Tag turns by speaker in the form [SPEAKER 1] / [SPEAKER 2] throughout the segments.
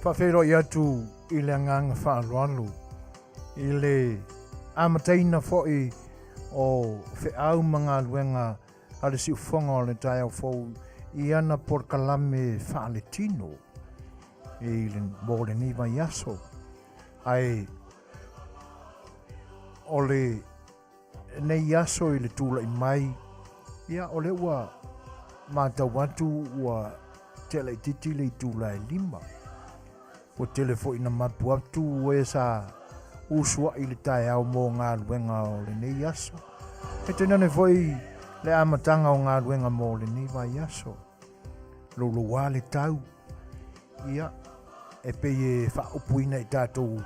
[SPEAKER 1] Faafeiloai atu i le agaga faaaloalo i le amataina foi o feau ma galuega a le siufofoga o le taeao fou i ana polokalame faaletino i le, mo lenei vaiaso. Ae o le nei aso i le tulai mai, ia o lea ua matau atu ua tea laitiiti le itula e 5. Ua tele foi na mapu atu e sa usuai i le taeao mo galuega o lenei aso. E tainane foi le amataga o galuega mo lenei vaiaso. Louloua le tau, ia, e pei e faaupuina i tatou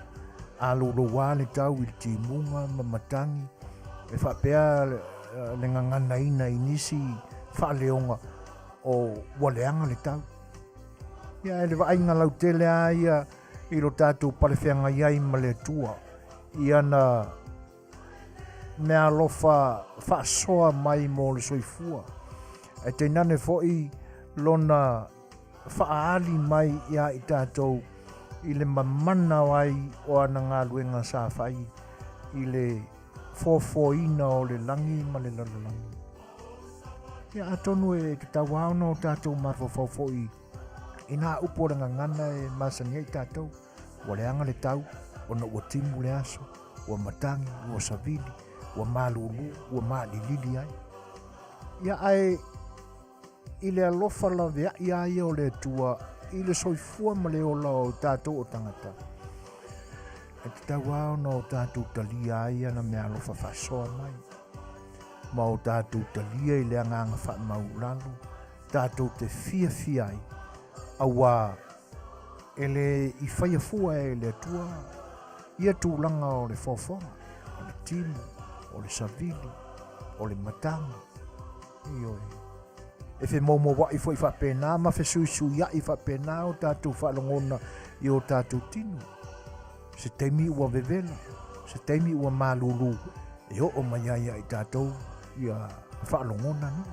[SPEAKER 1] a louloua le tau i le timuga ma matagi, e faapea le gaganaina i nisi faaleoga o ua leaga le tau. Ia, e le vaaiga lautele lava ia i lo tatou palefeagai ai ma le Atua i ana meaalofa faasoa mai mo le soifua, ae tainane foi lona faaali mai iā i tatou i le mamana ai o ana galuega sa fai i le foafoaina o le lagi ma le lalolagi. Ia, atonu e tatau lava ona o tatou mafaufau foi i nā upu o le gagana e masani ai tatou. Ua leaga le tau, ona ua timu le aso, ua matagi, ua savili, ua malulu, ua malilili ai. Ia, ae i le alofa laveai a ia o le Atua i le soifua ma le ola o tatou o tagata, e tatau lava ona o tatou talia ai ana meaalofa faasoa mai, ma o tatou talia i le agaga faamaulalo tatou te fiafia ai, auā e le i faia fua e le Atua ia tulaga o le foafoaga, o le timu, o le savili, o le matagi. Ioe. E femoumoua'i foi faapena ma fesuisuia'i faapena o tatou faalogona i o tatou tino. Se taimi ua vevela, se taimi ua malulu e oo mai ai ia i tatou ia faalogona na.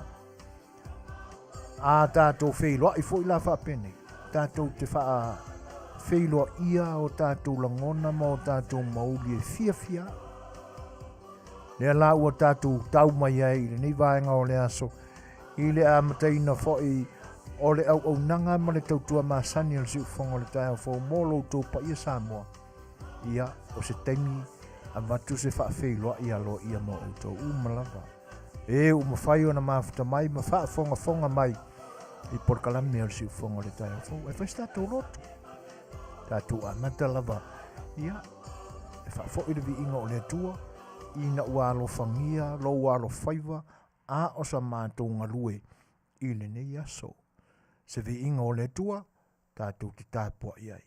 [SPEAKER 1] A tatou feiloai foi la faapenei, tatou te faafeiloaia o tatou lagona ma o tatou mauli e fiafia ai. Lea la ua tatou tau mai ai i lenei vaega o le aso, i le amataina foi o le auaunaga ma le tautua masani a le Siufofoga o le Taeao Fou mo lo outou paia Samoa, ia, o se taimi avatu se faafeiloai aloaia mo outou uma lava. E ua mafai ona mafuta mai ma faafogafoga mai i polokalame o le Siufofoga o le Taeao Fou. E fai se tatou lotu. Tatou amata lava, ia, e faafoi le viiga o le Atua, ina ua alofagia lou alofaiva a o sa matou galue i lenei aso. Se viiga o le Atua, tatou te tapuai ai.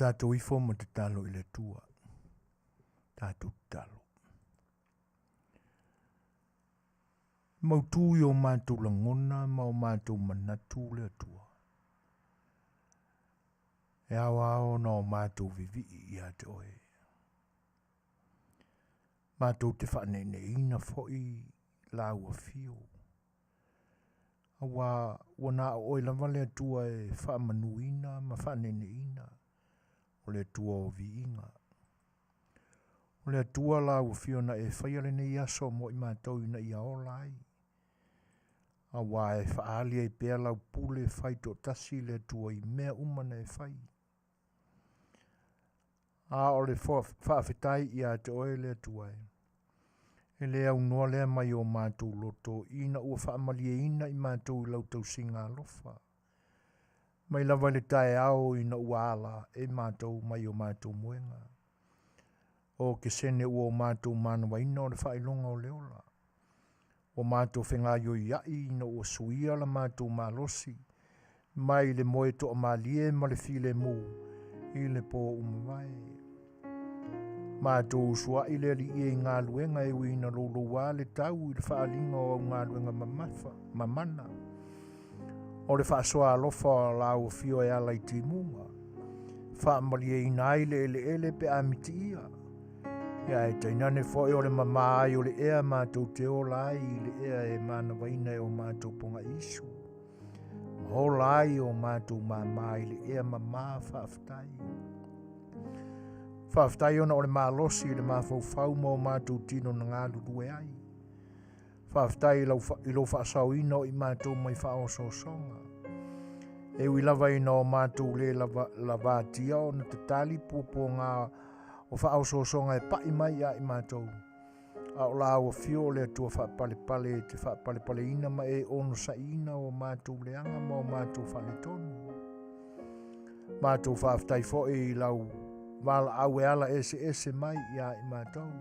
[SPEAKER 1] tatou ifo ma tatalo i le Atua. Tatou tatalo. Mautu i o matou lagona ma o matou manatu le Atua. E aoao ona o matou vivii ia te oe. Matou te faaneeneeina foi lau afio. Aua ua na o oe lava le Atua e faamanuina ma faaneeneeina, o le Atua o viiga. O le Atua lau afio na e faia lenei aso mo i matou ina ia ola ai, aua e faaali ai pea lau pule fai toatasi i le Atua i mea uma na e fai. A o le faafetai ia te oe le Atua e. E le aunoa lea mai o matou loto ina ua faamalieina i matou i lau tausiga alofa. Mai lava i le taeao ina ua ala e matou mai o matou moega. O Kesene ua o matou manavaina o le faailoga o le ola. Ua matou fegaioia'i ina ua suia la matou malosi mai le moe toamalie ma le filemu i le pō umavae. Matou usua'i le Alii e i galuega e ui ina louloua le tau i le faaaliga o au galuega mamafa, mamana. O le faasoa alofa o lau afio e ala i timuga, faamalieina ai le eleele pe a mitiia. Ia e tainane foi o le mamā ai o le ea matou te ola ai i le ea e manavaina e o matou pogaiisu. Ma ola ai o matou māmā i le ea mamā faafetai. Faafetai ona o le malosi i le mafaufau ma o matou tino na galulue ai. Faafetai i lau, i lou faasaoina o i matou mai faaosoosoga. E ui lava ina o matou le lava, lavatia ona tatali puapuaga o faaosoosoga e pai mai ia i matou. A o lau afio o le Atua faapalepale e te faapalepaleina ma e onosaiina o matou leaga ma o matou faaletonu. Matou faafetai foi i lau valaau e ala eseese mai ia i matou.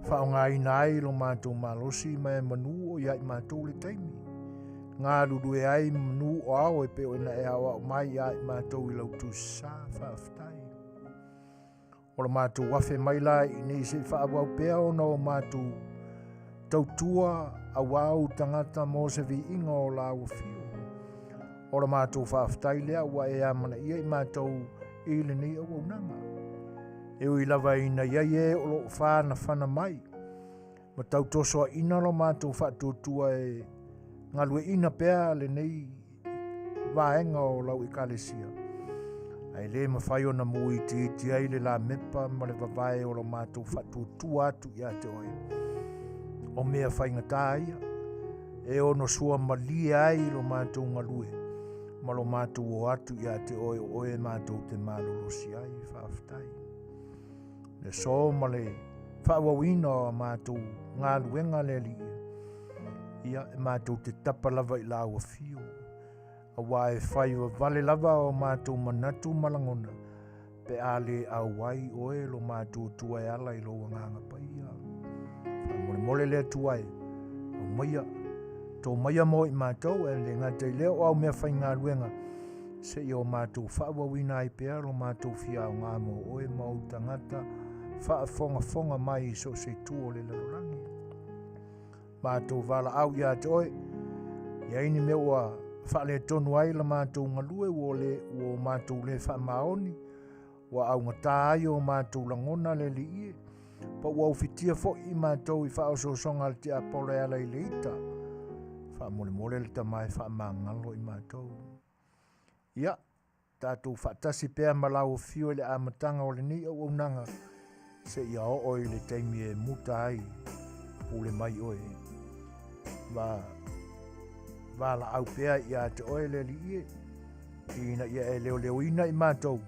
[SPEAKER 1] Faaaogaina ai lo matou malosi ma e manu o ia i matou le taimi. Galulue ai manu o ao e pei ona e aoao mai ia i matou i lau tusisa faafetai. O le matou afe mai la i nei se i faaauau pea ona o matou tautua auā ou tagata mo se viiga o lau afio. O le matou faafetai lea ua e amanaia i matou i lenei auaunaga. E ui lava ina i ai e o lo o whanawhana mai, ma tautosoaina lo matou faatuatua e galueina pea lenei vaega o lau ekalesia. Ae le mafai ona muitiiti ai le lamepa ma le vavae o lo matou faatuatua atu ia te oe. O mea faigata ia, e ono sua malie ai lo matou galue, ma lo matou o atu ia te oe o oe matou te malolosi ai. Faafetai. Le aso ma le faaauauina o a matou galuega le Alii, ia, e matou te tapa lava i lau afio, aua e fai vavale lava o matou manatu ma lagona, pe a le auai oe lo matou Atua e ala i lou Agaga Paia. Faamolemole le Atua e aumaia, tō maia mo i matou, e le gata i lea o au mea faigaluega, seia o matou faaauauina ai pea lo matou fia aoga mo oe ma ou tagata faafogafoga mai i so o se itu o le lalolagi. Matou valaau ia te oe, i ai ni mea ua faaletonu ai la matou galue ua le ua o matou le faamaoni, ua augata ai o matou lagona le Alii e, pa ua ufitia foi i matou i faaosoosoga a le tiapolo e ala i le ita. Faamolemole le Tama e faamagalo i matou. Ia, tatou faatasi pea ma lau afio i le amataga o lenei auaunaga, seia oo i le taimi e muta ai, pule mai oe. Va, valaau pea ia te oe le Alii e, ina ia e leoleoina i matou,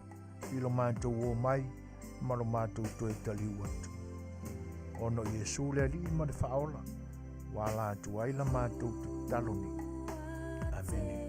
[SPEAKER 1] i lo matou o mai ma lo matou toe taliu atu. Ona o Iesu le Alii ma le Faaola, ua ala atu ai la matou tatalo nei. Amene.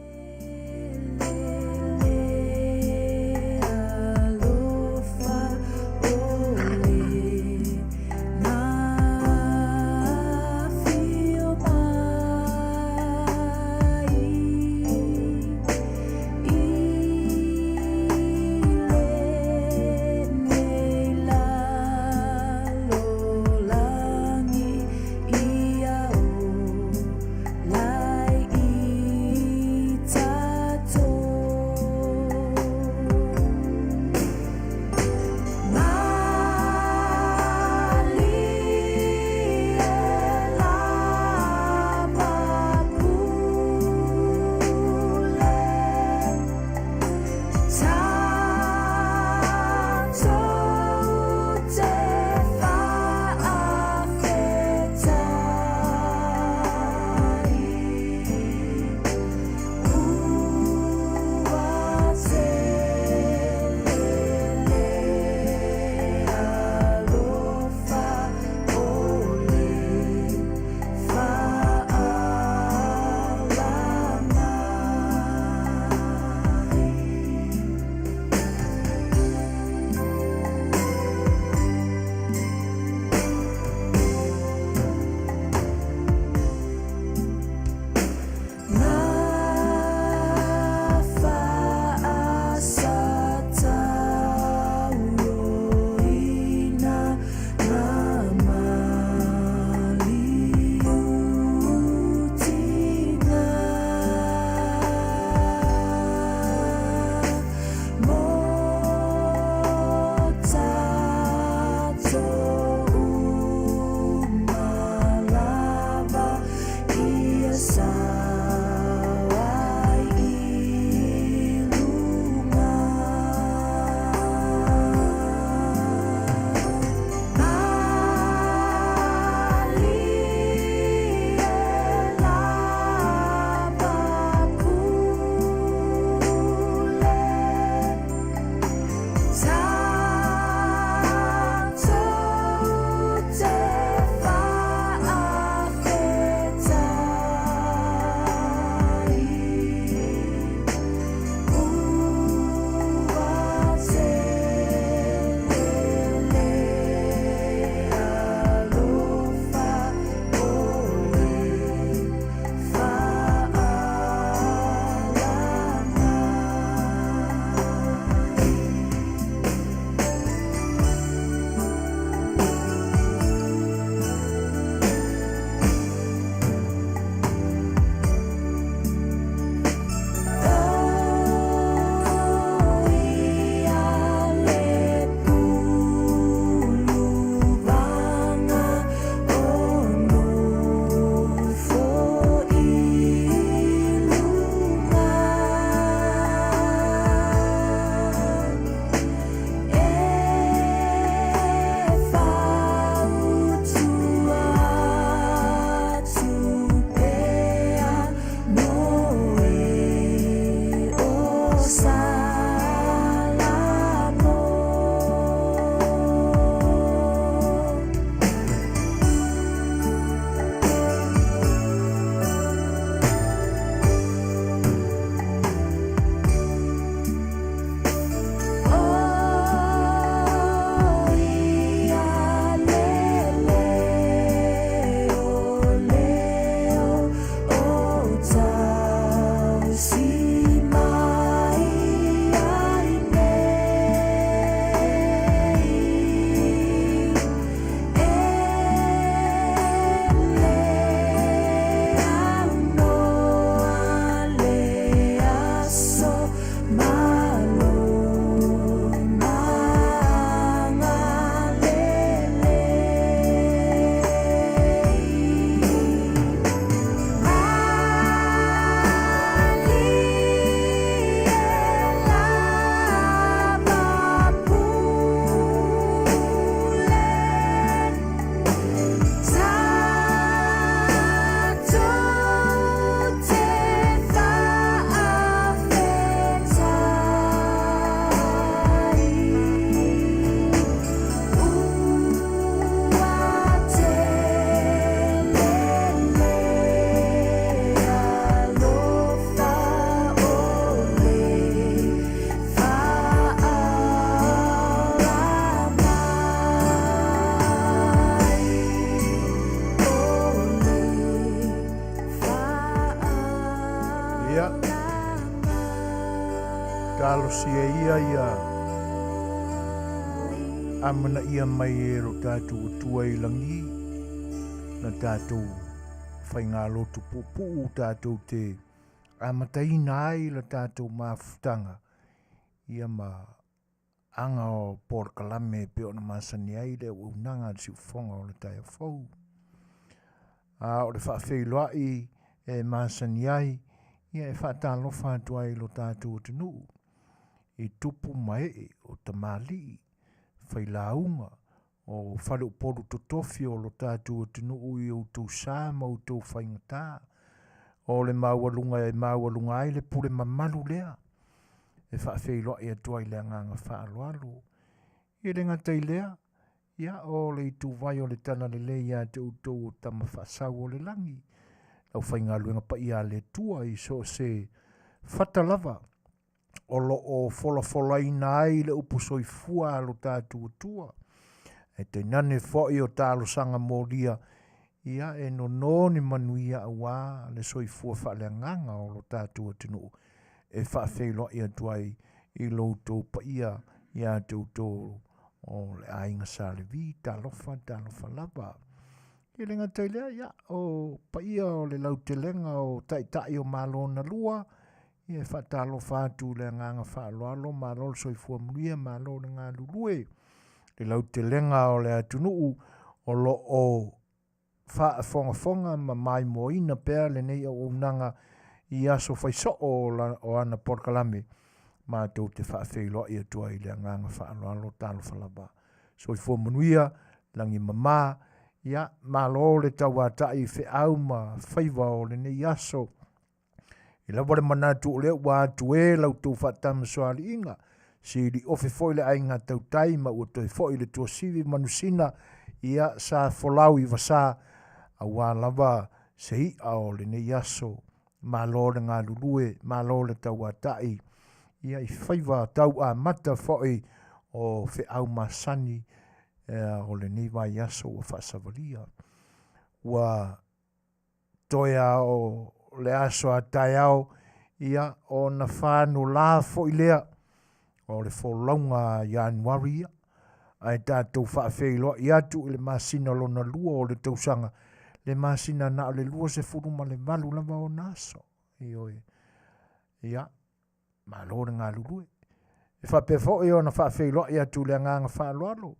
[SPEAKER 1] Ia, talosia ia ia amanaia mai e lo tatou Atua i lagi, na tatou faigalotu puupuu tatou te amataina ai la tatou mafutaga, ia ma aga o polokalame e pei ona masani ai le auaunaga a le siufofoga o le taeao fou. A o le faafeiloai e masani ai, ia e faatalofa atu ai i lo tatou atunuu, i tupu ma ee o tamalii, failauga, o faleupolu totofi o lo tatou atunuu i outou sa ma outou faigata, o le maualuga e maualuga ai le pule mamalu lea e faafeiloai atu ai le agaga faaaloalo. E le gata i lea, ia o le ituvai o le talalelei ia te outou o tama faasau o le lagi, le aufaigaluega paia a le Atua i so o se fata lava o lo o folafolaina ai le upu soifua a lo tatou Atua. Ae tainane foi o talosaga molia, ia e nono ni manuia aua le soifua faaleagaga o lo tatou atunuu e faafeiloai atu ai i lo outou paia ia te outou o le aiga Sa Levi, talofa, talofa lava. E le gata i lea, ia, o paia o le lautelega o taitai o Malo na lua, ia e faatalofa atu i le agaga faaaloalo, malo le soifua manuia, malo le galulue. Le lautelega o le atunuu o lo o faafogafoga ma maimoaina pea lenei auaunaga i aso faisoo o ana polokalame, matou te faafeiloai atu ai i le agaga faaaloalo, talofa lava. Soifua manuia, lagi mama, ia, malo le tauatai i feau ma faiva o lenei aso. I lava le manatu o lea ua atu e la outou faatamasoaliiga, siliofe foi le aiga tautai ma ua toe foi le tuasivi manusina, ia sa folau i vasa, aua lava se i'a o lenei aso. Malo le galulue, malo le tauatai, ia i faiva tauamata foi o feau masani o lenei vaiaso ua faasavalia. Ua toe a o le aso a taeao, ia ona fanola foi lea o le folauga a Ianuari ia, ae tatou faafeiloai atu i le masina lona lua o le tausaga, le masina na o le 28 lava ona aso. Ioe. Ia, malo le galulue. E faapea foi ona faafeiloai atu i le agaga faaaloalo,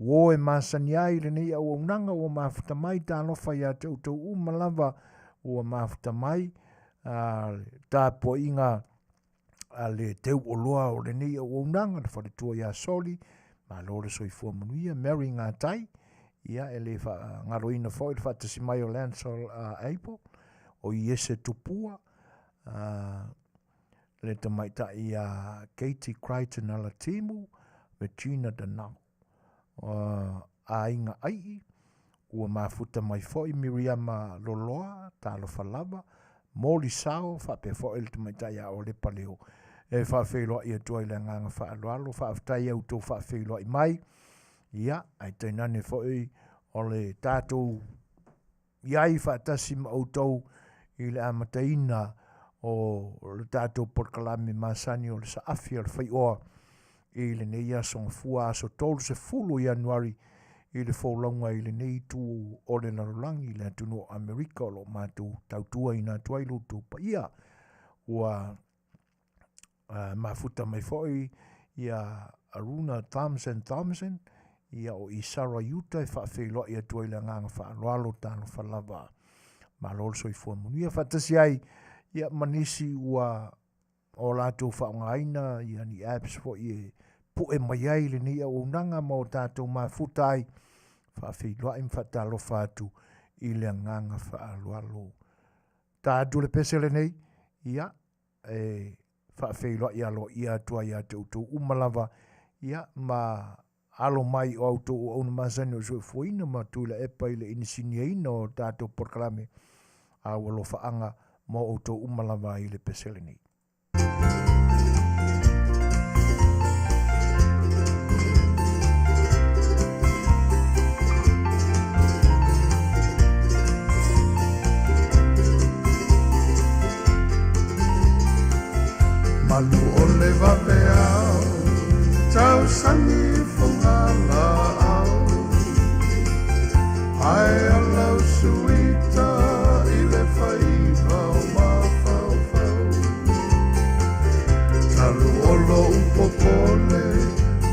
[SPEAKER 1] uo e masani ai lenei auaunaga ua mafuta mai, talofa ia te outou uma lava ua mafuta mai, le tapuaiga a le teuoloa o lenei auaunaga, le faletua ia Soli, malo le soifua manuia, Mary Gatai, ia e le faagaloina foi le faatasi mai o Lancel Abel, o Iese Tupua, le tamaitai ia Katie Crichton Alatimu, Regina Danau, aiga Aii, ua mafuta mai foi Miriama Loloa, talofa lava, Moli Sao, faapea foi le tamaitai ia Olepa Leo, e faafeiloai atu ai le agaga faaaloalo, faafetai i a outou faafeiloai mai, ia, ae tainane foi o le tatou i ai faatasi ma outou i le amataina o le tatou polokalame masani o le saafi o le faioa i lenei aso Gafua, aso 30 o Ianuari i le folauga i lenei itu o le lalolagi i le atunuu o Amerika o lo o matou tautuaina atu ai lo outou paia. Ua mafuta mai foi ia Aruna Thompson Thompson, ia o Isara Iuta e faafeiloai atu ai le agaga faaaloalo, talofa lava. Malo le soifua manuia faatasi ai ia ma nisi ua o latou faaaogaina ia ni apps foi e pue mai ai lenei auaunaga ma o tatou mafuta ai, faafeiloai ma faatalofa atu i le agaga faaaloalo. Ta atu le pese lenei, ia e faafeiloai aloaia atu ai ia te outou uma lava, ia ma alo mai o a outou auauna masani o le soifuaina ma Tuilaepa i le inisiniaina o tatou polokalame, a ua alofaaga mo outou uma lava i le pese lenei. lagi fagalaau Ae ala usuita i le faiva o mafaufau Talu o lou popole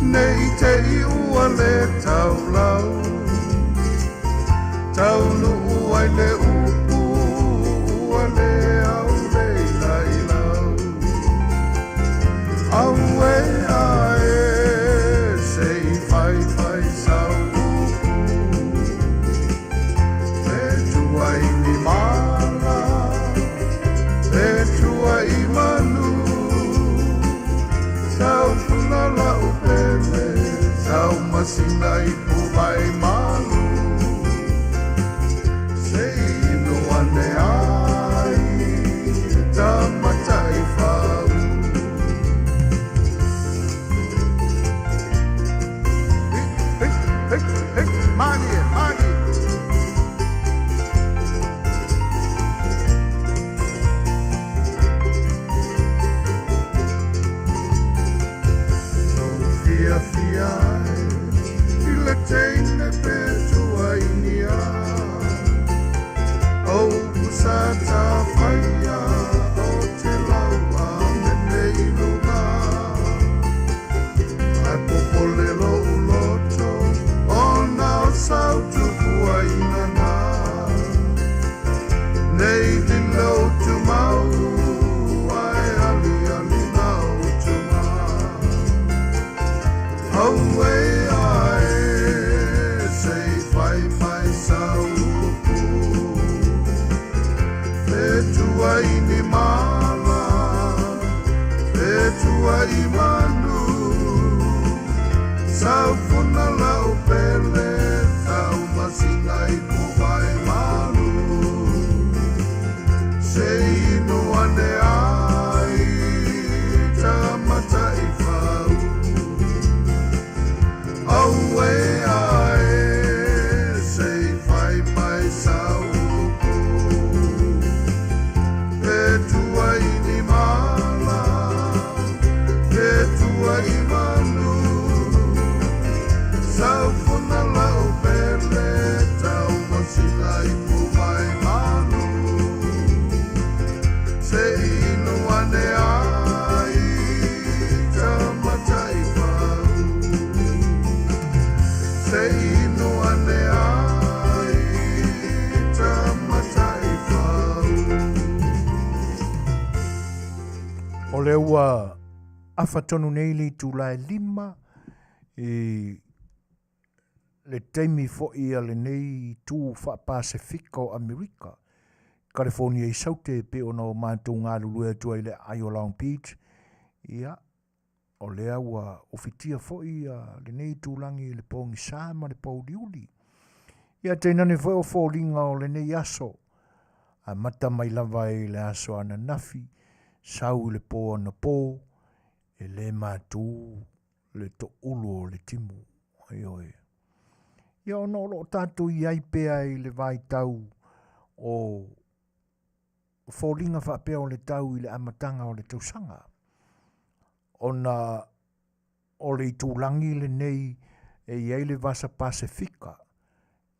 [SPEAKER 1] ne i te i ua le taulau Taunuu ai le upu ua le aule i lailau Auē ae se i faifai sau upu Pe tua i ni mala, pe tua i manu Taufuna lau pele, tau masina i puvai malu Se i inu ane ai ta mataifau. Hey, hey, hey, malie, malie. Tou fiafia ai i le teine pe tua i ni a O upu sa tafaia o te lau a mene i luga Ae popole lou loto ona o sau tupuaina na Nei lilo utumau ae aliali na utuma Auē ae se i fai mai sau upu Pe tua i ni mala, pe tua i manu Saufuna lau pele, tau masina i puvai malu Se inu ane ai ta mataifau Auē ae se i fai mai sau upu Pe tua i ni mala, pe tua i manu Saufuna lau pele, tau masina i puvai malu Se inu ane ai ta mataifau Se inu ane ai ta mataifau. O lea ua afa tonu nei le itula e 5 i le taimi foi a lenei itu faa-Pasefika o Amerika, Kalifonia i Saute e pei ona o matou galulue atu ai i le aai o Long Beach, ia, o lea ua ufitia foi lenei itulagi i le pogisa ma le pouliuli. Ia tainane foi o foliga o lenei aso, amata mai lava i le aso ananafi, sau i le po anapo, e le matu le toulu o le timu. Ioe. Ia ona o lo o tatou i ai pea i le vaitau o foliga faapea o le tau i le amataga o le tausaga. Ona o le itulagi lenei e i ai le Vasa Pasefika.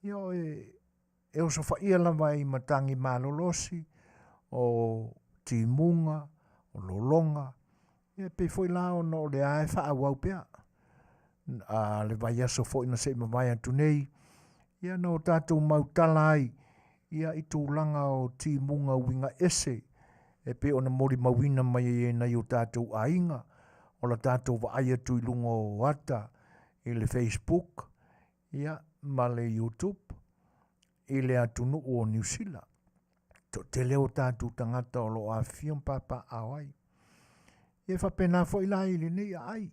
[SPEAKER 1] Ia e, e osofaia lava ai matagi malolosi, o timuga, o lologa, ia e pei foi la ona o lea e faaauau pea. A le vaiaso foi na se i mavae atu nei, ia na o tatou mautala ai ia i tulaga o timuga uiga ese e pei ona molimauina mai ai e nai o tatou aiga, o la tatou vaai atu i luga o ata i le Facebook, ia, ma le YouTube i le atunuu o Niu Sila. Toatele o tatou tagata o lo o afifio ma papaaao ai. Ia e faapena foi la i lenei aai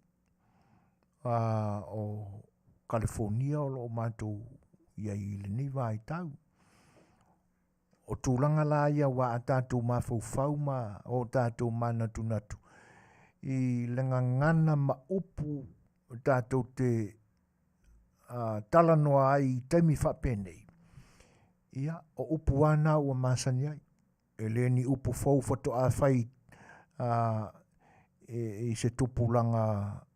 [SPEAKER 1] a, o Kalifonia o lo o matou i ai i lenei vaitau. O tulaga la ia aua a tatou mafaufau ma o tatou manatunatu i le gagana ma upu tatou te talanoa ai i taimi faapenei, ia, o upu lava na ua masani ai. E le ni upu fou faatoa fai i se tupulaga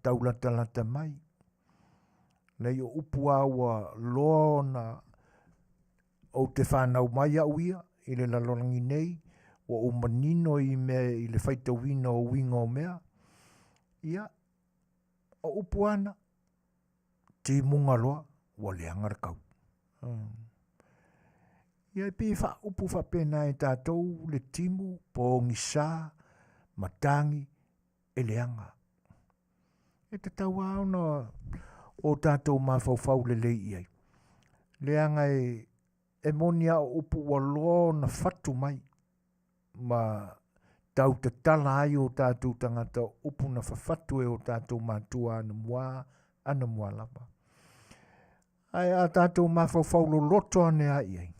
[SPEAKER 1] taulatalata mai. Leai o upu lava ua loa ona ou te fanau mai au ia i le lalolagi nei, ua ou manino i mea i le faitauina o uiga o mea, ia, o upu lava na, timuga loa ua leaga le kau. Ia e pei e faaupu faapena e tatou le timu, pogisa, matagi, e leaga. E tatau lava ona o tatou mafaufau lelei i ai, leaga e, e moni lava o upu ua loa ona fatu mai ma tau tatala ai o tatou tagata o upu na fafatu e o tatou matua anamua, anamua lava. Ae a tatou mafaufau loloto ane lava i ai,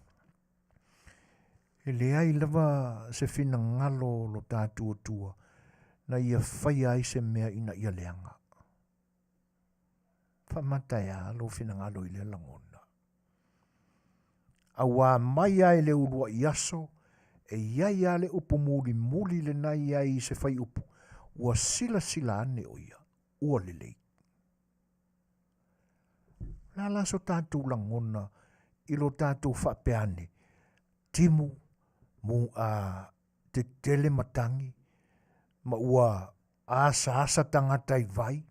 [SPEAKER 1] e leai lava se finagalo o lo tatou Atua na ia faia ai se mea ina ia leaga. Faamata e a lou finagalo i lea lagona? Auā mai lava i le uluai aso, e i ai lava le upu mulimuli lena e i ai i se faiupu, ua silasila ane ʻo ia, ua lelei. O le a la so tatou lagona i lo tatou faapea ane, timu, mu, a, tetele matagi, ma ua asaasa tagata i vai,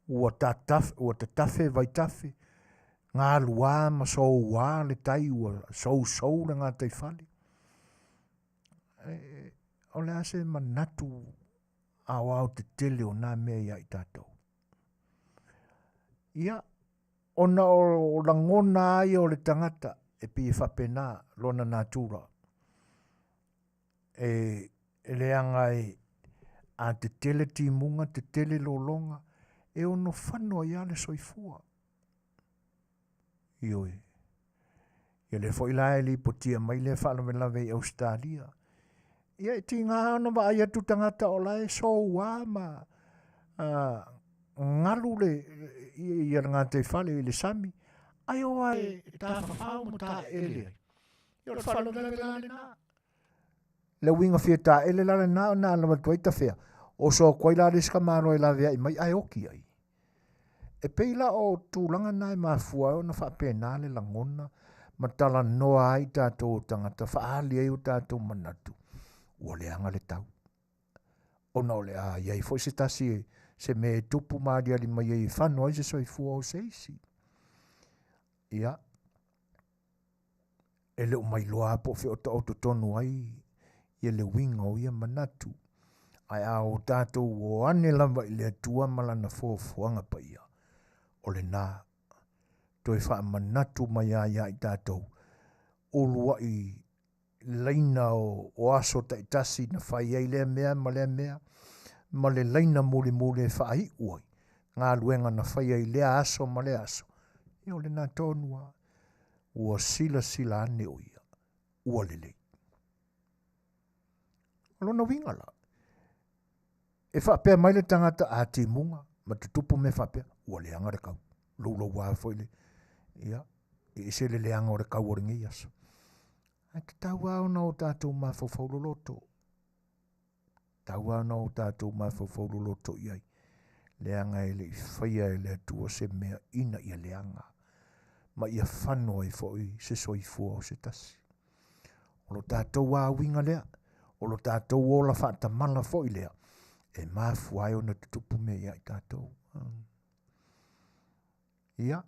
[SPEAKER 1] ua tataf, ua tatafe vaitafe, galuā ma souā le tai ua sousou le gataifale. E, o le a se manatu aoaotetele o nā mea iā i tatou? Ia, ona o lagona lava ia o le tagata e pei e faapena lona natura. E, e leaga e a tetele timuga, tetele lologa, e ono fano ai lava le soifua. Ioe. Ia lea foi la e lipotia mai lea faalavelave i Ausetalia. Ia e tiga ona vaai atu tagata o la e soua ma galu le ia le gataifale i le sami, ae o ae tafafao ma taeele ai. Ia o le faalavelave la lena. Le uiga fia taele la lena ona alawa atu ai tafea. Oso atu ai la le isi tamaloa e laveai mai ae oti ai. E pei la o tulaga na e mafua ai ona faapena le lagona ma talanoa ai tatou o tagata, faaali ai o tatou manatu, ua leaga le tau. Ona o le a i ai foi se tasi se mea e tupu ma aliali mai ai e fano ai se soifua o se isi. Ia, e le o mailoa lava po o fea o taoto tonu ai ia le uiga o ia manatu. Ae a o tatou o ane lava i le Atua ma lana foafoaga paia, o lena toe faamanatu mai ai ia i tatou uluai laina o, o aso taitasi na fai ai lea mea ma lea mea, ma le laina mulimuli e faaiu ai galuega na faia i lea aso ma lea aso, ia o lena tonu lava, ua silasila ane ʻo ia, ua lelei. O lona uiga la, e faapea mai le tagata a timuga ma tutupu mea faapea, ua leaga le kau, louloua foi le, ia, e ese le leaga o le kau o lenei aso. Ae tatau lava ona o tatou mafaufau loloto, tatau lava ona o tatou mafaufau loloto i ai, leaga e le i faia e le Atua se mea ina ia leaga, ma ia fano ai foi se soifua o se tasi. O lo tatou auiga lea, o lo tatou ola faatamala foi lea, e mafua ai ona tutupu mea ia i tatou. Ia,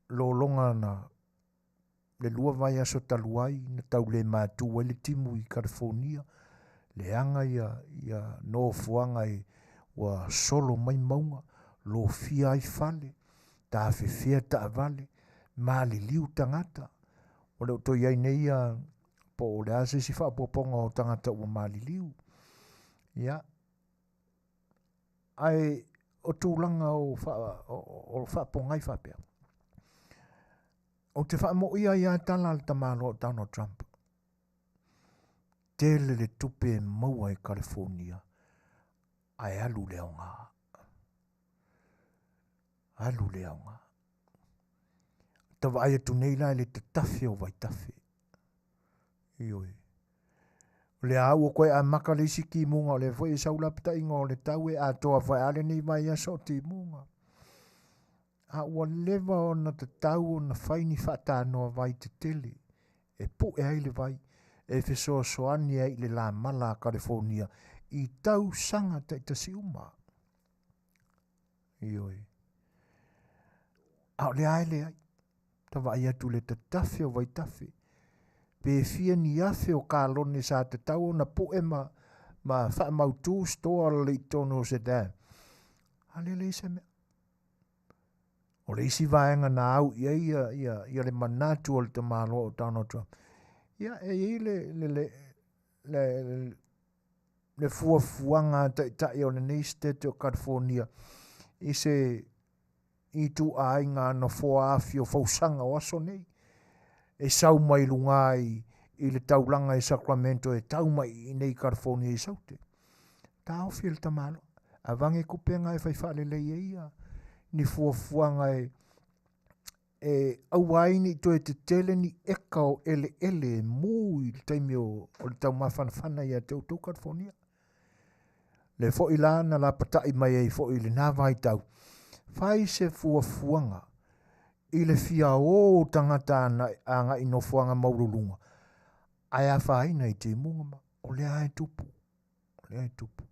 [SPEAKER 1] lologa na le lua vaiaso talu ai na tau le matu ai le timu i Kalifonia, leaga ia, ia nofoaga e ua solo mai mauga, lofia ai fale, tafefea taavale, maliliu tagata. O le o toe i ai nei ia, po o le a se isi faaopoopoga o tagata ua maliliu. Ia, ae o tulaga o, faa, o, o faapogai faapea. Ou te faamoia ai lava tala a le tamaloa o Donald Trump. Tele le tupe e maua e California ae alu le aoga. Alu le aoga. Ta vaai atu nei la i le tatafe o vaitafe. Ioe. O lea lava ua toe amata le isi timuga, o lea foi e sau lapataiga o le tau e atoa foi lava lenei vaiaso o timuga. A ua leva ona tatau ona fai ni faatanoa vai tetele e pue ai le vai e fesoasoani ai i le lamala a Kalifonia i tausaga taitasi uma. Ioe. A o lea e leai. Ta vaai atu i le tatafe o vaitafe. Pe fia ni afe o kalone sa tatau ona pue ma, ma faamautu stoa lelei i totonu o se dam. A lea leai se mea. O le isi vaega na au i ai ia, ia, ia le manatu o le tamaloa o Donald Trump, ia e i ai le, le, le, le, le fuafuaga a taitai o lenei state o California i se ituaiga nofoa afio fausaga o aso nei e sau mai luga i, i le taulaga i Sacramento e tau mai i nei California i Saute. Taofi e le tamaloa. Avage tupe na e fai faalelei ai ia ni fuafuaga e e aua ai ne i toe tetele ni eka o eleele e mu i le taimi o, o le taumafanafana ia te outou California. Le foi la na lapatai mai ai foi i lena vaitau, fai se fuafuaga i le fia o o tagata agai i nofoaga maualuluga, ae afaina i timuga ma o lea e tupu. O lea e tupu.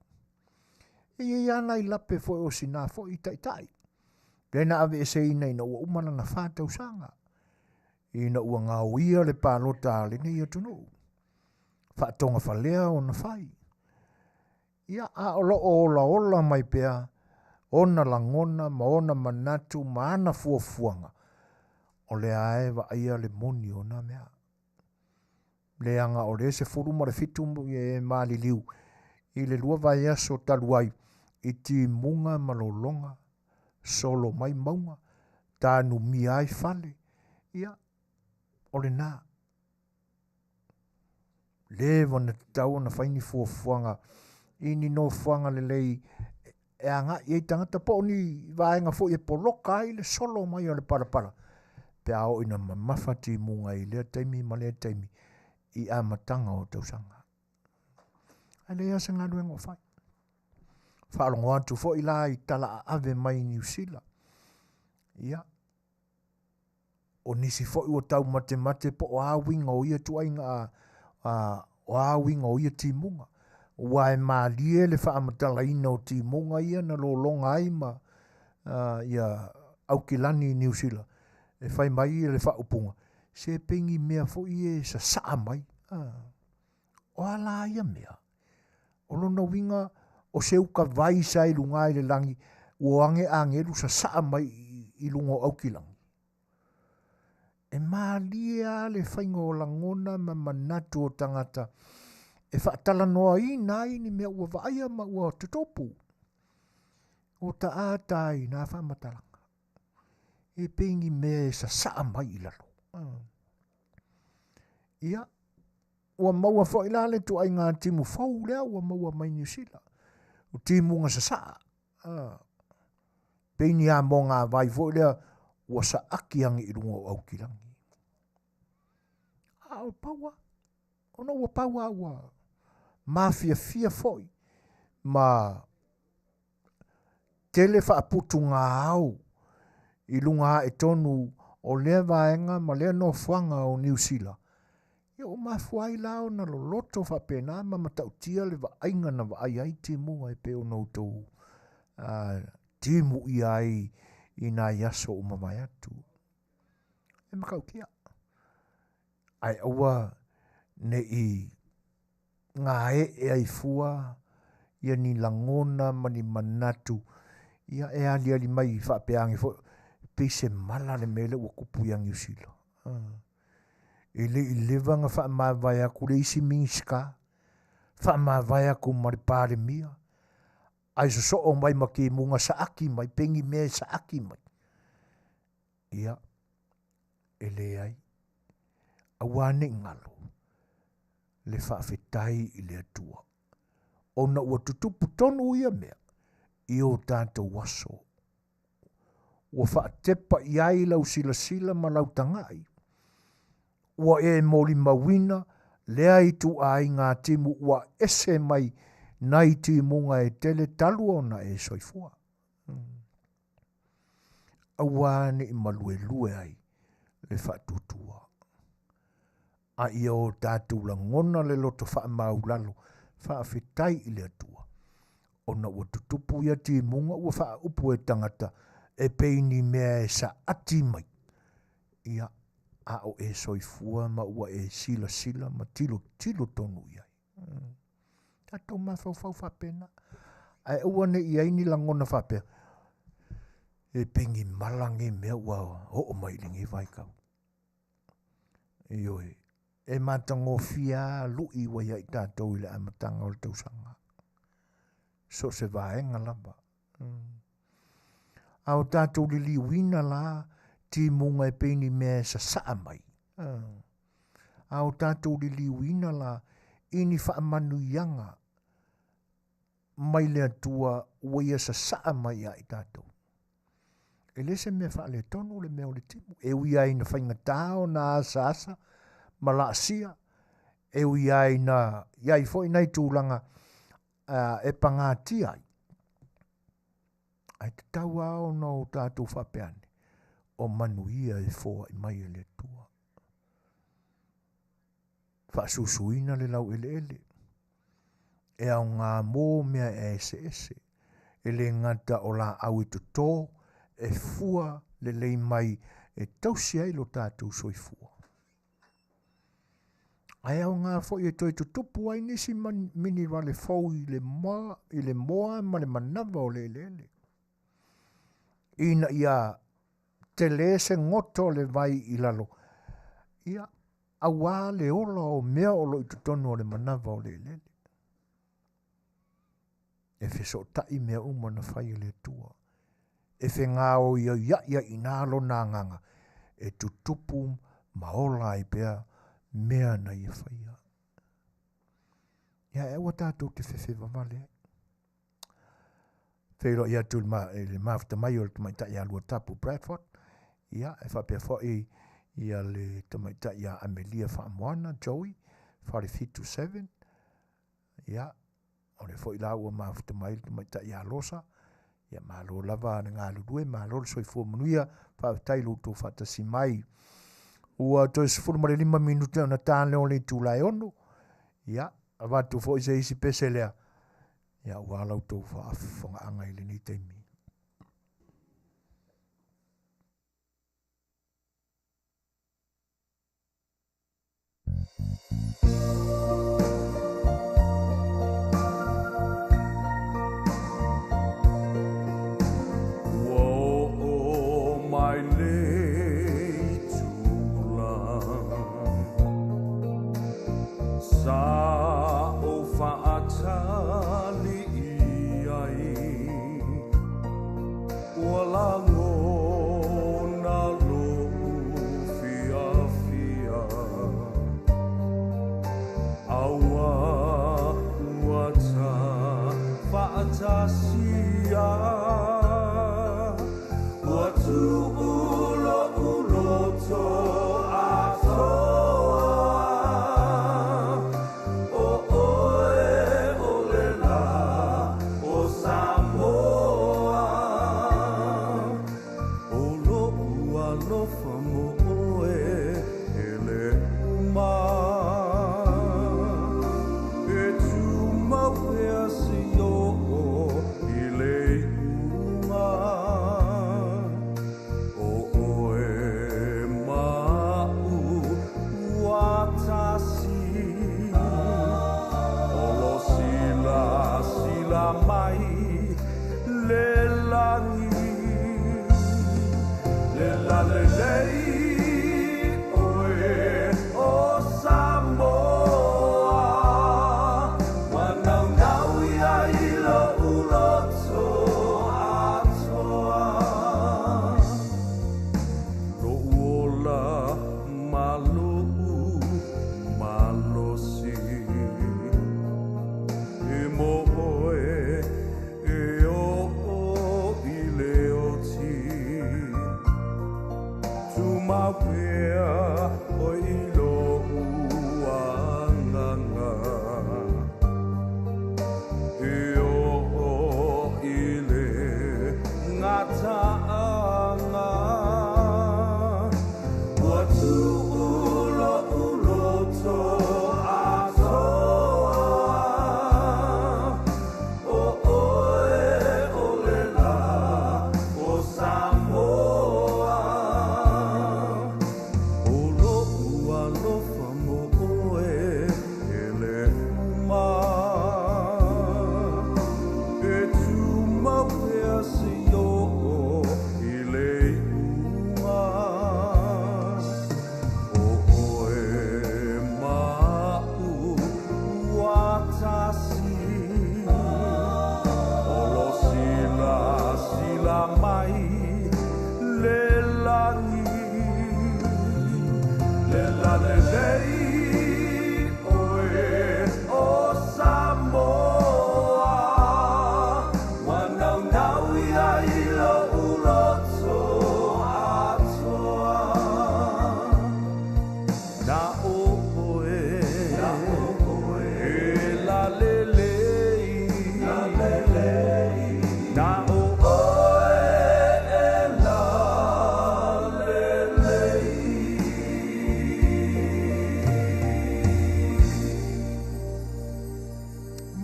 [SPEAKER 1] E i ai lava nai lape foi o sina foi taitai. Lea na aveeseina ina ua uma lana fa tausaga. Ina ua gaoia le palota a lenei atunuu. Faatogafalea ona fai. Ia, a o lo o olaola mai pea ona lagona ma ona manatu ma ana fuafuaga, o lea e vaaia le moni o na mea. Leaga o le 17 e maliliu i le lua vaiaso talu ai i timuga ma lologa, solo mai mauga, tanumia ai fale, ia, o lena. Leva ona tatau ona fai ni fuafuaga i ni nofoaga lelei e agai ai tagata po o ni vaega foi e poloka ai le solo mai o le palapala pe a oo ina mamafa timuga i lea taimi ma lea taimi i amataga o tausaga. Ae leai lava se galuega o fai. Faalogo atu foi la i tala aave mai i Niu Sila. Ia, o nisi foi ua taumatemate po o a uiga o ia ituaiga a, a, o a uiga o ia timuga. Ua e malie le faamatalaina o timuga ia na lologa ai ma uh, ia Aukilani i Niu Sila. E fai mai ia le faaupuga, se pei ni mea foi e sasaa mai. Ah. O a la ia mea? O lona uiga, o se uka vai sa i luga i le lagi, ua o age agelu sasaa mai i luga o Aukilani. E malie lava le faiga o lagona ma manatu o tagata e faatalanoaina ai ni mea ua vaaia ma ua tutupu. O taata ai nā faamatalaga. E pei ni mea e sasaa mai i lalo. Ia, ua maua foi la le ituaiga timu fou lea ua maua mai Niu Sila. O timuga sasaa. Ah. Pei ni amoga vai foi lea ua saaki age i luga o Aukilagi. A o pau lava. Ona ua pau lava ua mafiafia foi ma tele faaputugāo i luga ae tonu o lea vaega ma lea nofoaga o Niu Sila, ia ua mafua ai la ona loloto faapena ma matautia le vaaiga na vaai ai timuga e pei ona outou uh, timu ʻia ai i nai aso ua mavae atu. E matautia. Ae aua ne i gaeʻe ai fua ia ni lagona ma ni manatu ia e aliali mai faapea ane foi pei se mala le mea lea ua tupu ia Niu Sila. E le i leva ona faamavae atu le isi Minisita, faamavae atu ma le Palemia, ae sosoo mai ma timuga saaki mai, pei ni mea e saaki mai. Ia, e leai, aua ne i galo le faafetai i le Atua, ona ua tutupu tonu ia mea i o tatou aso. Ua faatepa i ai lau silasila ma lau tagai, ua e molimauina lea ituaiga timu ua ese mai nai timuga e tele talu ona e soifua. Aua ne i maluelue ai le faatuatua. A ia o tatou lagona le loto faamaulalo, faafetai i le Atua, ona ua tutupu ia timuga ua faaupu e tagata e pei ni mea e saati mai. Ia, a o e soifua ma ua e silasila ma tilotilo tonu i ai. Tatou mafaufau faapena. Ae aua ne i i ai ni lagona faapea, e pei ni mala nei mea ua oo mai i lenei vaitau. Ioe, e matagofie lava lui ua ia i tatou i le amataga o le tausaga. So o se vaega lava. A o tatou liliuina la timuga e pei ni mea e sasaa mai. A o tatou liliuina la i ni faamanuiaga mai le Atua ua ia sasaa mai ia i tatou. E le se mea faaletonu le mea o le timu. E ui lava ina faigata ona asaasa ma laasia, e ui lava ina i ai foi nai tulaga e pagatia ai, ae tatau lava ona o tatou faapea ane, o manuia e foai mai e le Atua. Faasusuina le laueleele, e aoga mo mea e eseese, e le gata o laau e toto, e fua lelei mai e tausi ai lo tatou soifua. Ae aoga foi e toe tutupu ai nisi minerale fou i le moa, i le moa ma le manava o le eleele. Ina ia tele se goto o le vai i lalo, ia, auā le ola o mea o lo o i totonu o le manava o le eleele. E fesootai mea uma na fai e le Atua. E fegaoioiai ai i ina lona agaga e tutupu ma ola ai pea mea na ia faia. Ia e aua tatou te fefe vavale ai. Feiloai atu i le mafuta mai o le tamaitai ia Luatapu Bradford, ia e faapea foi ia le tamaitai ia Amelia Faamoana Joey, Falefitu 7, ia o le foi la ua mafuta mai le tamaitai ia Losa, ia malo lava le galulue, malo le soifua manuia, faafetai i lo outou faatasi mai. Ua toe 15 minute ona ta lea o le itula e 6, ia avatu foi se isi pese lea, ia aua la outou faafofogaaga i lenei taimi.
[SPEAKER 2] Ua oo mai le itula Sa ou faatali i ai Ua lagona lo'u fiafia Aua ua ta faatasia Ua tuu lo'u loto atoa O oe o le la o Samoa O lo'u alofa mo oe e le uma E tumau pea seia oo i le iuga O oe ma a'u ua tasi O lo silasila mai le lagi Le lalelei oe o Samoa Ua naunau ia i lo'u loto atoa Lo'u ola ma lo'u malosi E mo oe.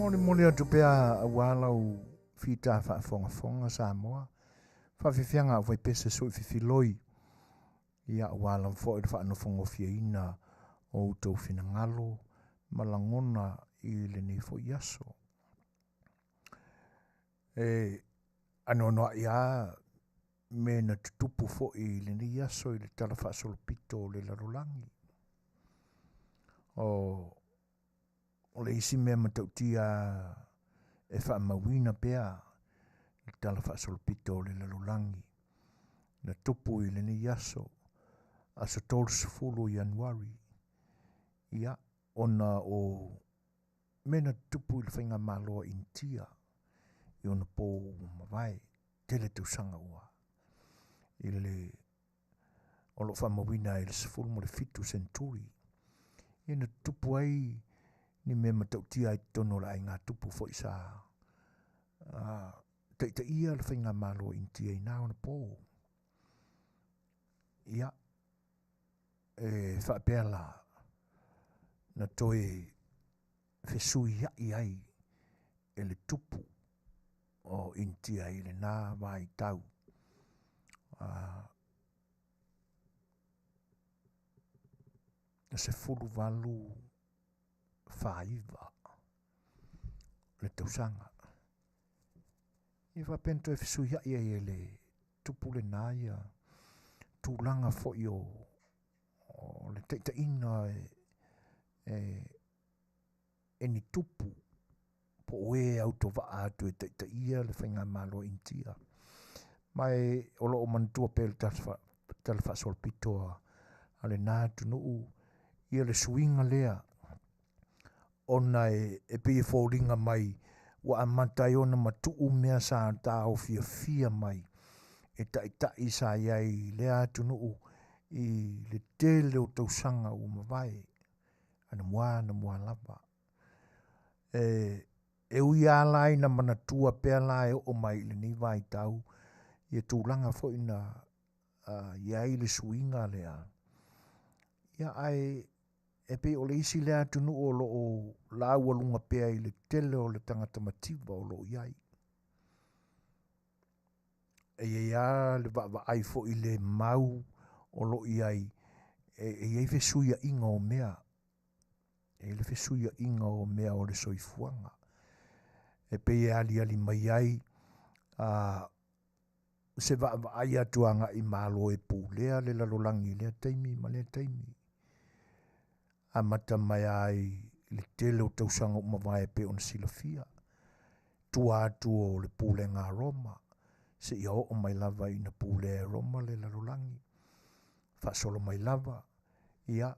[SPEAKER 1] Molimoli atu pea auā lau fita faafogafoga Samoa. Faafiafiaga au faipese sui fifiloi. Ia auā lava foi le faanofogofieina o outou finagalo ma lagona i lenei foi aso. E anoanoai a me na tutupu foi i lenei aso i le Tala Faasolopito o le lalolagi. O o le isi mea matautia e faamauina pea le Tala Faasolopito o le lalolagi na tupu i lenei aso, aso 30 o Ianuari, ia, ona o mea na tutupu i le Faigamalo a Initia i ona po ua mavae, tele tausaga ua i le o lo o faamauina ai le 17 seneturi, ia na tutupu ai ni mea matautia i totonu o le aiga tupu foi sa taitaia le faigamalo a Initia i na ona po. Ia, e faapea la, na toe fesuiai ai e le tupu o Initia i lena vaitau. 1849 le tausaga. Ia faapea na toe fesuiai ai e le tupu lena ia tulaga foi o le taitaiga e ni tupu po o e autovaa atu e taitaia le faigamalo a Initia. Ma e o lo o manatua pea le Tala Faasolopito a lena atunuu ia le suiga lea ona e pei e foliga mai ua amata ai ona matuu mea sa taofiofia mai e taitai sa i ai i lea atunuu i le tele o tausaga ua mavae, anamua anamua lava. E ui lava la ina manatua pea la e oo mai i lenei vaitau ia tulaga foi na i ai le suiga lea, ia ae e pei o le isi lea atunuu o lo o laualuga pea i le tele o le tagata mativa o lo o i ai. E i ai lava le vaavaai foi le mau o lo o i ai, e i ai fesuiaiga o mea, e i ai le fesuiaiga o mea o le soifuaga. E pei e aliali mai ai se vaavaai atu agai i Malo e pulea le lalolagi i lea taimi ma lea taimi. Amata mai lava i le tele o tausaga ua mavae e pei ona silafia, tua atu o le pulega a Roma, seia oo mai lava ina pulea e Roma le lalolagi, faasolo mai lava, ia,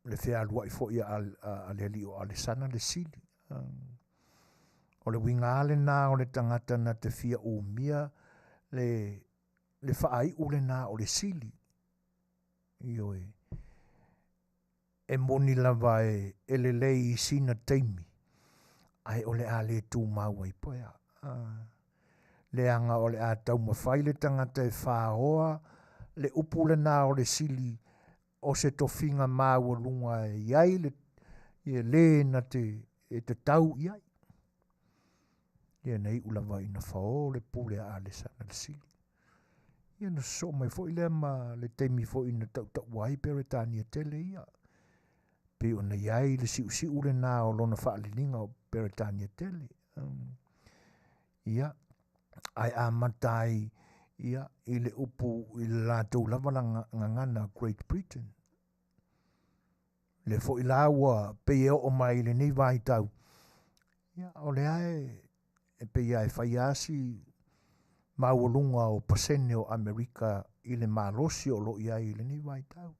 [SPEAKER 1] le fealuai foi a le alii o Alesana le Sili. O le uiga lava lena o le tagata na te fia umia le faaiu lena o le Sili. Ioe. E moni lava e lelei i sina taimi, ae o le a le tumau ai pea. Leaga o le a taumafai le tagata e faoa le upu lena o le Sili o se tofiga maualuga e i ai le le na te e tatau i ai. Ia na iu lava ina fao le pule a Alesana le Sili. Ia na sosoo mai foi lea ma le taimi foi na tautaua ai Peretania tele ia. Pei ona i ai le siusiu lena o lona faaliliga o Peretania tele. Ia, ae amata ai ia i le upu i le latou lava gagana Great Britain. Le foi la ua pei e oo mai i lenei vaitau, ia o lea e pei lava e fai lava si maualuga o pasene o Amerika i le malosi o lo o i ai i lenei vaitau.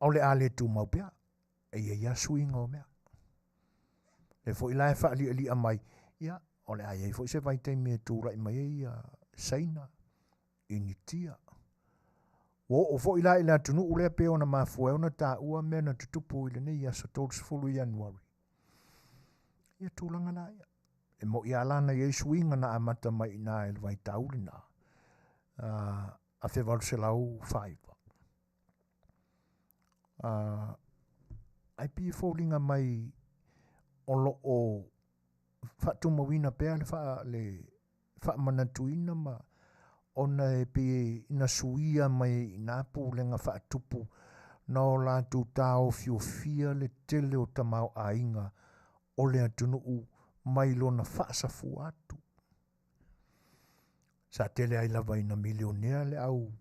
[SPEAKER 1] O le a le tumau pea, e i ai lava suiga o mea. Le foi la e faalialia mai, ia, o le a i ai foi se vaitaimi e tulai mai ai ia Saina, Initia. Ua oo foi la i le atunuu lea pei ona mafua ai ona taua mea na tutupu i lenei aso 30 Ianuari. Ia tulaga la ia. E moi lava la na i ai suiga na amata mai i ina i le vaitau lena, 1849. Ae pei e foliga mai o lo o faatumauina pea le faa le faamanatuina ma ona e pei na suia mai ai i ina pulega faatupu na o latou taofiofia le tele o tamaoaiga o le atunuu mai lona faasafua atu. Sa tele ai lava ina milionea le au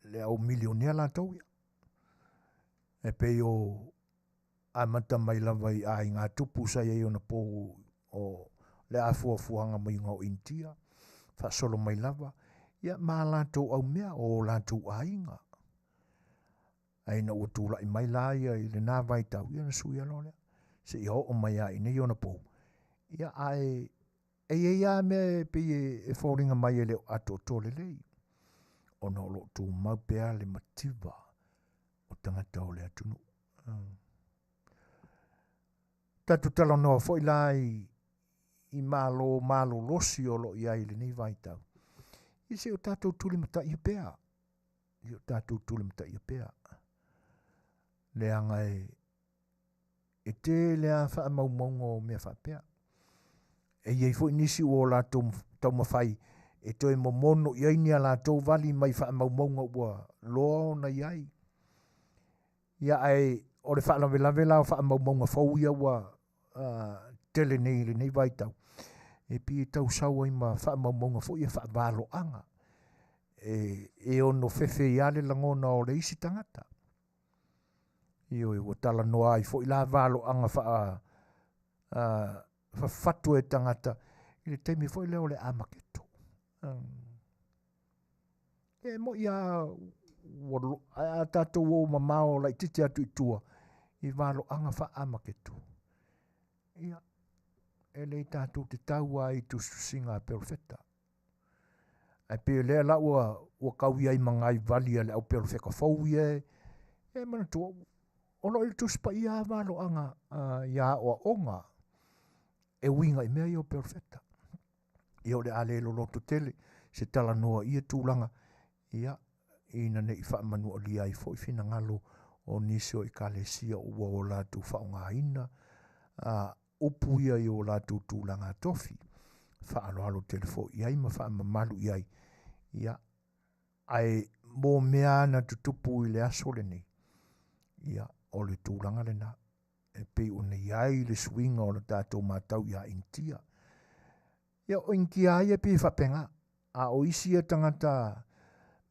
[SPEAKER 1] le au milionea latou ia. E pei o amata mai lava i aiga tupu sa i ai ona pou o le afuafuaga maiga o Initia, faasolo mai lava, ia ma latou aumea o o latou aiga. Ae ina ua tulai mai la ia i lena vaitau, ia ona suia loa lea, seia oo mai lava i nei ona pou. Ia ae e i ai lava mea e pei e foliga mai e le o atoatoa lelei, ona o lo o tumau pea le mativa o tagata o le atunuu. Tatou talanoa foi la i, i malo malolosi o lo o i ai i lenei vaitau, ia se i o tatou tulimataia pea, ia o tatou tulimataia pea. Leaga e, e tele lava faamaumauga o mea faapea. E i ai foi nisi ua o latou taumafai e toe momono i ai ni a latou vali mai faamaumauga ua loa ona i ai. Ia ae o le faalavelave la o faamaumauga fou ia ua tele nei i lenei vaitau, e pei e tau sau ai ma faamaumauga foi ia faavaloaga e, e ono fefe ai lava le lagona o le isi tagata. Ioe, ua talanoa ai foi la valoaga faa fafatu e tagata i le taimi foi lea o le amaketo. E moi a ua ae a tatou o mamao laitiiti atu i tua i valoaga faa-amaketo, ia, e le tatou te tau lava i tusitusiga a perofeta. Ae pei o lea la ua, ua kau i ai ma nai vali a le au perofeta fou ia e, e manatua, o lo o i le Tusi Paia lava valoaga uh, ia aoaoga e uiga i mea ia o perofeta. Ia o le a le loloto tele se talanoa i ia tulaga, ia, ina ne i faamanualia ai foi finagalo o nisi o ekalesia ua o latou faaaogaina a upu ia i o latou tulaga tofi, faaaloalo tele foi i ai ma faamamalu i ai. Ia, ae mo mea na tutupu i le aso lenei, ia, o le tulaga lena e pei ona i ai le suiga o le tatou matau iā Initia. Ia, o Initia lava ia e pei e faapena, a o isi ia tagata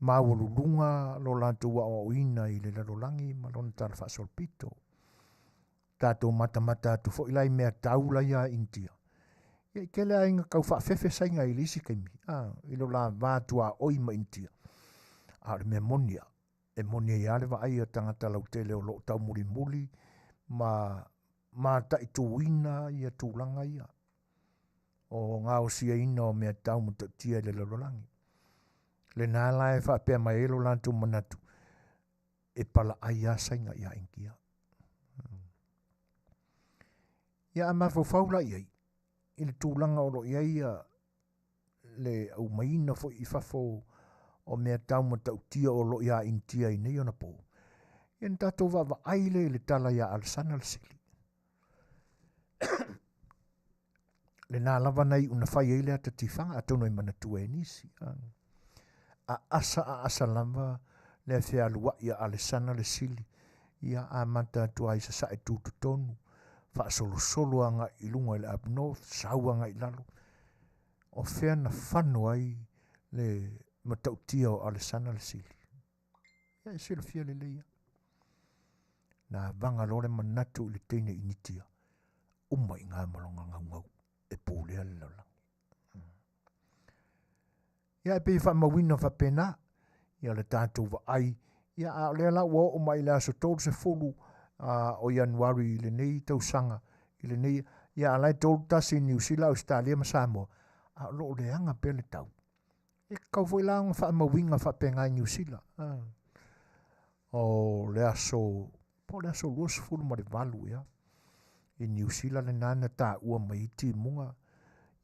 [SPEAKER 1] maualuluga lo latou aoaoina i le lalolagi ma lona talafaasolopito. Tatou matamata atu foi la i mea tau la ia Initia. Ia, i tele lava ina tau faafefe Saina i le isi taimi, a, i lo la va tuaoi ma Initia. A o le mea moni lava, e moni ai lava le vaai a tagata lautele o lo o taumulimuli ma mataituina ia tulaga ia o gaosiaina o mea tau matautia i le lalolagi. Lena la e faapea mai ai lo latou manatu, e palaai lava Saina ia Initia. Ia a mafaufau la i ai, i le tulaga o lo o i ai ia le aumaiina foi i fafo o mea tau matautia o lo o iā Initia i nei ona po, ia na tatou vaavaai lea i le tala iā Alesana le Sili. Lena lava na iu na fai ai le ata tifaga, atonu e manatua e nisi. A asa a asa lava le fealuai a Alesana le Sili, ia amata atu ai sasae tutotonu, faasolosolo agai i luga i le up north, sau agai i lalo. O fea na fano ai le matautia o Alesana le Sili? Ia e silafia lelei lava. Na vaga loa le manatu i le teine Initia, uma i ina ma lona gaugau e pulea le lalolagi. Ia e pei e faamauina faapena ia le tatou vaai, ia a o lea la ua oo mai i le aso 30 o Ianuari i lenei tausaga, i lenei, ia a la e 31 i Niu Sila, Ausetalia ma Samoa, a o lo o leaga pea le tau. E tatau foi la ona faamauina faapena i Niu Sila. O le aso, po o le aso 28 ea, i Niu Sila lena na taua mai ai timuga,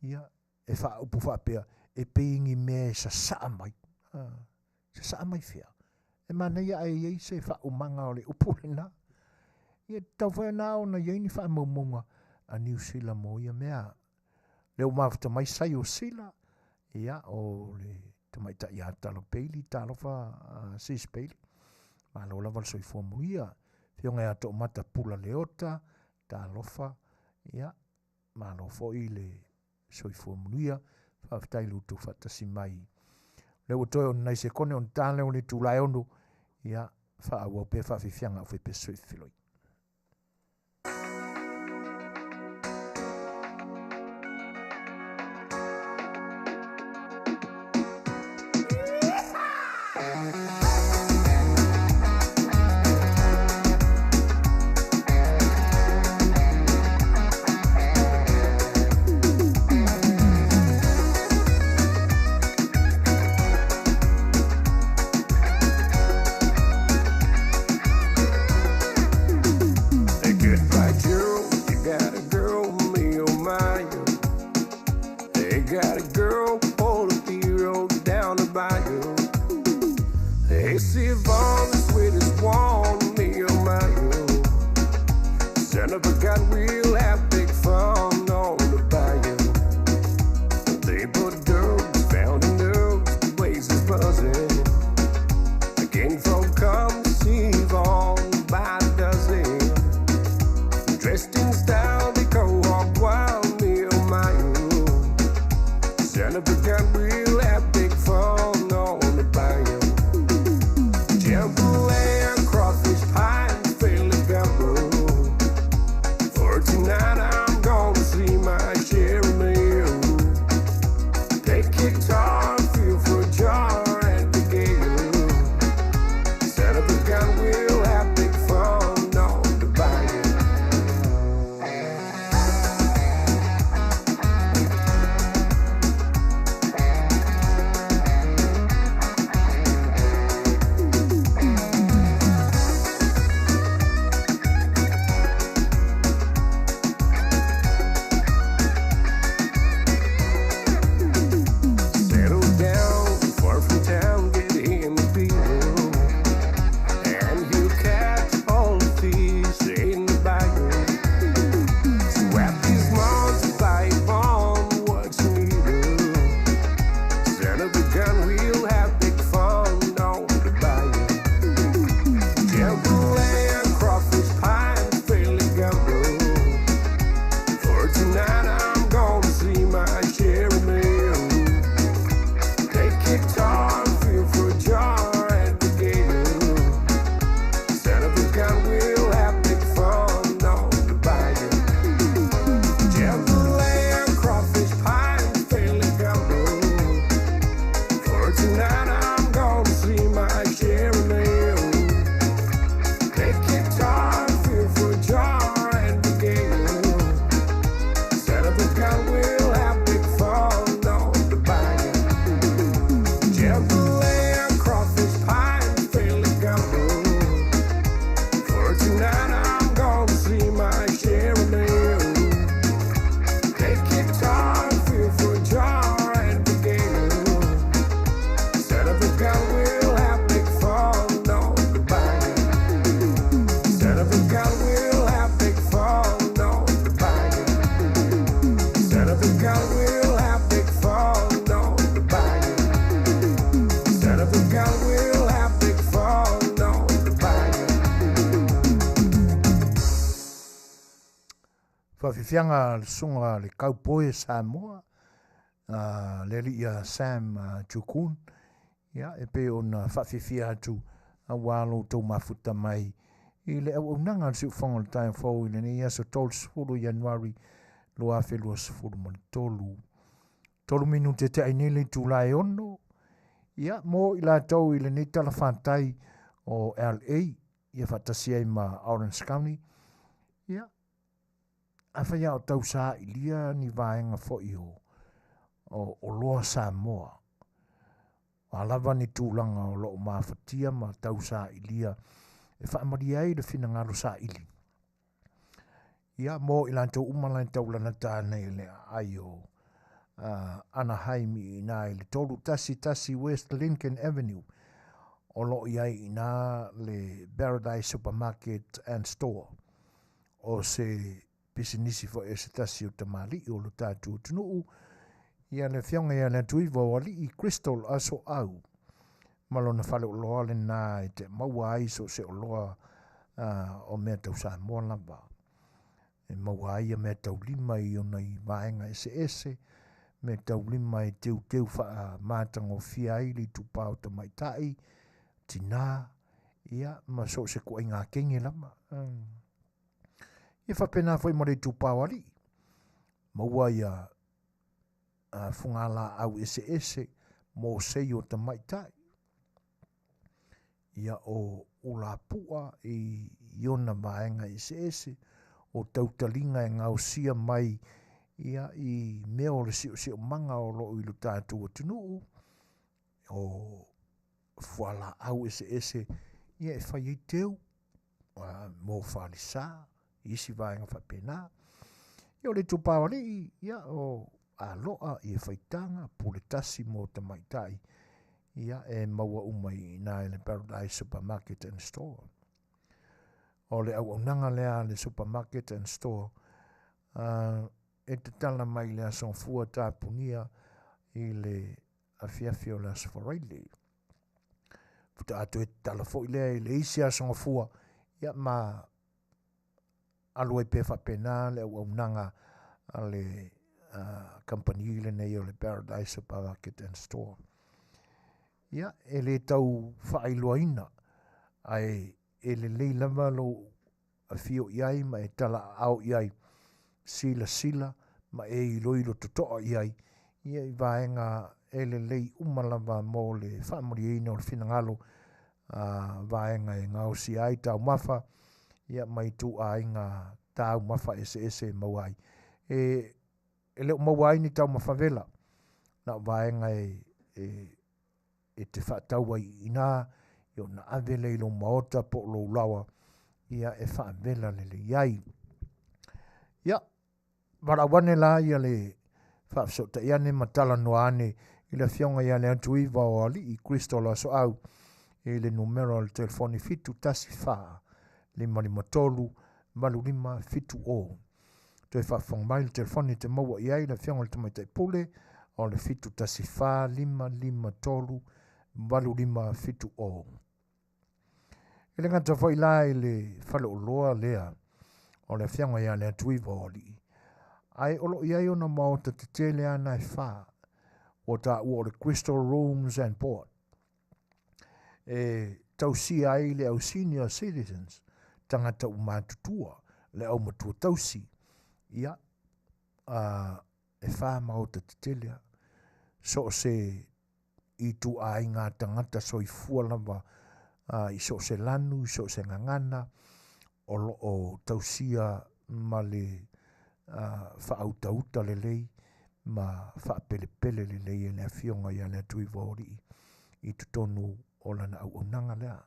[SPEAKER 1] ia, e faaupu faapea, e pei ni mea e sasaa mai. Sasaa mai fea? E manaia ae i ai se faaumaga o le upu lena. Ia, e tatau foi ona ona i ai ni faamaumauga a Niu Sila mo ia mea. Lea ua mafuta mai Saio Sila, ia, o le tamaitai ia Talo Bailey, talofa uh, Sis Bailey. Malo lava le soifua muia. Fioga ia Toomata Pula Leota, talofa, ia, malo foi le soifua manuia. Faafetai i lo outou faatasi mai. O lea ua toe o ni nai sekone ona ta lea o le itula e 6, ia, faaauau pea faafiafiaga a aufaipesu soifiloi. Faafiafiaga a le susuga a le Kaupoi o Samoa, le alii ia Sam Chukun, ia, e pei ona faafiafia atu aua lo outou mafuta mai i le auaunaga a le Siufofoga o le Taeao Fou i lenei aso 30 Ianuari 2023. 3 minute te ai nei le itula e 6, ia, mo i latou i lenei talafatai o LA, ia faatasi ai ma Orange County, ia, afai lava o tau sailia ni vaega foi o o oloa Samoa, o a lava ni tulaga o lo o mafatia ma tau sailia e faamalie ai le finagalo saili. Ia, mo i latou uma la e taulalata ana i le aai o uh, Anaheim i ina i le 311 West Lincoln Avenue, o lo o i ai i ina le Paradise Supermarket and Store. o se pisinisi foi e se tasi o tamalii o lo tatou atunuu, ia le afioga ia Leatuiva o Alii Crystal Asoau ma lona faleoloa lena e te maua ai so o se oloa o mea tau Samoa lava. E maua ai ia meataulima i ona i vaega eseese, meataulima e teuteu faamatagofie ai le itupa o tamaitai, tinā, ia ma so o se ituaiga kege lava. Ia faapena foi ma le itupa o alii, maua ia fugalaau eseese mo sei o tamaitai, ia o ulapu'a i ona vaega eseese, o tautaliga e gaosia mai ia i mea o le siosiomaga o lo o i lo tatou atunuu, o fualaau eseese ia e fai ai teu mo falesa isi vaega faapena. Ia o le itupa o alii, ia o aloa, ia faitaga, pule tasi mo tamaitai, ia e maua uma i ina i le Paradise Supermarket and Store. O le auaunaga lea a le Supermarket and Store e tatala mai le Aso Gafua tapunia i le afiafi o le Aso Faraile. Faatoa toe tatala foi lea i le isi Aso Gafua, ia ma alu ai pea faapena le auaunaga a le kamupani lenei o le Paradise Supermarket and Store. Ia, e le tau faailoaina, ae e lelei lava lou afio i ai ma e talaaao i ai, silasila ma e iloilo totoa i ai, ia i vaega e lelei uma lava mo le faamalieina o le finagalo, vaega e gaosia ai taumafa, ia ma ituaiga taumafa eseese e maua ai. E le o maua ai ni taumafa vela, na o vaega e te faatau ai i ina, ia ona ave lea i lou maota po o lou laoa, ia e faavela lelei ai. Ia, valaau ane la ia le faafesootai ane ma talanoa ane i le afioga ia Leatuiva o Alii Crystal Asoau i le numera o le telefoni 714 553 8570. Toe faafofoga mai le telefoni te maua i ai le afioga i le Tamaitai Pule o le 714 553 8570. E le gata foi la i le faleoloa lea o le afioga ia Leatuiva o Alii, ae o lo o i ai ona maota tetele ana e fa, ua taua o le Crystal Rooms and Board, e tausia ai le au senior citizens, tagata ua matutua, le au matua tausi, ia, e fa maota tetele a. So o se ituaiga tagata soifua lava i so o se lanu, i so o se gagana, o lo o tausia ma le faautauta lelei ma faapelepele lelei e le afioga ia Leatuiva o Alii i totonu o lana auaunaga lea.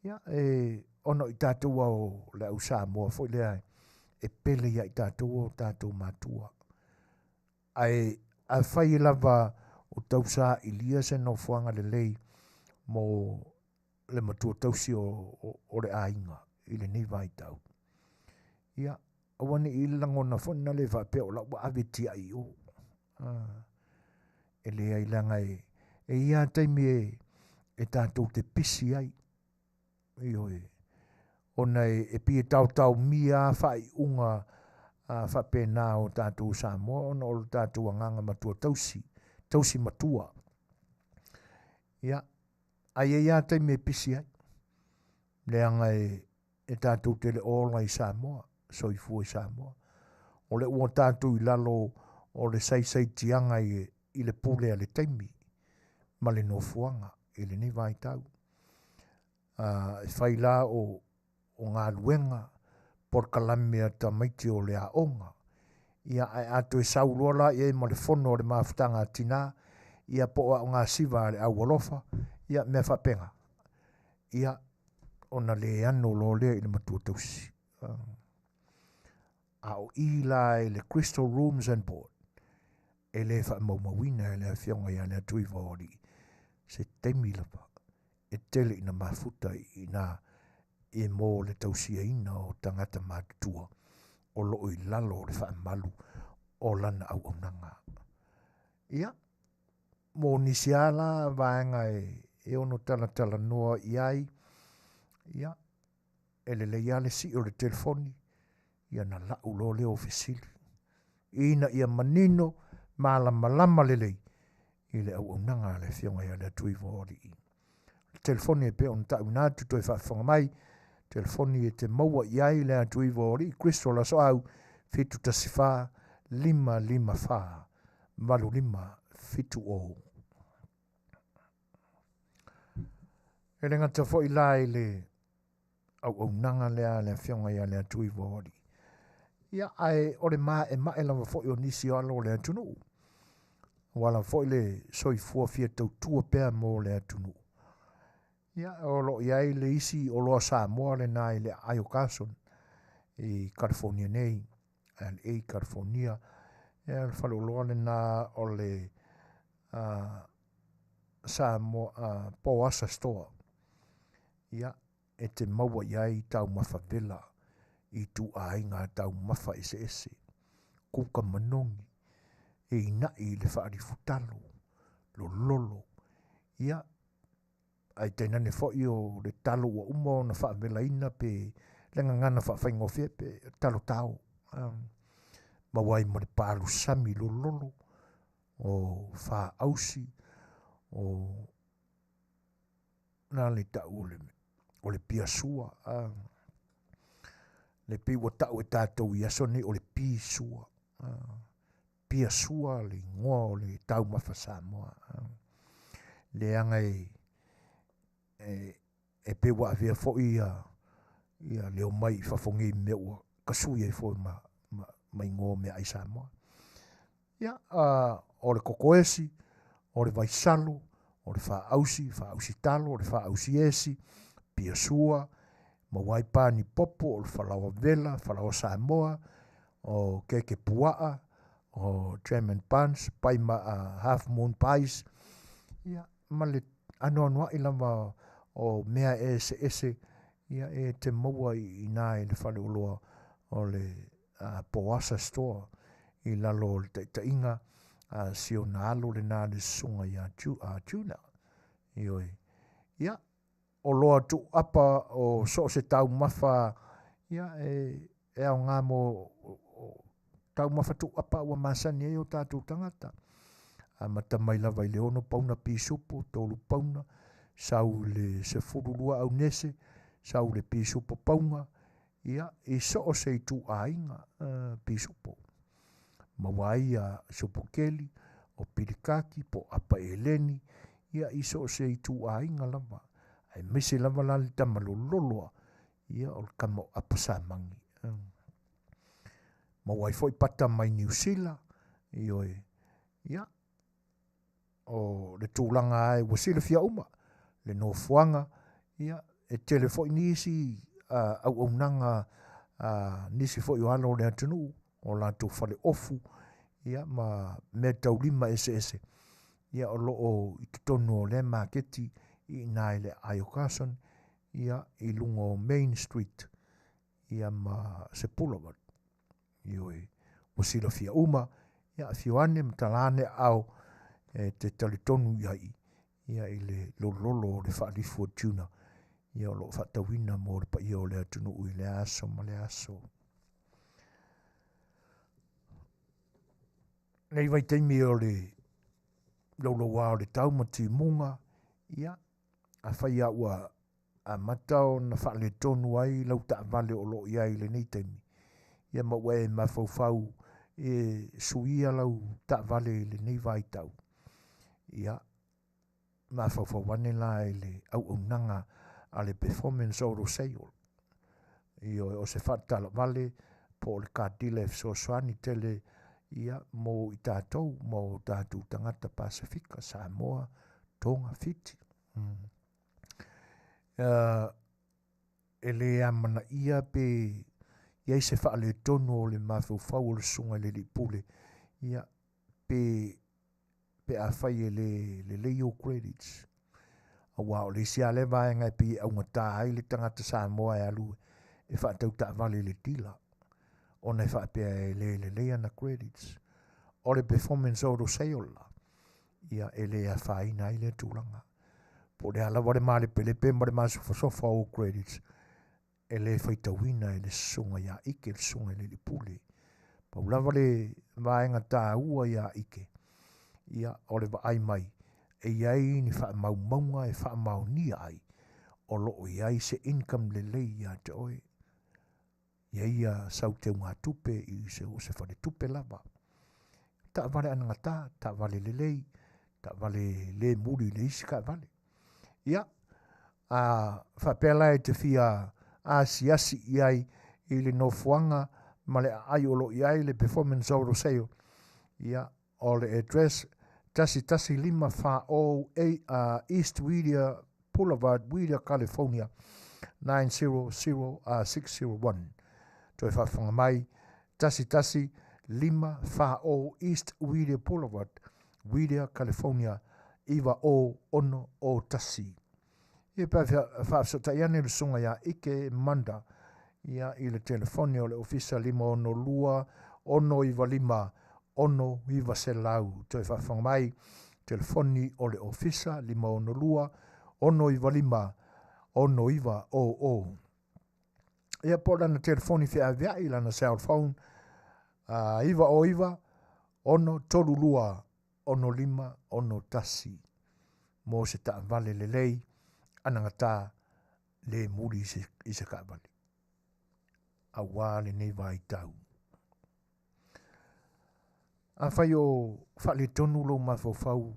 [SPEAKER 1] Ia, e ona o i tatou o le au Samoa foi lea e pele ia i tatou o tatou matua. Ae afai lava o tausailia se nofoaga lelei mo le matua tausi o le aiga i lenei vaitau, ia, aua ne i lagona foi na le faapea o la ua ave tiai i o. E leai leaga e ia taimi e tatou te pisi ai. Ioe. Ona e pei e taotaomia a faaiuga faapena o tatou Samoa ona o le tatou agaga matua tausi, tausi matua. Ia, ae i ai lava taimi e pisi ai, leaga e tatou te le ola i Samoa, soifua i Samoa. O le ua tatou i lalo o le saisaitiaga i le pule a le taimi ma le nofoaga i lenei vaitau. E fai la o galuega polokalame a tamaiti o le aoga, ia ae a toe sau loa la i ai ma le fono a le mafutaga a tinā, ia po o aogasiva a le aualofa, ia mea faapena, ia ona le ano loa lea i le matua tausi. A o i la i le Crystal Rooms and Board, e le faamaumauina e le afioga ia Leatuiva o Alii se taimi lava e tele ina mafuta i ina. I mo le tausiaina o tagata matutua o loo i lalo o le faamalu o lana auaunaga. Ia, mo nisi lava la vaega e ono talatalanoa i ai, ia, e lelei lava le sii o le telefoni, ia ona lau loa lea o fesili, ina ia manino malamalama lelei i le auaunaga a le Afioga ia Leatuiva o Alii. O le telefoni e pei ona tauina atu toe faafofoga mai, telefoni e te maua i ai Leatuiva o Alii Crystal Asoau 714 554 8570. E le gata foi la i le auaunaga lea a le Afioga ia Leatuiva o Alii, ia ae o le maemae lava foi o nisi o alo o le atunuu, aua lava foi le soifua fia tautua pea mo le atunuu. Ia o lo o i ai le isi oloa Samoa lena i le aai o Carson i California nei, LA California. Ia o le faleoloa lena o le Samoa Poasa Store. Ia e te maua i ai taumafa vela i ituaiga taumafa eseese, kuka manogi, e ina'i i le faalifutalo, lololo, ia, ae tainane foi o le talo ua uma ona faavelaina pe le gagana faafaigofie pe talo tao, maua ai ma le palusami lololo, o faausi, o na le tau o le piasua, le pei ua tau e tatou i aso nei o le pisua. Piasua le igoa o le taumafa Samoa. Leaga e pei ua avea foi ia le omai i fafo nei mea ua tasui ai foi ma igoa o meaai Samoa. Ia, o le kokoesi, o le vaisalo, o le faausi, faausi talo, o le faausi esi, piasua, maua ai pani popo, o le falaoa vela, falaoa Samoa, o keke puaa, o German buns, pai ma half moon pies, ia, ma le anoanoai lava o mea eseese ia e te maua i ina i le faleoloa o le Poasa Store i lalo o le taitaiga a si ona alo lena le susuga ia Juna. Ioe. Ia, oloa tuuapa o so o se taumafa, ia e aoga mo taumafa tuuapa ua masani ai o tatou tagata. Amata mai lava i le 6 pauna pisupo, 3 pauna, sau i le 12 aunese, sau i le pisupo pauna, ia, i so o se ituaiga pisupo. Maua ai supo keli, o pilikaki po o apa eleni, ia i so o se ituaiga lava. Aemaise lava la le tama lololo lava, ia o le tama o apa samagi. Maua ai foi pata mai Niu Sila, ioe, ia, o le tulaga lava ua silafia uma le nofoaga, ia, e tele foi nisi auaunaga a nisi foi o alo o le atunuu, o latou faleofu, ia ma meataulima eseese, ia o lo o i totonu o lea maketi i ina i le aai o Carson, ia, i luga o Main Street, ia ma se Boulevard. Ioe, ua silafia uma, ia afio ane ma tala ane aao e te talitonu i ai, ia i le lololo o le faalifu o tuna, ia o lo o faatauina mo le paia o le atunuu i lea aso ma lea aso. Nei vaitaimi o le louloua o le tau ma timuga, ia, afai lava ua amata ona faaletonu ai lau taavale o lo o i ai i lenei taimi, ia ma ua e mafaufau e suia lau taavale i lenei vaitau, ia, mafaufau ane la i le auaunaga a le Performance Auto Sale. Ioe, o se faatalavale po o le car dealer e fesoasoani tele ia mo i tatou, mo tatou tagata Pasefika, Samoa, Tonga, Fiti. E le amanaia pe i ai se faaletonu o le mafaufau o le susuga i le alii pule, ia, pe afai e le lelei ou credits. Aua o le isi lava lea vaega e pei e augata ai le tagata Samoa e alu e faatau taavale i le dealer, ona e faapea e le lelei ana credits. O le performance auto sale la, ia e le afaina ai lea tulaga. Po o le a lava le malepelepe ma le masofasofa o ou credits, e le faitauina e le susuga ia Ike, le susuga i le alii pule. Pau lava le vaega taua ia Ike, ia o le vaai mai e i ai ni faamaumauga e faamaonia ai o lo o i ai se income lelei ia te oe, ia ia sau teugatupe i se o se faletupe lava. Taavale anagata, taavale lelei, taavale le muli i le isi taavale. Ia, a faapea la e te fia asiasi i ai i le nofoaga ma le aai o lo o i ai le Performance Auto Sale, ia, o le address 11540 East Whittier Boulevard, Whittier, California 90061. Toe faafofoga mai, 11540 East Whittier Boulevard, Whittier, California 90601. Ia pe faafesootai ane le susuga ia Ike Manda ia i le telefoni o le ofisa 562 695 6900. Toe faafofoga mai, telefoni o le ofisa 562 695 6900. Ia po o lana telefoni feaveai, lana cell phone, 909 632 6561 mo se taavale lelei anagata le muli i se taavale aua lenei vaitau. Afai o faaletonu lou mafaufau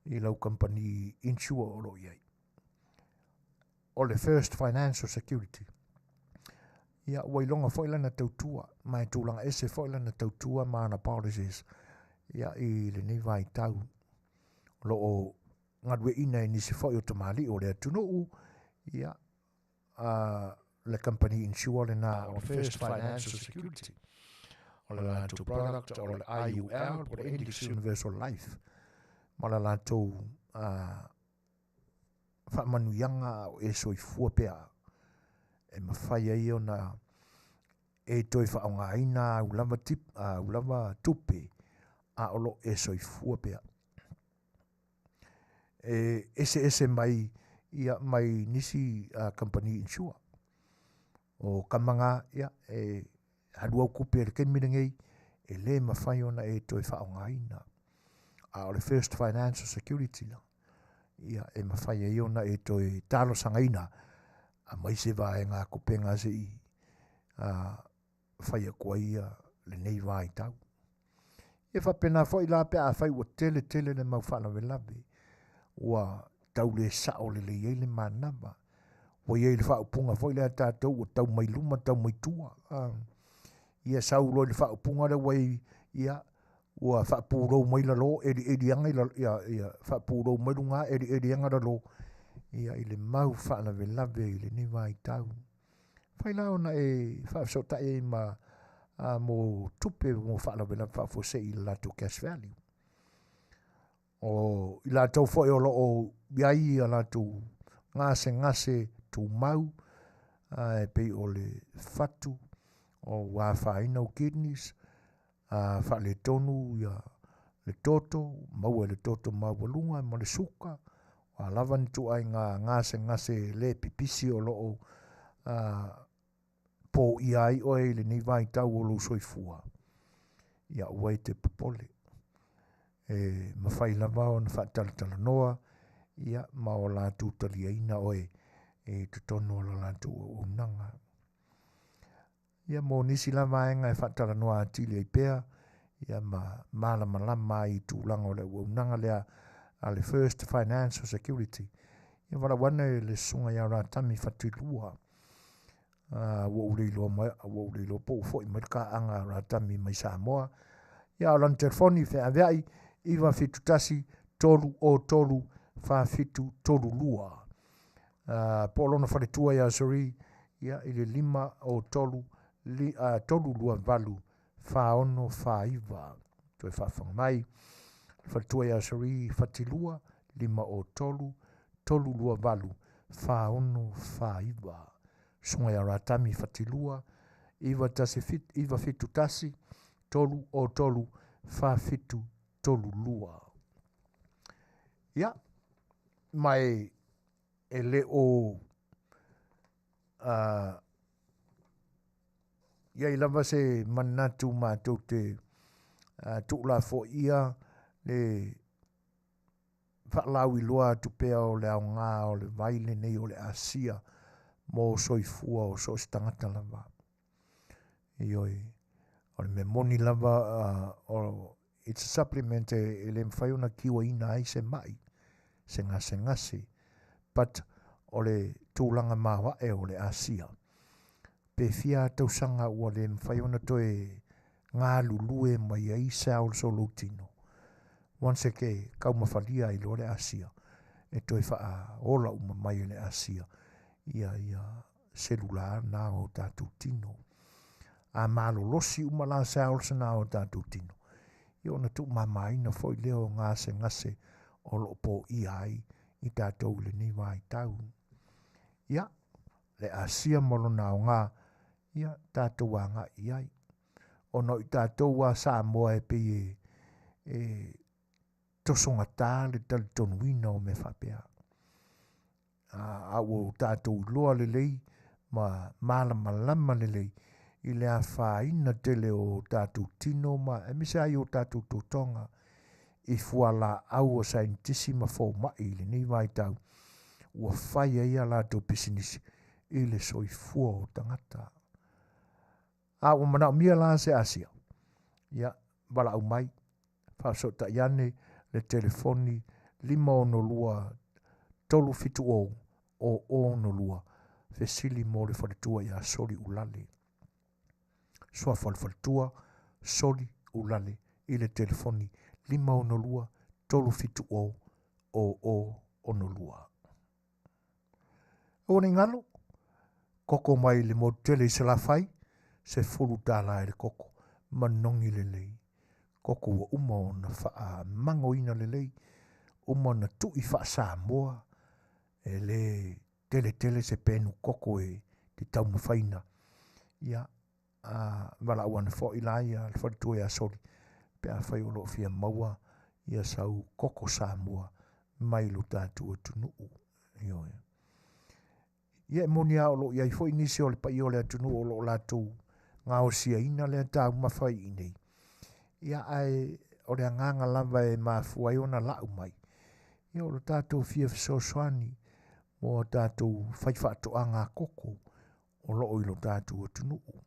[SPEAKER 1] i lau kamupani insure o lo o i ai, o le First Financial Security, ia ua iloga foi lana tautua, ma e tulaga ese foi lana tautua ma ana policies ia i lenei vaitau. O lo o galueaiina e nisi foi o tamalii o le atunuu, ia le company insure lena o First Financial Security. O le latou product o le IUL, po o le Index Universal Life, ma le latou faamanuiaga o e soifua pea e mafai ai ona e toe faaaogaina au lava tip, au lava tupe a o lo e soifua pea. E eseese mai ia mai nisi company insure. O kamaga ia e alu au tupe i le taimi lenei e le mafai ona e toe faaaogaina. A o le First Financial Security la, ia e mafai ai ona e toe talosagaina aumai se vaegatupe se i fai atu ai ia lenei vaitau. E faapena foi la pe afai ua tele tele le mau faalavelave ua tau le sao lelei ai le manava. Ua i ai le faaupuga foi lea tatou ua tau mai luma tau mai tua. Ia sau loa i le faaupuga lea ua i, ia ua faapulou mai lalo elieliaga i ia, ia faapulou mai luga elieliaga lalo ia i le mau faalavelave i lenei vaitau. Fai la ona e faafesootai ai ma mo tupe mo faalavelave faafuasei i le latou cash value. O i latou foi o lo o i ai a latou gasegase tumau, e pei o le fatu, o ua afaina au kidneys, faaletonu ia le toto, maua i le toto maualuga ma le suka, o a lava ni ituaiga gasegase le pipisi o lo o poia ai oe i lenei vaitau o lou soifua, ia aua e te popole. E mafai lava ona faatalatalanoa ia ma o latou taliaina oe i totonu o la latou auaunaga. Ia mo nisi la vaega e faatalanoa atili ai pea, ia ma malamalama ai i tulaga o le auaunaga lea a le First Financial Security. Ia valaau ane le susuga ia Ratami Fatilua. Ua ou le iloa mai, ua ou le iloa po ua foi mai le kaaga a Ratami mai Samoa. Ia o lana telefoni feaveai 971 303 4732. Po o lona faletua ia Suri, ia i le 503 328 4649. Toe faafofoga mai, le faletua ia Suri Fatilua 503 328 4649. Susuga ia Ratami Fatilua, 917 971 303 4732. Ia, ma e, e le o uh, iai lava se manatu matou te uh, tuulafoia le faalauiloa atu pea o le aoga o le vai lenei o le asia mo soifua o so o se tagata lava. Ioe, o le mea moni lava uh, o, it's a supplement e, e le mafai ona kiuaina ai se mai, se gasegase, but o le tulaga maoae o le asia. Pe fia tausaga ua le mafai ona toe galulue mai ai cells o lou tino. Once e ke taumafalia ai loa le asia, e toe faaola uma mai e le asia ia ia selula na o tatou tino. A malolosi uma la cells na o tatou tino, ia ona tuumamaina foi lea o gasegase o loo poia ai i tatou i lenei vaitau. Ia, le asia ma lona aoga, ia tatou agai i ai. Ona o i tatou a Samoa e pei e, e tosogata le talitonuina o mea faapea. A, a ua tatou iloa lelei ma malamalama lelei i le afaina tele o tatou tino ma aemaise ai o tatou totoga i fualaau a saienitisi ma fomai i lenei vaitau ua fai ai a latou pisinisi i le soifua o tagata. A ua manaomia la se asia, ia valaau mai, faafesootai ane le telefoni 562 370 0062, fesili mo le faletua ia Soli Ulale. Suafa o le faletua, Soli Ulale i le telefoni 562 370 0062. Aua ne i galo, koko mai le motu tele i Salafai, $10 i le koko, manogi lelei. Koko ua uma ona faamagoina lelei, uma ona tui faa-Samoa, e le tele tele se penu koko e te taumafaina. Ia, a valaau ane foi la ia le faletua ia Soli, pe afai o lo o fia maua ia sau koko Samoa mai lo tatou atunuu. Ioe. Ia e moni lava o lo o i ai foi nisi o le paia o le atunuu o lo o latou gaosiaina lea taumafa i inei. Ia ae o le agaga lava e mafua ai ona lau mai, ia o lo tatou fia fesoasoani mo a tatou faifaatoaga koko o lo o i lo tatou atunuu. O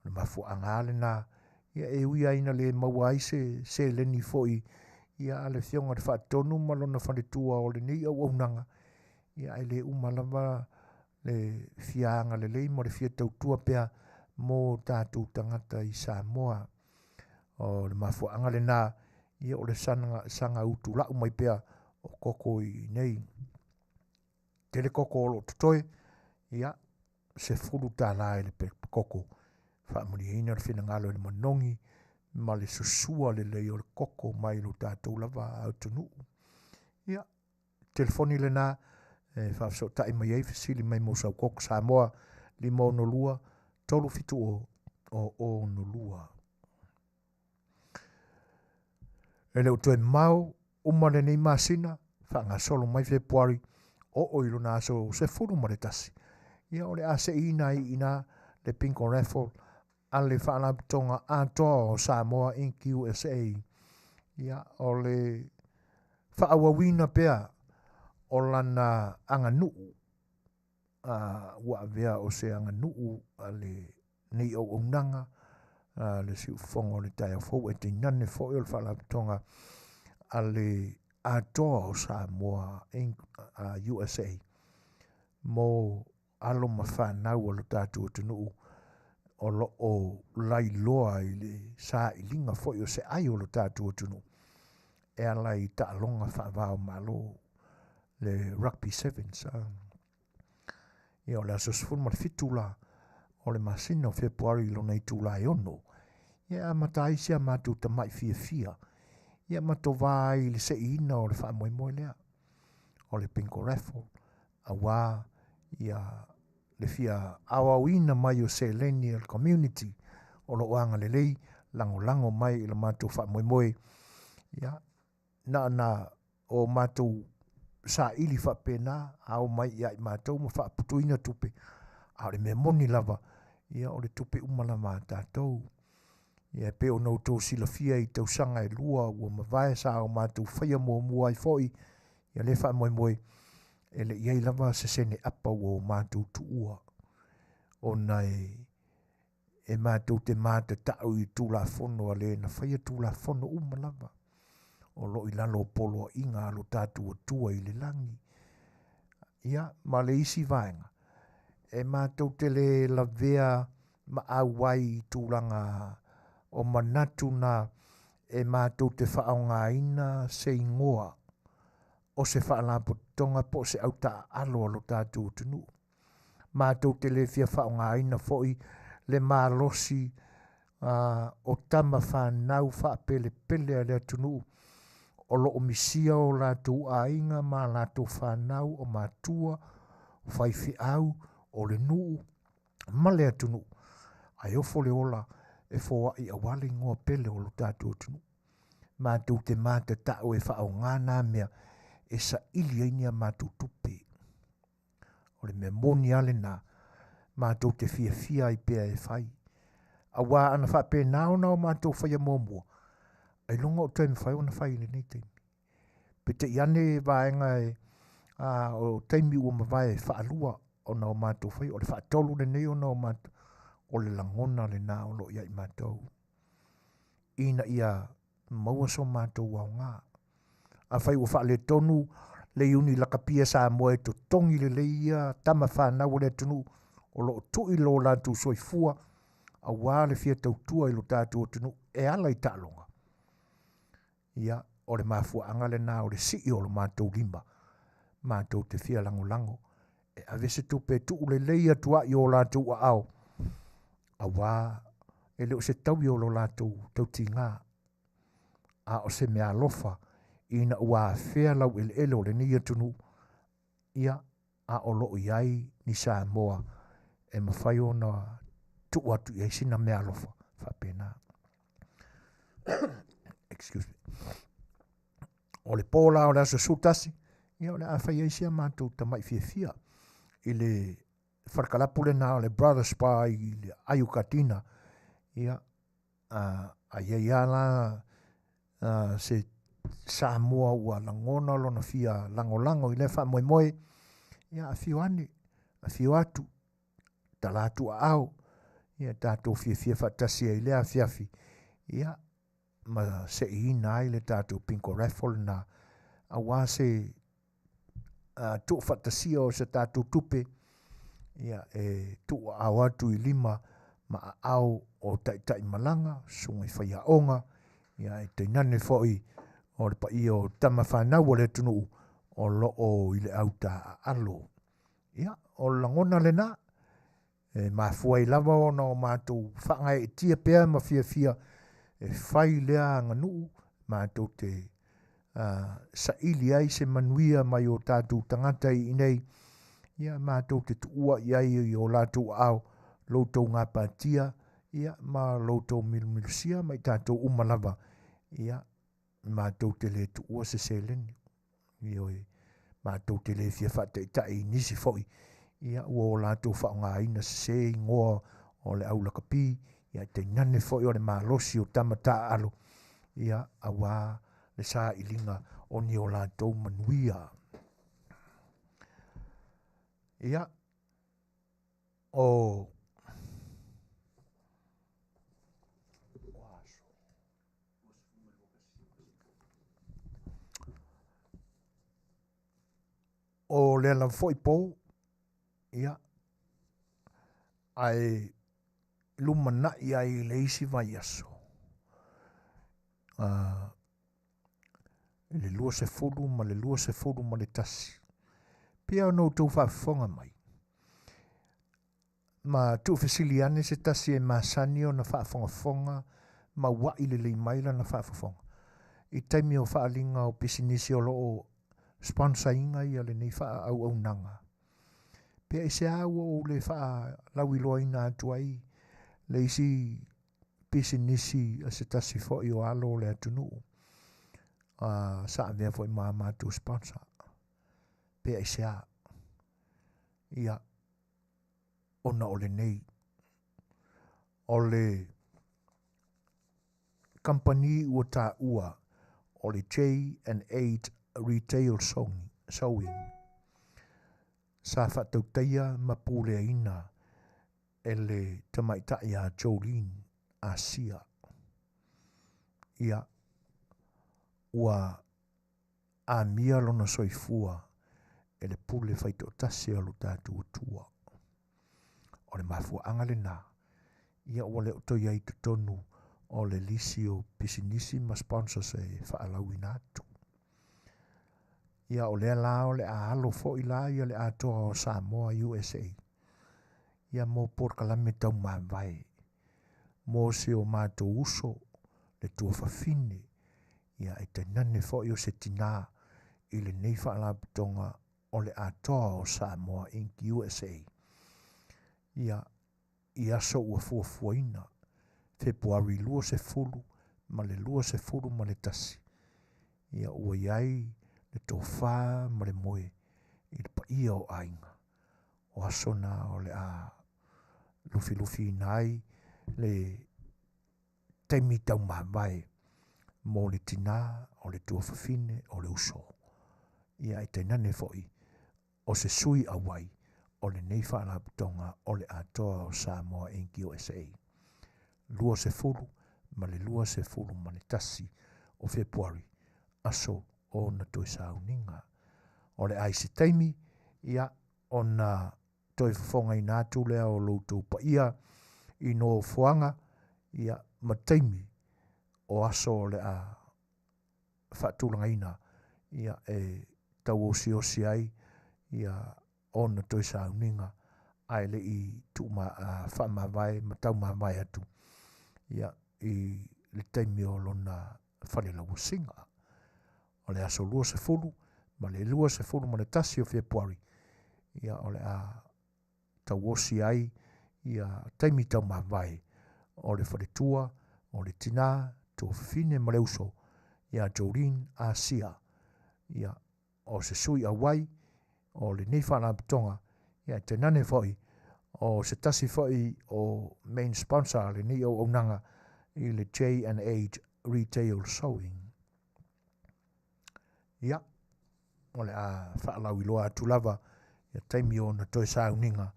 [SPEAKER 1] le mafuaaga lava lena, ia e ui lava ina le maua ai se seleni foi ia a le Afioga i le Faatonu ma lona faletua o lenei auaunaga, ia ae le uma lava le fia agalelei ma le fia tautua pea mo tatou tagata i Samoa. O le mafuaaga lena, ia o le saga, saga utulau mai pea o koko i nei. Tele koko o lo o totoe, ia, $10 i le koko. Faamalieina le finagalo i le manogi ma le susua lelei o le koko mai lo tatou lava atunuu. Ia, telefoni lena e faafesootai mai ai fesili mai mo sau koko Samoa 562 370 062. E le o toe mamao uma lenei masina, faagasolo mai Fepuari, oo i lona aso 11. Ia o le a seiina ai i ina le bingo raffle a le Faalapotopotoga atoa o Samoa Inc. USA. Ia o le faaauauina pea o lana aganuu a ua avea o se aganuu a lenei auaunaga a le siufofoga o le taeao fou e tainane foi o le faalapotopotoga a le atoa o Samoa Inc. USA mo alo ma fanau a lo tatou atunuu o lo o lailoa i le sailiga foi o se ai o lo tatou atunuu e ala i taaloga faava o Malo le Rugby Sevens. Ia o le aso 17 la o le masina o Fepuari i lona itula e 6, ia e amata ai si a matou tamai fiafia, ia ma tovā ai i le seiina o le faamoemoe lea. o le bingo raffle auā ia le fia aoaoina mai o seleni a le community o lo o agalelei lagolago mai i le matou faamoemoe. Ia, na ona o matou saili faapena a o mai ia i matou ma faaputuina tupe, a o le mea moni lava, ia o le tupe uma lava a tatou. Ia e pei ona outou silafia i tausaga e lua ua mavae sa o matou faia muamua ai foi ia lea faamoemoe, e le i ai lava se sene apa ua o matou tuua, ona e e matou te matatau i Tulafono a le na faia Tulafono uma lava o lo o i lalo o poloaiga a lo tatou Atua i le lagi. Ia, ma le isi vaega, e matou te le lavea ma auai i tulaga o manatu na e matou te faaaogaina se igoa o se faalapotopotoga po o se autaaalo a lo tatou atunuu. Matou te le fia faaaogaina foi le malosi o tama fanau faapelepele a le atunuu o lo o misia o latou aiga ma latou fanau, o matua, o faifeau, o le nuu ma le atunuu, ae ofo le ola e foai aua le igoa pele o lo tatou atunuu. Matou te matatau e faaaoga na mea e saili ai ni a matou tupe. O le mea moni lava lena, matou te fiafia ai pea e fai. Aua ana faapena ona o matou faia muamua, ailoga o toe mafai ona fai i lenei taimi. Peitai ane vaega e, a, o taimi ua mavae e faalua ona o matou faia, o le faatolu lenei ona o matou, o le lagona lena o lo o i ai matou, ina ia maua so matou aoga. Afai ua faaletonu le iuni lakapia Samoa e totogi lelei ia tama fanau a le atunuu o lo o tui lo latou soifua aua le fia tautua i lo tatou atunuu e ala i taaloga, ia, o le mafuaaga lena o le sii o lo matou lima, matou te fia lagolago e ave se tupe e tuu lelei atu ai i o latou aao, aua e le o se taui o lo latou tautiga, a o se meaalofa ina ua afea laueleele o lenei atunuu, ia, a o lo o i ai ni Samoa e mafai ona tuu atu i ai sina meaalofa faapena. Excuse me. O le pō la o le aso 11, ia o le a fai ai si a matou tamai fiafia i le falekalapu lena o le Brothers Bar i le Aiukatina. Ia, a, a i ai lava la se Samoa ua lagona lona fia lagolago i lea faamoemoe, ia afio ane, afio atu, tala atu aao, ia tatou fiafia faatasi ai i lea afiafi, ia ma seiina ai le tatou bingo raffle lena, aua se tuufaatasia o se tatou tupe, ia e tuuaao atu i lima ma aao o taitai malaga, susuga i faiaoga, ia e tainane foi o le paia o tama fanau a le atunuu o lo o i le autaaalo. Ia, o le lagona lena, e mafua ai lava ona o matou faagaeetia pea ma fiafia e fai lea aganuu, matou te saili ai se manuia mai o tatou tagata i inei, ia matou te tuua i ai i o latou aao lo outou gapatia, ia ma lo outou milumilusia ma i tatou uma lava, ia matou te le tuua se seleni. Ioe, matou te le fia faataitai i nisi foi, ia ua o latou faaaogaina sese igoa o le au lakapi, ia tainane foi o le malosi o tama taaalo, ia aua le sailiga o ni o latou manuia. Ia, o O lea lava foi po, ia, ae lumanai ai i le isi vaiaso, i le 20 ma le 21, pei ona outou faafofoga mai, ma tuufesili ane se tasi e masani ona faafogafoga ma ua'i lelei mai lana faafofoga i taimi o faaaliga o pisinisi o lo o sponsor ina ia lenei faaauaunaga. Pe aisea ua ou le faalauiloaina atu ai le isi pisinisi a se tasi foi o alo o le atunuu sa avea foi ma a matou sponsor. Pe aisea? Ia, ona o lenei, o le kamupani ua taua o le J&H Retail Sewing sa faatautaia ma puleaina e le tamaitai a Jolene Asia. Ia, ua amia lona soifua e le pule faitoatasi a lo tatou Atua. O le mafuaaga lena, ia ua le o toe i ai i totonu o le lisi o pisinisi ma sponsors e faalauina atu. Ia o lea la o le a alo foi la ia le atoa o Samoa USA ia mo polokalame taumavae mo si o matou uso le tuafafine ia e tainane foi o se tinā i lenei faalapotopotoga o le atoa o Samoa Inc. USA. Ia, i aso ua fuafuaina, Fepuari 20 ma le 21, ia ua i ai le tofa ma le moe i le paia o aiga. O aso na o le a lufilufiina ai le taimi taumavae mo le tinā, o le tuafafine, o le uso. Ia e tainane foi o se sui auai o lenei faalapotopotoga o le atoa o Samoa Inc. USA. 20 ma le 21 o Fepuari, aso o ona toe sauniga. O le a i se taimi, ia, ona toe fofogaina atu lea o lo outou paia i nofoaga, ia, ma taimi o aso o le a faatulagaina, ia, e tauosiosi ai, ia, ona toe sauniga, ae le i tuuma, faamavae ma taumavae atu, ia, i le taimi o lona falelauasiga. O le aso 20 ma le 21 o Fepuari, ia, o le a tauosi ai ia taimi taumavae o le faletua, o le tinā, tuafafine ma le uso, ia Jolene Asia, ia, o se sui auai o lenei faalapotopotoga, ia e tainane foi o se tasi foi o main sponsor a lenei auaunaga i le J&H Retail Sewing. Ia, o le a faalauiloa atu lava ia taimi o ona toe sauniga,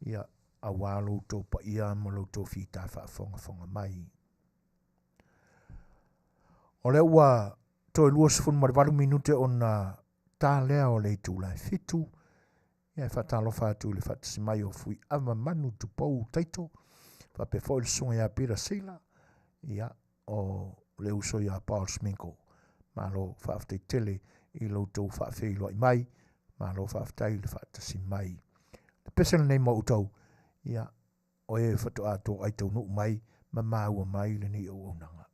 [SPEAKER 1] ia aua lo outou paia ma lo outou fita faafogafoga mai. O lea ua toe 28 minute ona ta lea o le itula e 7, ia e faatalofa atu i le faatasi mai o Fuiava Manu Tupou Taito, faapea foi le susuga ia Peter Sila, ia o le uso ia Paul Sminko. Malo faafetai tele i lo outou faafeiloai mai, malo faafetai i le faatasi mai. Le pese lenei mo outou, ia o e faatoa toai taunuu mai ma maua mai lenei auaunaga.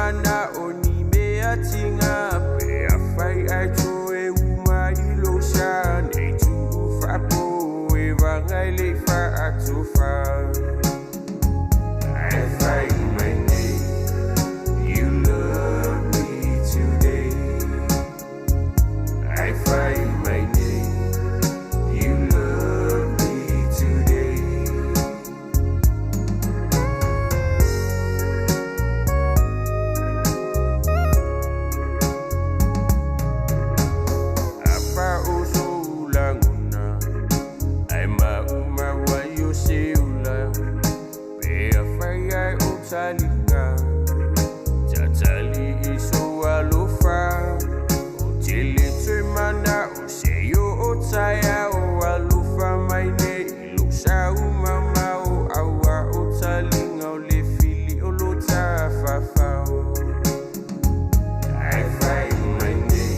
[SPEAKER 2] manao ni mea tiga pe afai ae toe uma i lou sa nei tuu faapo e vagai le faatofa Ae fai mai nei you love me today Ae fai mai nei you love me today. Afa o sou lagona ae maumau ai o se ula pe afai ae o taliga tatali i sou alofa o te le toe manao se i oo taeao alofa mai nei i lou sa umaumau aua o taliga o le fili o lo tafafao Ae fai mai nei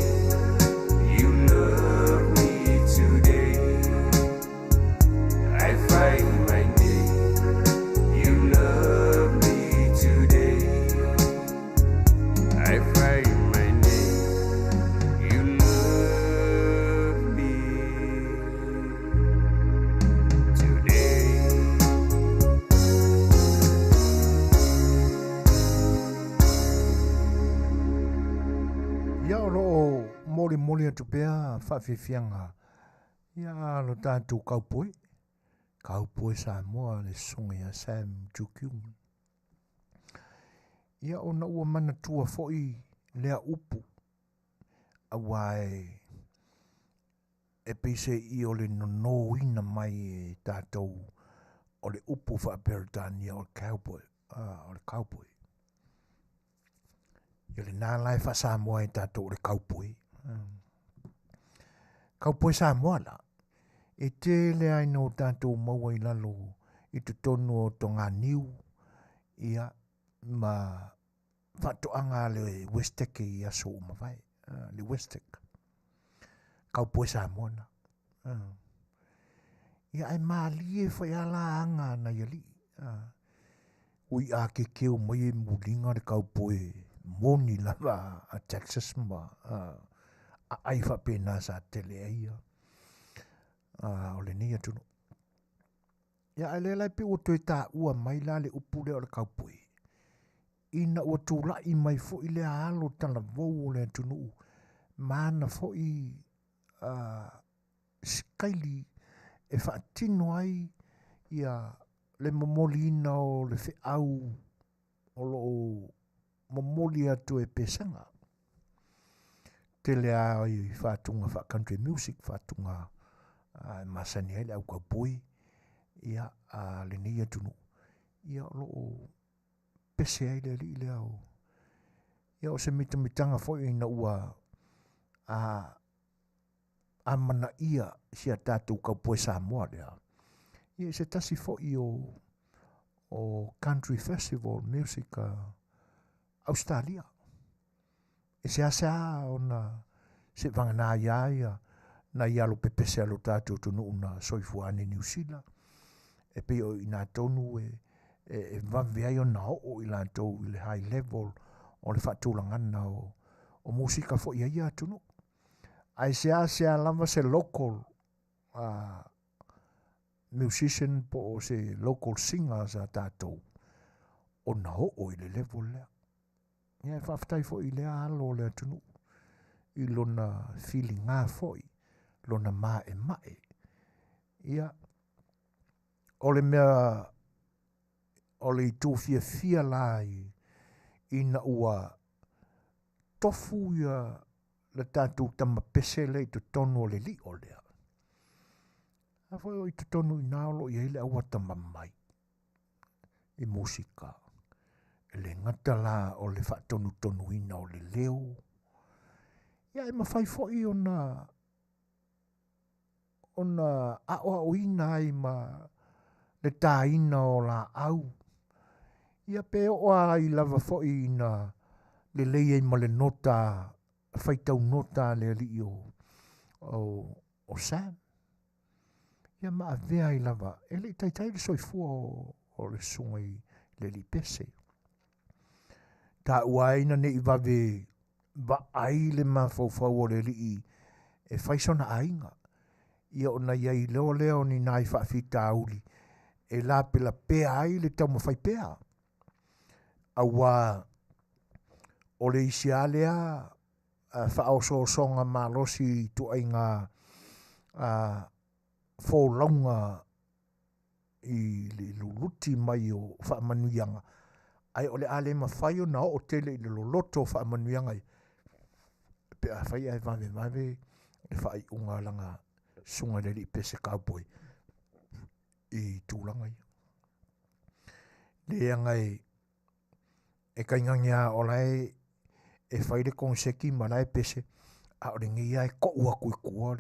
[SPEAKER 2] you love me today Ae fai mai nei you love me today Ae fai mai nei you love me today.
[SPEAKER 1] Ia o lo o molimoli atu pea faafiafiaga ia lo tatou kaupoe, kaupoe Samoa le susuga ia Sam Jukyung. Ia ona ua manatua foi lea upu, aua e e peiseai o le nonoina mai e tatou o le upu faa-Peretania o le cowboy, o le cowboy. Ia lena la e faa-Samoa ai tatou o le kaupoe. Kaupoe Samoa la, e tele ai no tatou maua i lalo i totonu o toganiu, ia, ma faatoaga a le Westec i aso ua mavae, le Westec. Kaupoe Samoa na. Ia ae malie foi a la aga a nai alii. Ui a kekeu mai e muliga le kaupoe moni lava a Texas ma aai faapena sa tele ai ia o lenei atunuu. Ia ae lea la e pei ua toe taua mai la le upu lea o le kaupoe, ina ua tulai mai foi lea alo talavou o le atunuu ma ana foi sikaili e faatino ai ia le momoliina o le feau o lo o momoli atu e pesega. Tele lava i faatuga faa-country music, faatuga e masani ai le au kaupoi, ia, a lenei atunuu, ia o lo o pese ai le alii lea o... Ia o se mitamitaga foi ina ua a amanaia si a tatou kaupoe Samoa lea. Ia i se tasi foi o o Country Festival Music a Australia. E seasea ona seivagana ai lava ia nai alo pepese a lo tatou atunuu na soifua ane i Niu Sila, e pei o i ina tonu e, e, e vave ai ona oo i latou i le high level o le faatulagana o, o musika foi a ia atunuu. Ae seasea lava se local musician po o se local singer sa tatou ona oo i le level lea. Ia e faafetai foi i lea alo o le atunuu i lona filiga foi, lona maemae. Ia, o le mea o le itu fiafia la i, ina ua tofu ia le tatou tama pese lea i totonu o le lio lea. A foi o i totonu i ina o lo o i ai le au atamamai i musika. E le gata la o le faatonutonuina o le leo, ia e mafai foi ona ona aoaoina ai ma le tāina o laau. Ia pe oo ai lava foi ina lelei ai ma le nota, faitau nota a le alii o, o, o Sam. Ia ma avea ai lava, e le i taitai le soifua o, o le susuga i le alii pese. Taua ai ina ne i vave vaai le mafaufau o le alii e fai sona aiga. Ia ona i ai loa lea o ni nai faafitauli e lapelapea ai le taumafai pea. Auā o le isi lava lea faaosoosoga malosi i ituaiga folauga i le luluti mai o faamanuiaga, ae o le a le mafai ona oo tele i le loloto o faamanuiaga ia, pe afai ae vavevave le faaiuga a lana susuga i le alii pese cowboy i tulaga ia. Leaga e kainage lava o la e e fai le koneseti ma la e pese, a o lenei lava e tou atu i tua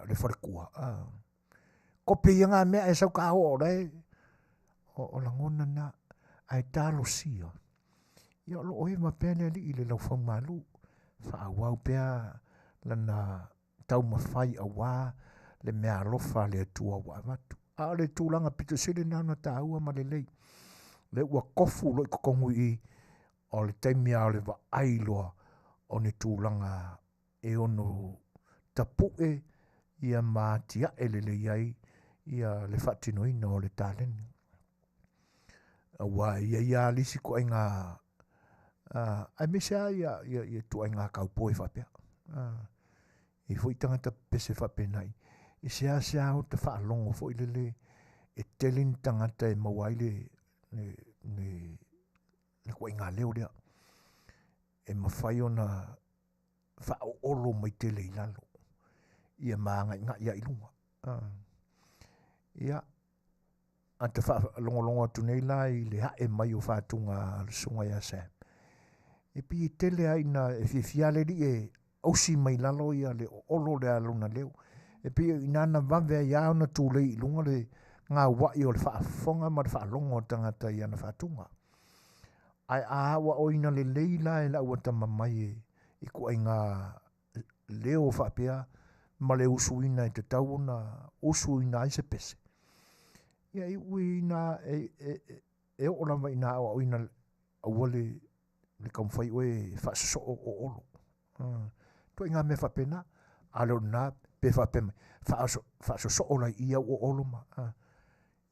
[SPEAKER 1] le faletua. Kope ia na mea ae sau ta o o la e... O lagona na, ae talosia, ia o lo o eva pea le alii i le laufaumalu, faaauau pea lana taumafai aua le meaalofa a le Atua ua avatu. A o le tulaga pito sili lena ona taua ma lelei, lea ua tofu loa i totonu i i, o le taimi lava o le vaai loa o ni tulaga e ono tapue ia ma atiae lelei ai ia le faatinoina o le taleni. Aua e i ai lava le isi ituaiga aemaise lava ia ituaiga kaupoi faapea. E i ai foi tagata pepese faapena e seasea o ta faalogo foi lele e tele ni tagata e maua ai le ituaiga leo lea. E mafai ona faaoolo mai tele i lalo ia ma agaigai lava i luga. Ia, ata faalogologo atu nei la i le ae mai o fatuga a le susuga ia Sam, e pei e tele lava ina e fiafia lava le alii e ausi mai lalo ia le oolo lea o lona leo. E pei o i ina na vave ai lava ona tulei i luga le gauai o le faafofoga ma le faalogo a tagata i ana faatuga. Ae a aoaoina lelei la e le au atamamai e ituaiga leo faapea ma le usuina e tatau ona usuina ai se pese, ia e iu ina e oo lava ina aoaoina aua le taumafai oe e faasosoo oolo. Ituaiga mea faapena, a le o lena pe faapea mai, faasosoo laia au oolo ma,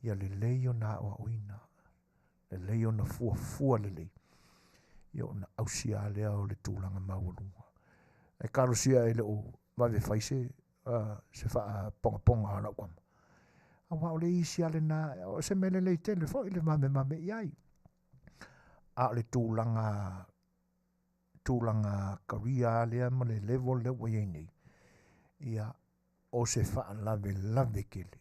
[SPEAKER 1] ia lelei ona aoaoina, lelei ona fuafua lelei, ia ona ausia lava lea o le tulaga maualuga. Ae talosia e le o vave fai se faapogapoga a lau tama, aua o le isi lava lena, o se mea lelei tele foi le vavevave i ai. A o le tulaga tulaga career lava lea ma le level lea ua i ai nei, ia, o se faalavelave tele.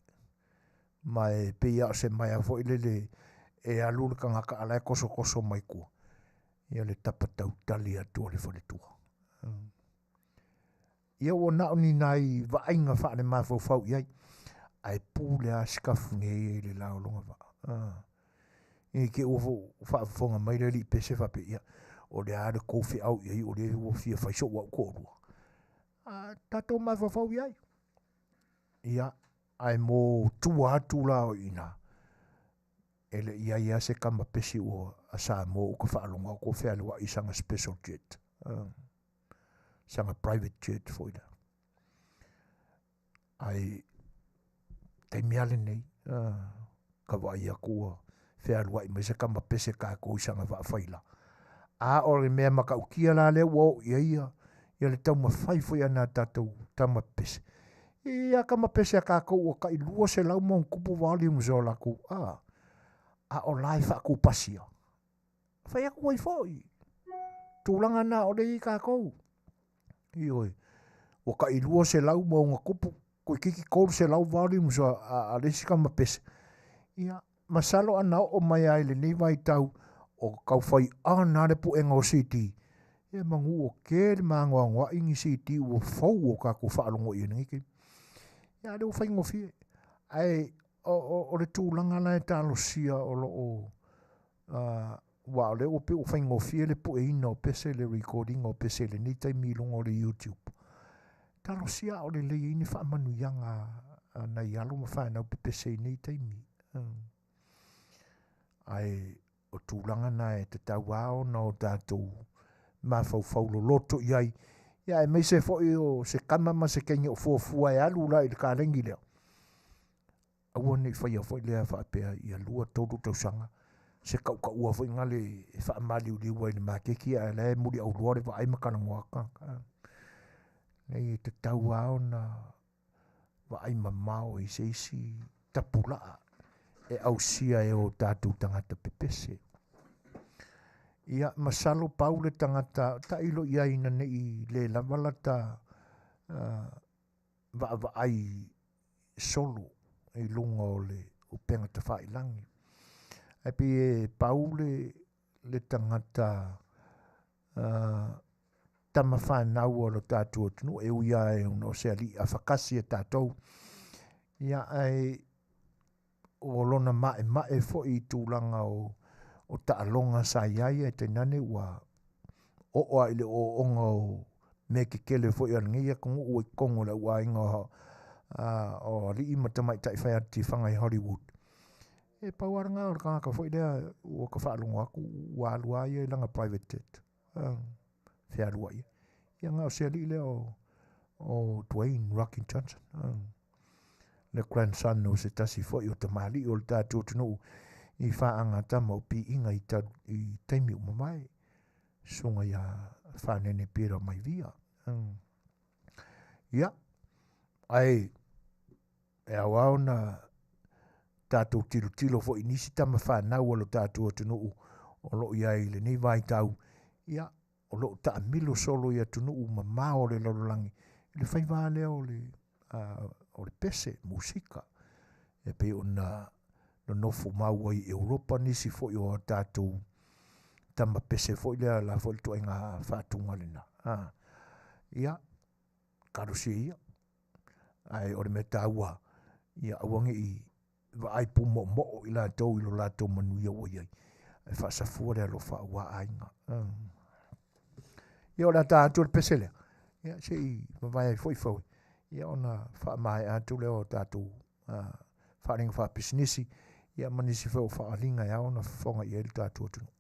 [SPEAKER 1] Ma e pei lava o se maea foi lele e alu le tagata a o la e tosotoso mai tua, ia le tapa tautali atu a le faletua. Ia ua na o ni nai vaaiga faalemafaufau i ai, ae pule lava Sikafuga ia i le la o lona vaa. Ne i te i ua faafofoga mai le alii pese faapea, ia, o le a le tou feau i ai o lea ua fia fai so'u au toalua. A tatou mafaufau i ai. Ia, ae mo tua atu la o i ina, e le i i ai lava se tama pesi ua a Samoa ua ta faalogo atu o fealuai i sana special jet. Sana private jet foi lea. Ae taimi lava lenei, ka vaai atu ua fealuai mai se tama pese tatou i sana vaa faila. A o le mea matautia la lea ua oo i ai ia, ia le taumafai foi a nai a tatou tama pepese. E i ai lava tama pese a tatou ua tai 200+ volumes o latou, a, a o la e faatupasi lava. Fai atu ai foi. Tulaga na o lea e i ai tatou. Ioe. Ua tai 200+, toeitiiti 300 volumes a le isi tama pese. Ia, masalo ana oo mai lava i lenei vaitau o tau fai on lava le puega o CD, ia manu ua tele ma anoanoai ni CD ua fou ua tatou faalogo i ai i lenei taimi. Ia a o lea ua faigofie. Ae o le tulaga la e talosia o lo o aua o lea ua pei ua faigofie le pueina o pese, le record ina o pese i lenei taimi i luga o le YouTube. Talosia a o lelei ai ni faamanuiaga a nai alo ma fanau pepese i nei taimi. Ae o tulaga na e tatau lava ona o tatou mafaufau loloto i ai, ia aemaise foi o se tama ma se teine o fuafua e alu la i le kalegi lea, aua ne i faia foi lea faapea ia 2, 3 tausaga se tautaua foi nale e faamaliuliu ai i le maketi ae la e muliauloa le vaai ma talanoa atu tagata. Leai e tatau lava ona vaai mamao i se isi tapulaa e ausia e o tatou tagata pepese. Ia, masalo pau le tagata, tailo i ai ina ne i le lava lata vaavaai solo i luga o le upega tafailagi. Ae pei e pau le, le tagata tama fanau a lo tatou atunuu e ui lava ona o se alii afatasi a tatou, ia ae o lona maemae foi i tulaga o, o taaloga sa i ai ae tainane ua oo lava i le ooooga o mea tetele foi a lenei atunuu ua i totonu o le auaiga o alii ma tamaitai fai atu tifaga i Hollywood. E pau lava lena o le tagata foi lea ua ta faalogo atu ua alu lava ia i lana private jet fealuai ai. Ia na o si alii lea o, o Dwayne Rocky Johnson, le grandson o se tasi foi o tamalii o le tatou atunuu i faagatama o piiga i, ta, i taimi ua mavae, susuga ia Fanene Peter Maivia. Ia, ae e ao lava ona tatou tilotilo foi i nisi tama fanau a lo tatou atunuu o lo o i ai i lenei vaitau, ia, o lo o taamilo solo i atunuu mamao o le lalolagi i le faiva lava lea o le, o le pese, musika, e pei ona nonofo mau ai i Europa nisi foi o a tatou tama pese foi lea la foi le ituaiga faatuga lena. Ia, talosia ia, ae o le mea taua, ia aua ne i vaai pumoomoo i latou i lo latou manuia ua i ai, ae faasafua le alofa aua aiga. Ia o le a ta atu le pese lea, ia se i mavae ai foi foe, ia ona faamaea atu lea o tatou faaaliga faapisinisi, ia ma nisi foi o faaaliga e ao ona fofoga i ai le tatou atunuu.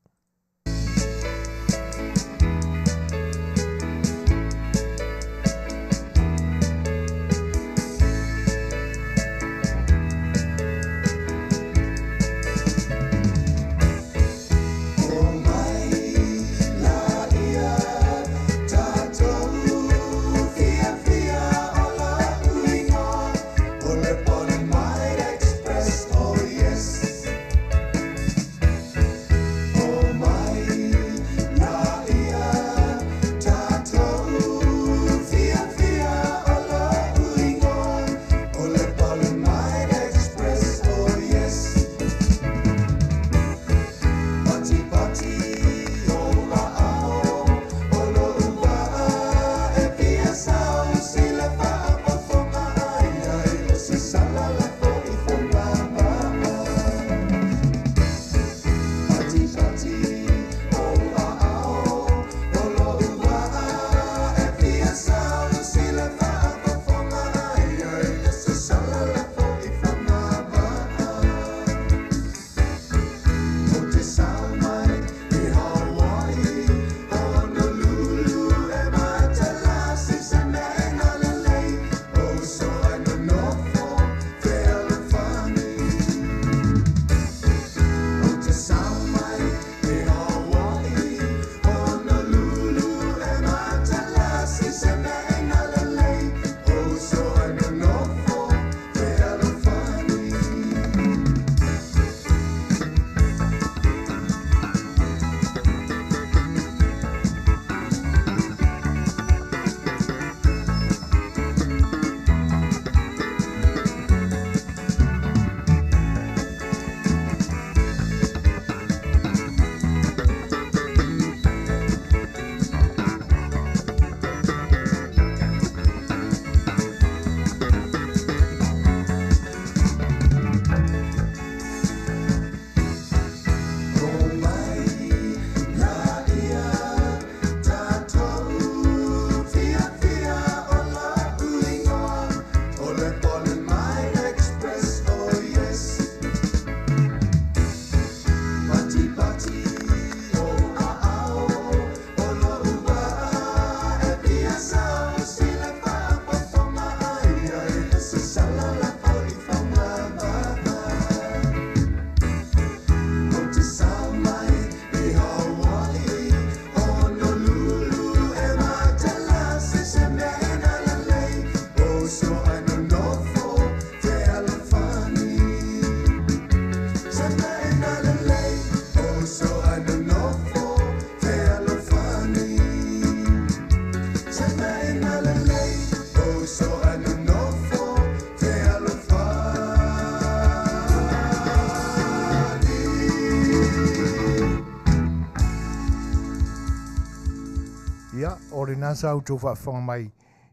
[SPEAKER 1] Ia, o lena sa outou faafofoga mai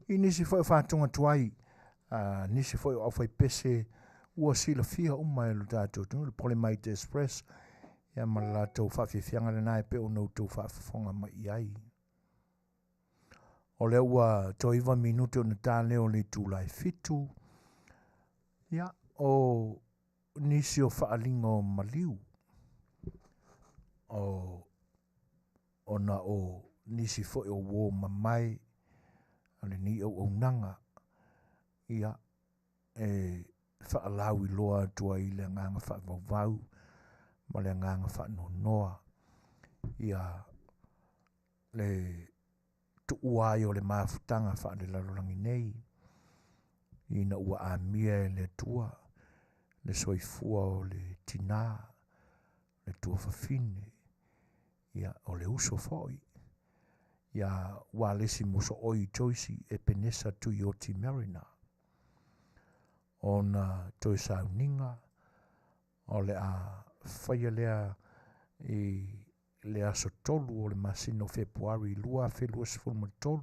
[SPEAKER 1] i nisi foi o faatoga tuai, nisi foi o aufaipese ua silafia uma e lo tatou atunuu, le Polemite Express, ia ma le latou faafiafiaga lena e pei ona outou faafofoga mai i ai. O lea ua toe 9 minute ona ta lea o le itula e 7, ia, o nisi o faaaliga o maliu, o ona o nisi foi o uo mamae a lenei auaunaga, ia, e faalauiloa atu ai le agaga faavauvau ma le agaga faanoanoa, ia le tuua ai o le mafutaga faalelalolagi nei, ina ua amia e le Atua le soifua o le tina, le tuafafine, ia, o le uso foi, ia Walesi Mosooi Joyce Epenesa Tuioti Mariner, ona toe sauniga o le a faia lea i le aso 3 o le masina o Fepuari 2023,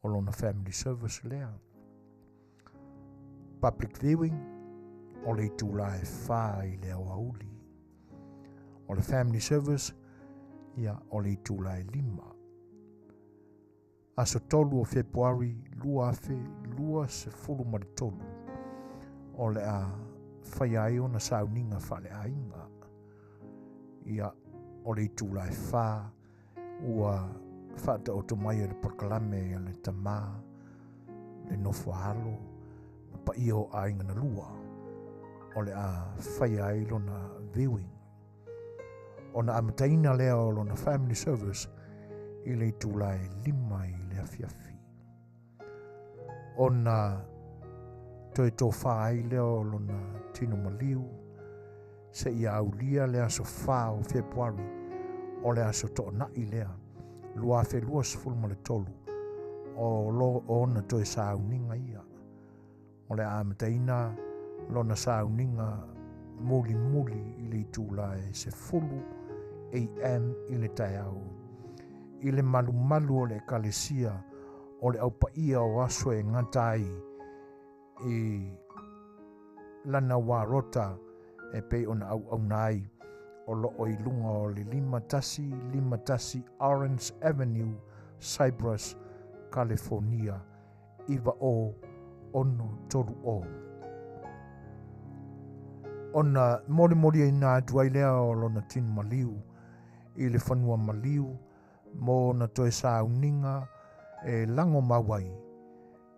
[SPEAKER 1] o lona family service lea. Public viewing o le itula e 4 i le aoauli. O le family service, ia, o le itula e 5. Aso 3 o Fepuari 2023, o le a faia ai ona sauniga faaleaiga. Ia, o le itula e 4, ua faataoto mai e le polokalame a le tamā, le nofo a alo, ma paia o aiga na lua, o le a faia ai lona viewing. Ona amataina lea o lona family service i le itula e 5 i le afiafi. Ona toe tofā ai lea o lona tino maliu, se ia aulia le aso 4 o Fepuari, o le aso toonai lea, 2023, o lo ona toe sauniga ia. O le a amataina lona sauniga muli muli i le itula e 10 AM i le taeao. I le malumalu o le ekalesia o le aupaia o aso e gata ai i lana warota e pei ona auauna ai o loo i luga o le 5151 Orange Avenue, Cypress, California, 90630. Ona molimoli ai atu ai lea o lona tino maliu i le fanua maliu mo na toe sauniga e lago mau ai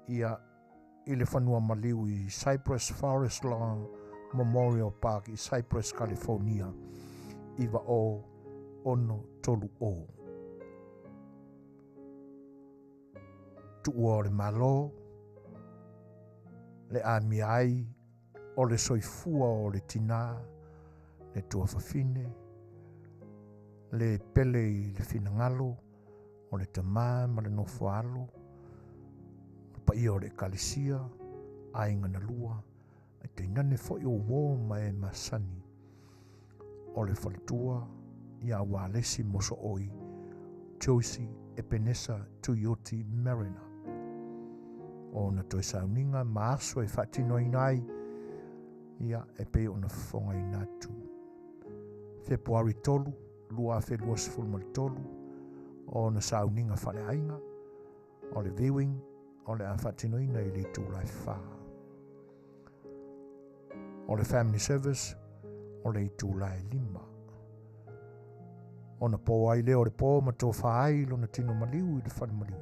[SPEAKER 1] ia i le fanua maliu i Cypress Forest Lawn Memorial Park i Cypress, California, 90630. Tuua o le malo, le amia ai o le soifua o le tina, le tuafafine, le pele i le finagalo, o le tamā ma le nofo alo, o le paia o le ekalesia, aiga na lua, ai tainane foi o uo ma e masani, o le faletua ia Walesi Mosooi, Joyce Epenesa Tuioti Mariner. O na toe sauniga ma aso e faatinoina ai, ia e pei ona fofogaina atu. Fepuari 3, 2023, o na sauniga faaleaiga, o le viewing, o le a faatinoina i le itula e 4. O le family service, o le itula e 5. Ona pō ai lea o le pō ma tofā ai lona tino maliu i le fale maliu.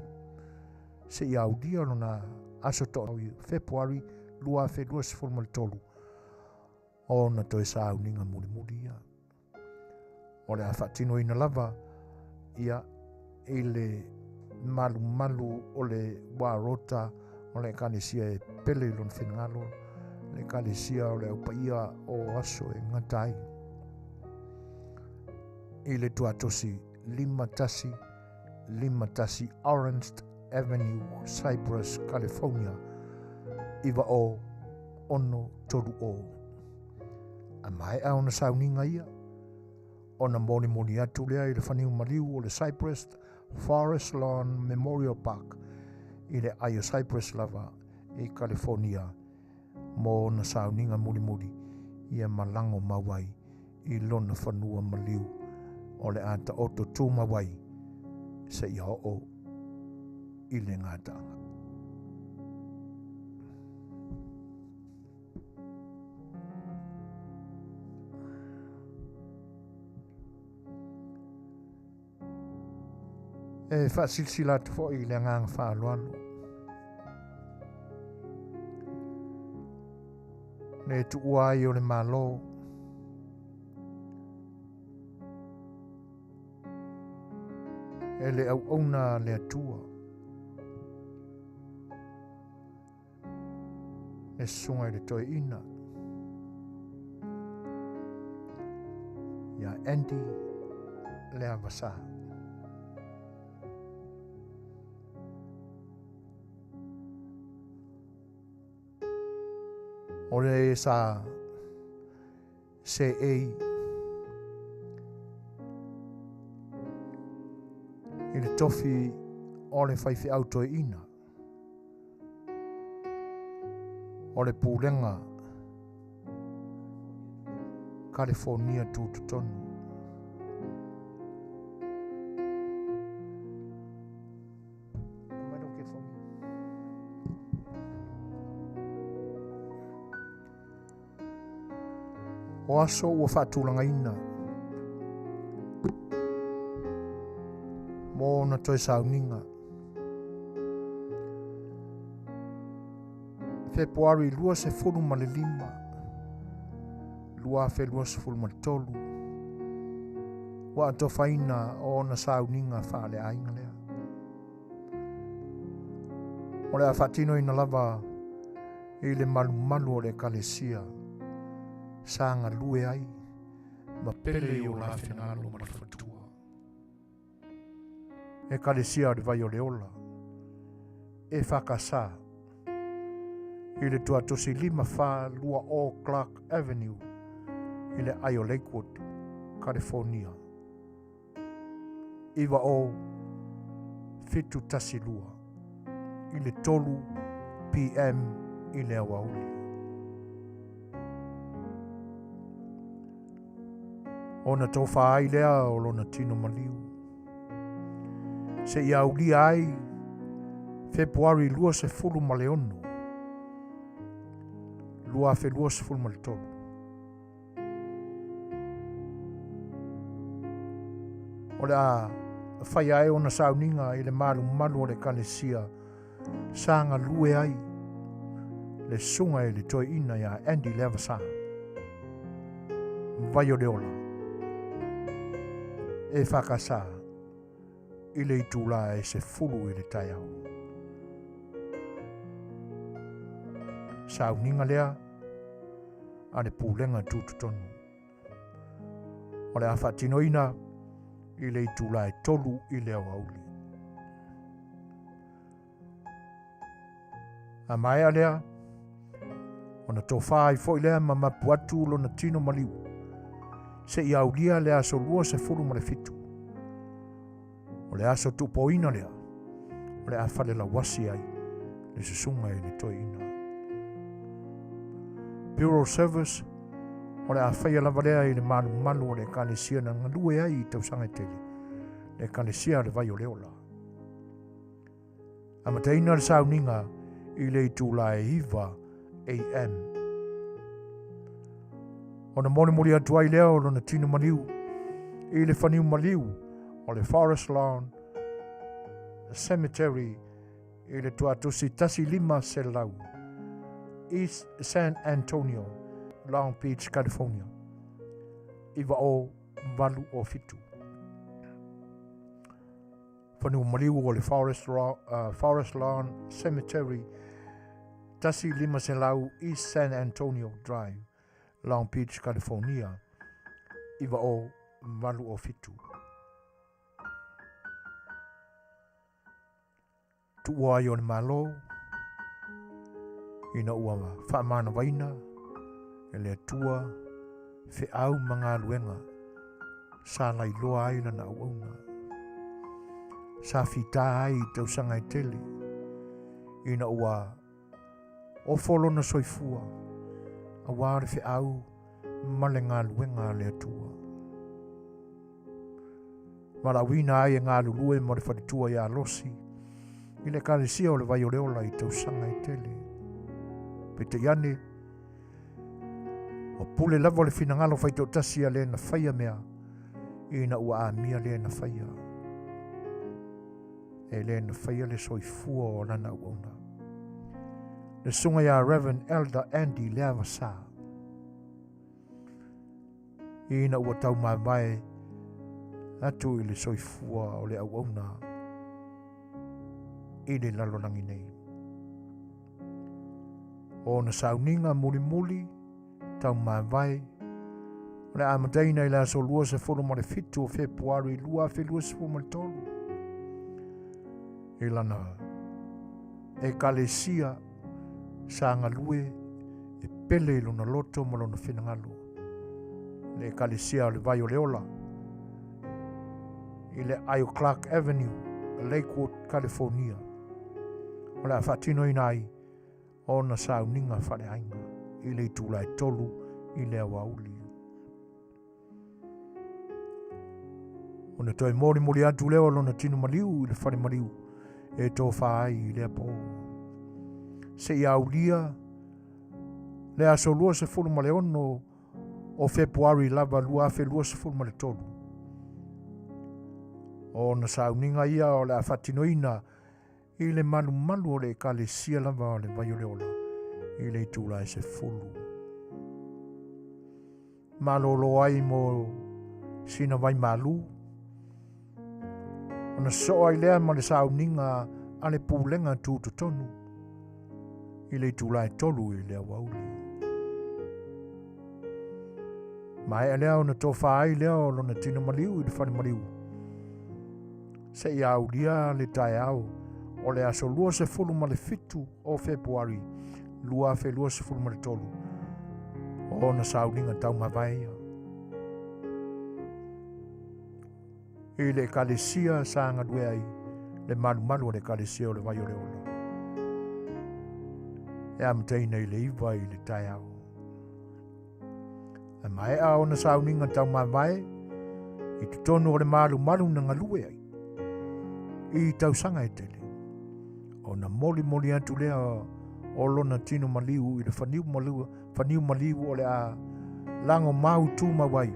[SPEAKER 1] Se i aulia lona aso to'o i Fepuari 2023, o na toe sauniga mulimuli ia. O le a faatinoina lava ia i le malumalu o le warota o le ekalesia e pele i lona finagalo, Le Ekalesia o le Au Paia o Aso e Gata ai i le tuatosi 5151 Orange Avenue, Cypress, California 90630. A maea ona sauniga ia, ona molimoli atu lea i le faniu maliu o le Cypress Forest Lawn Memorial Park i le aai o Cypress lava i California mo ona sauniga mulimuli ia ma lago mau ai i lona fanua maliu o le a taoto tumau ai seia oo i le gataaga. E faasilasila atu foi i le agaga faaaloalo le tuua ai o le Malo e le auauna a le Atua le susuga i le toeaina ia Andy Leavasa. O le sa seei i le tofi o le faifeau toeaina o le pulega Kalifonia tutotonu. O aso ua faatulagaina mo ona toe sauniga. Fepuari 25, 2023, ua atofaina o ona sauniga faaleaiga lea. O le a faatinoina lava i le malumalu o le Ekalesia sa galue ai ma pele i o la finagalo ma le faletua. Ekalesia o le Vai o le Ola, e whakasa i le tuatosi 542 o Clark Avenue i le aai o Lakewood, California. 90712 i le 3 p.m. i le aoauli. Ona tofa ai lea o lona tino maliu. Seia aulia ai Fepuari 26, 2023. O le a faia ai ona sauniga i le malumalu o le Ekalesia sa galue ai le susuga i le toeaina ia Andy Leavasa. Vai o le ola e whakasa i le itula e 10 i le taeao. Sauniga lea a le pulega tutotonu. O le a faatinoina i le itula e 3 i le aoauli. A maea lea, ona tofa ai foi lea ma mapu atu lona tino maliu, seia aulia le aso 27. O le aso tuupoina lea, o le a falelauasi ai le susuga i le toeaina. Bureau Service, o le a faia lava lea i le malumalu o le Ekalesia na galue ai i tausaga e tele, le Ekalesia a le Vai o le Ola. Amataina le sauniga i le itula e 9 a.m. Ona molimoli atu ai lea o lona tino maliu i le faniu maliu o le Forest Lawn Cemetery i le tuatosi 1500 East San Antonio, Long Beach, California. 90807. Fanua maliu o le Forest Lawn Cemetery 1500 East San Antonio Drive, Long Beach, California, 90807. Tuua ai o le Malo, ina ua faamanavaina e le Atua feau ma galuega sa lailoa ai lana auauna. Sa fita ai i tausaga e tele ina ua ofo lona soifua auā le feau ma le galuega a le Atua. Valaauina ai e galulue mo le faletua ia Losi i le Ekalesia o le Vai o le Ola i tausaga e tele. Peitai ane, ua pule lava le finagalo faitoatasi a le na faia mea ina ua amia le na faia. E le na faia le soifua o lana auauna. Le susuga ia Reverend Elder Andy Leavasa. Ina ua taumavae atu i le soifua o le auauna i le lalolagi nei. O ona sauniga mulimuli taumavae o le amataina i le aso 27 o Fepuari 2023 i lana ekalesia sa galue e pele i lona loto ma lona finagalo le ekalesia o le Vai o le Ola i le Aio Clark Avenue, Lakewood, California. O le a faatinoina ai ona sauniga faaleaiga i le itula e 3 i le aoauli. Ona toe molimoli atu lea o lona tino maliu i le fale maliu e tofa ai i lea pō. Seia aulia le aso 26 o Fepuari lava 2023. O ona sauniga ia o le a faatinoina i le malumalu o le Ekalesia lava o le Vai o le Ola i le itula e 10. Malolo ai mo sina vai malu, ona sosoo ai lea ma le sauniga a le pulega tutotonu i le itula e 3 i le aoauli. Maea lea ona tofa ai lea o lona tino maliu i le fale maliu, seia aulia le taeao o le aso 27 o Fepuari 2023 o ona sauniga taumavae ia. I le ekalesia sa galue ai le malumalu o le ekalesia o le Vai o le Ola. E amataina i le 9 i le taeao. Ae maea ona sauniga taumavae i totonu o le malumalu na galue ai i tausaga e tele. Ona molimoli atu lea o lona tino maliu i le faniu maliu, faniu maliu o le a lago mau tumau ai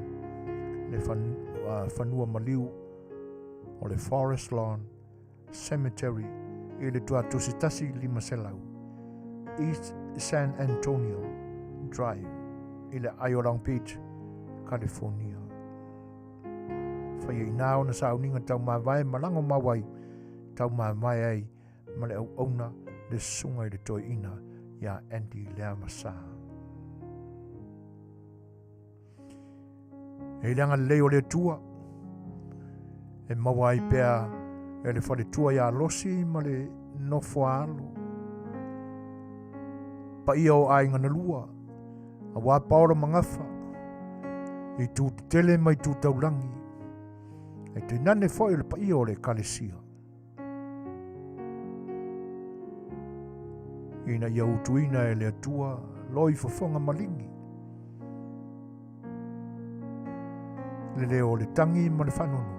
[SPEAKER 1] le fanua maliu o le Forest Lawn Cemetery i le tuatosi 1500 East San Antonio Drive i le Aio Long Beach, California. Whaia inā ona sauniga taumavae ma lago mau ai, taumavae ai ma le auauna le susuga i le toeaina ia Andy Leavasa. E i le agalelei o le Atua, e maua ai pea e le faletua ia Losi ma le nofo a alo. Paia o aiga na lua, auā Paolo ma Gafa, i tū tetele ma i tū taulangi, e tainane foi o le paia o le Ekalesia. Ina ia utuina e le Atua loi fofoga maligi, le leo o le tangi ma le faanoanoa,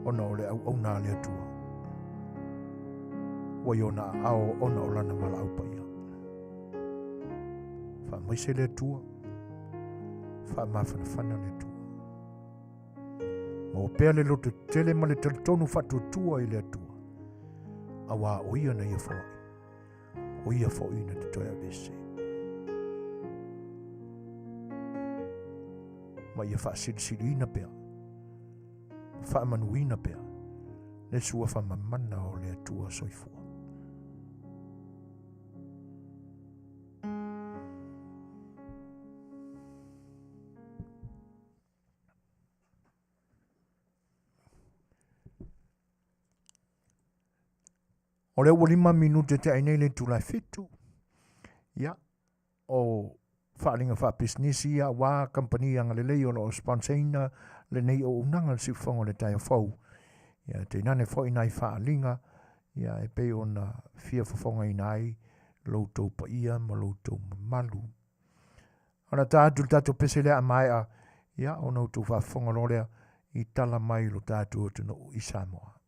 [SPEAKER 1] ona o le auauna a le Atua, ua i ona aao ona o lana valaau paia. Faamaise le Atua, faamafanafana le Atua. Maua pea le loto tetele ma le talitonu faatuatua i le Atua, auā o ia na ia foai, o ia foi na te toe aveese. Ma ia faasilisiliina pea, faamanuina pea le suafa mamana o le Atua soifua. O lea ua 5 minute tea ai nei le itula e 7. Ia, o faaaliga faapisinisi ia aua kamupani agalelei o lo o sponsor ina lenei auaunaga i le siufofoga o le taeao fou. Ia tainane foi nai faaaliga ia e pei ona fia fofogaina ai lo outou paia ma lo outou mamalu. Ona ta atu le tatou pese lea a maea, ia ona outou faafofoga loa lea i tala mai lo tatou atunuu i Samoa.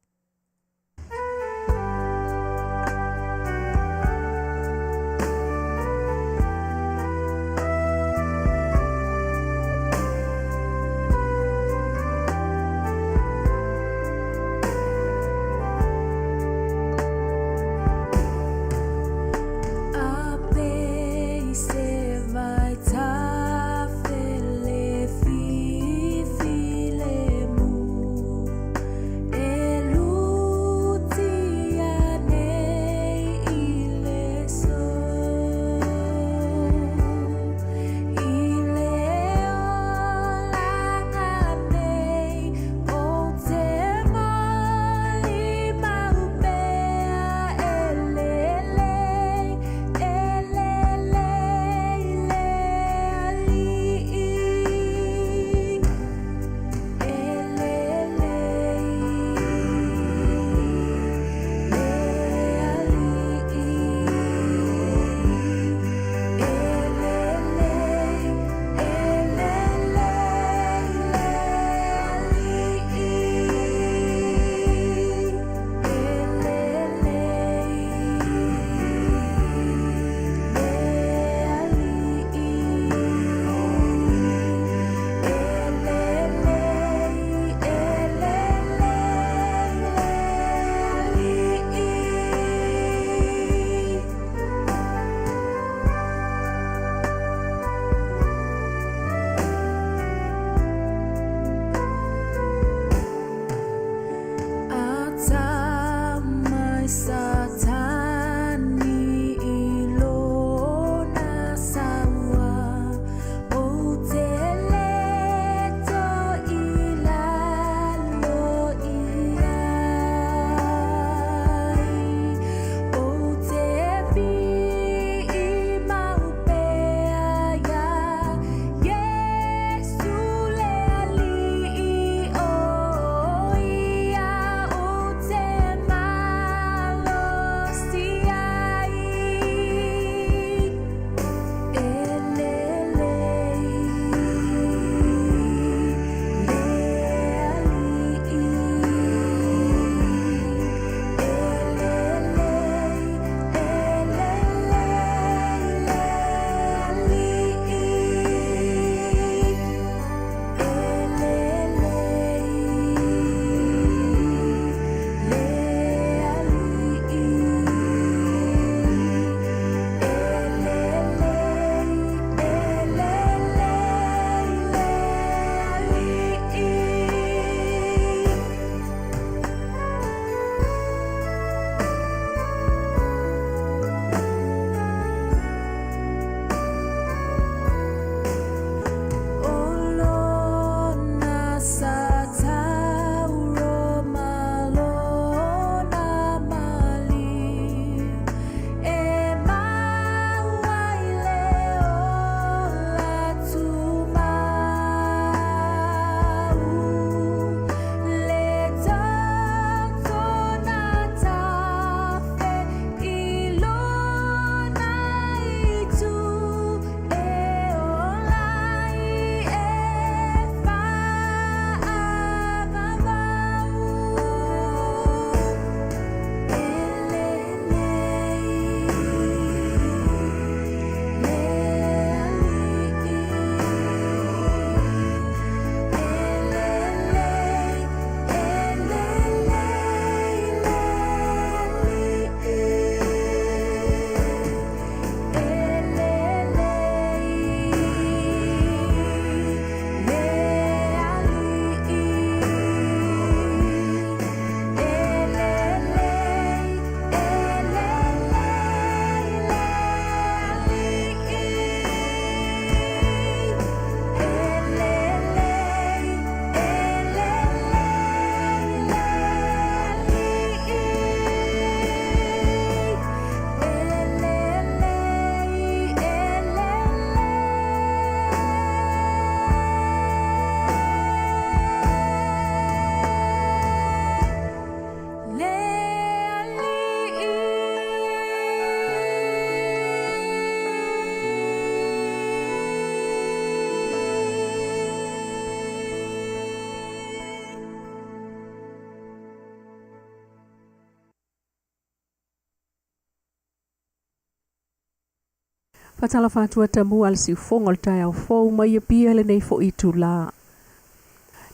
[SPEAKER 3] Faatalofa atu a tamua le siufofoga o le taeao fou mai Apia lenei foi itulā.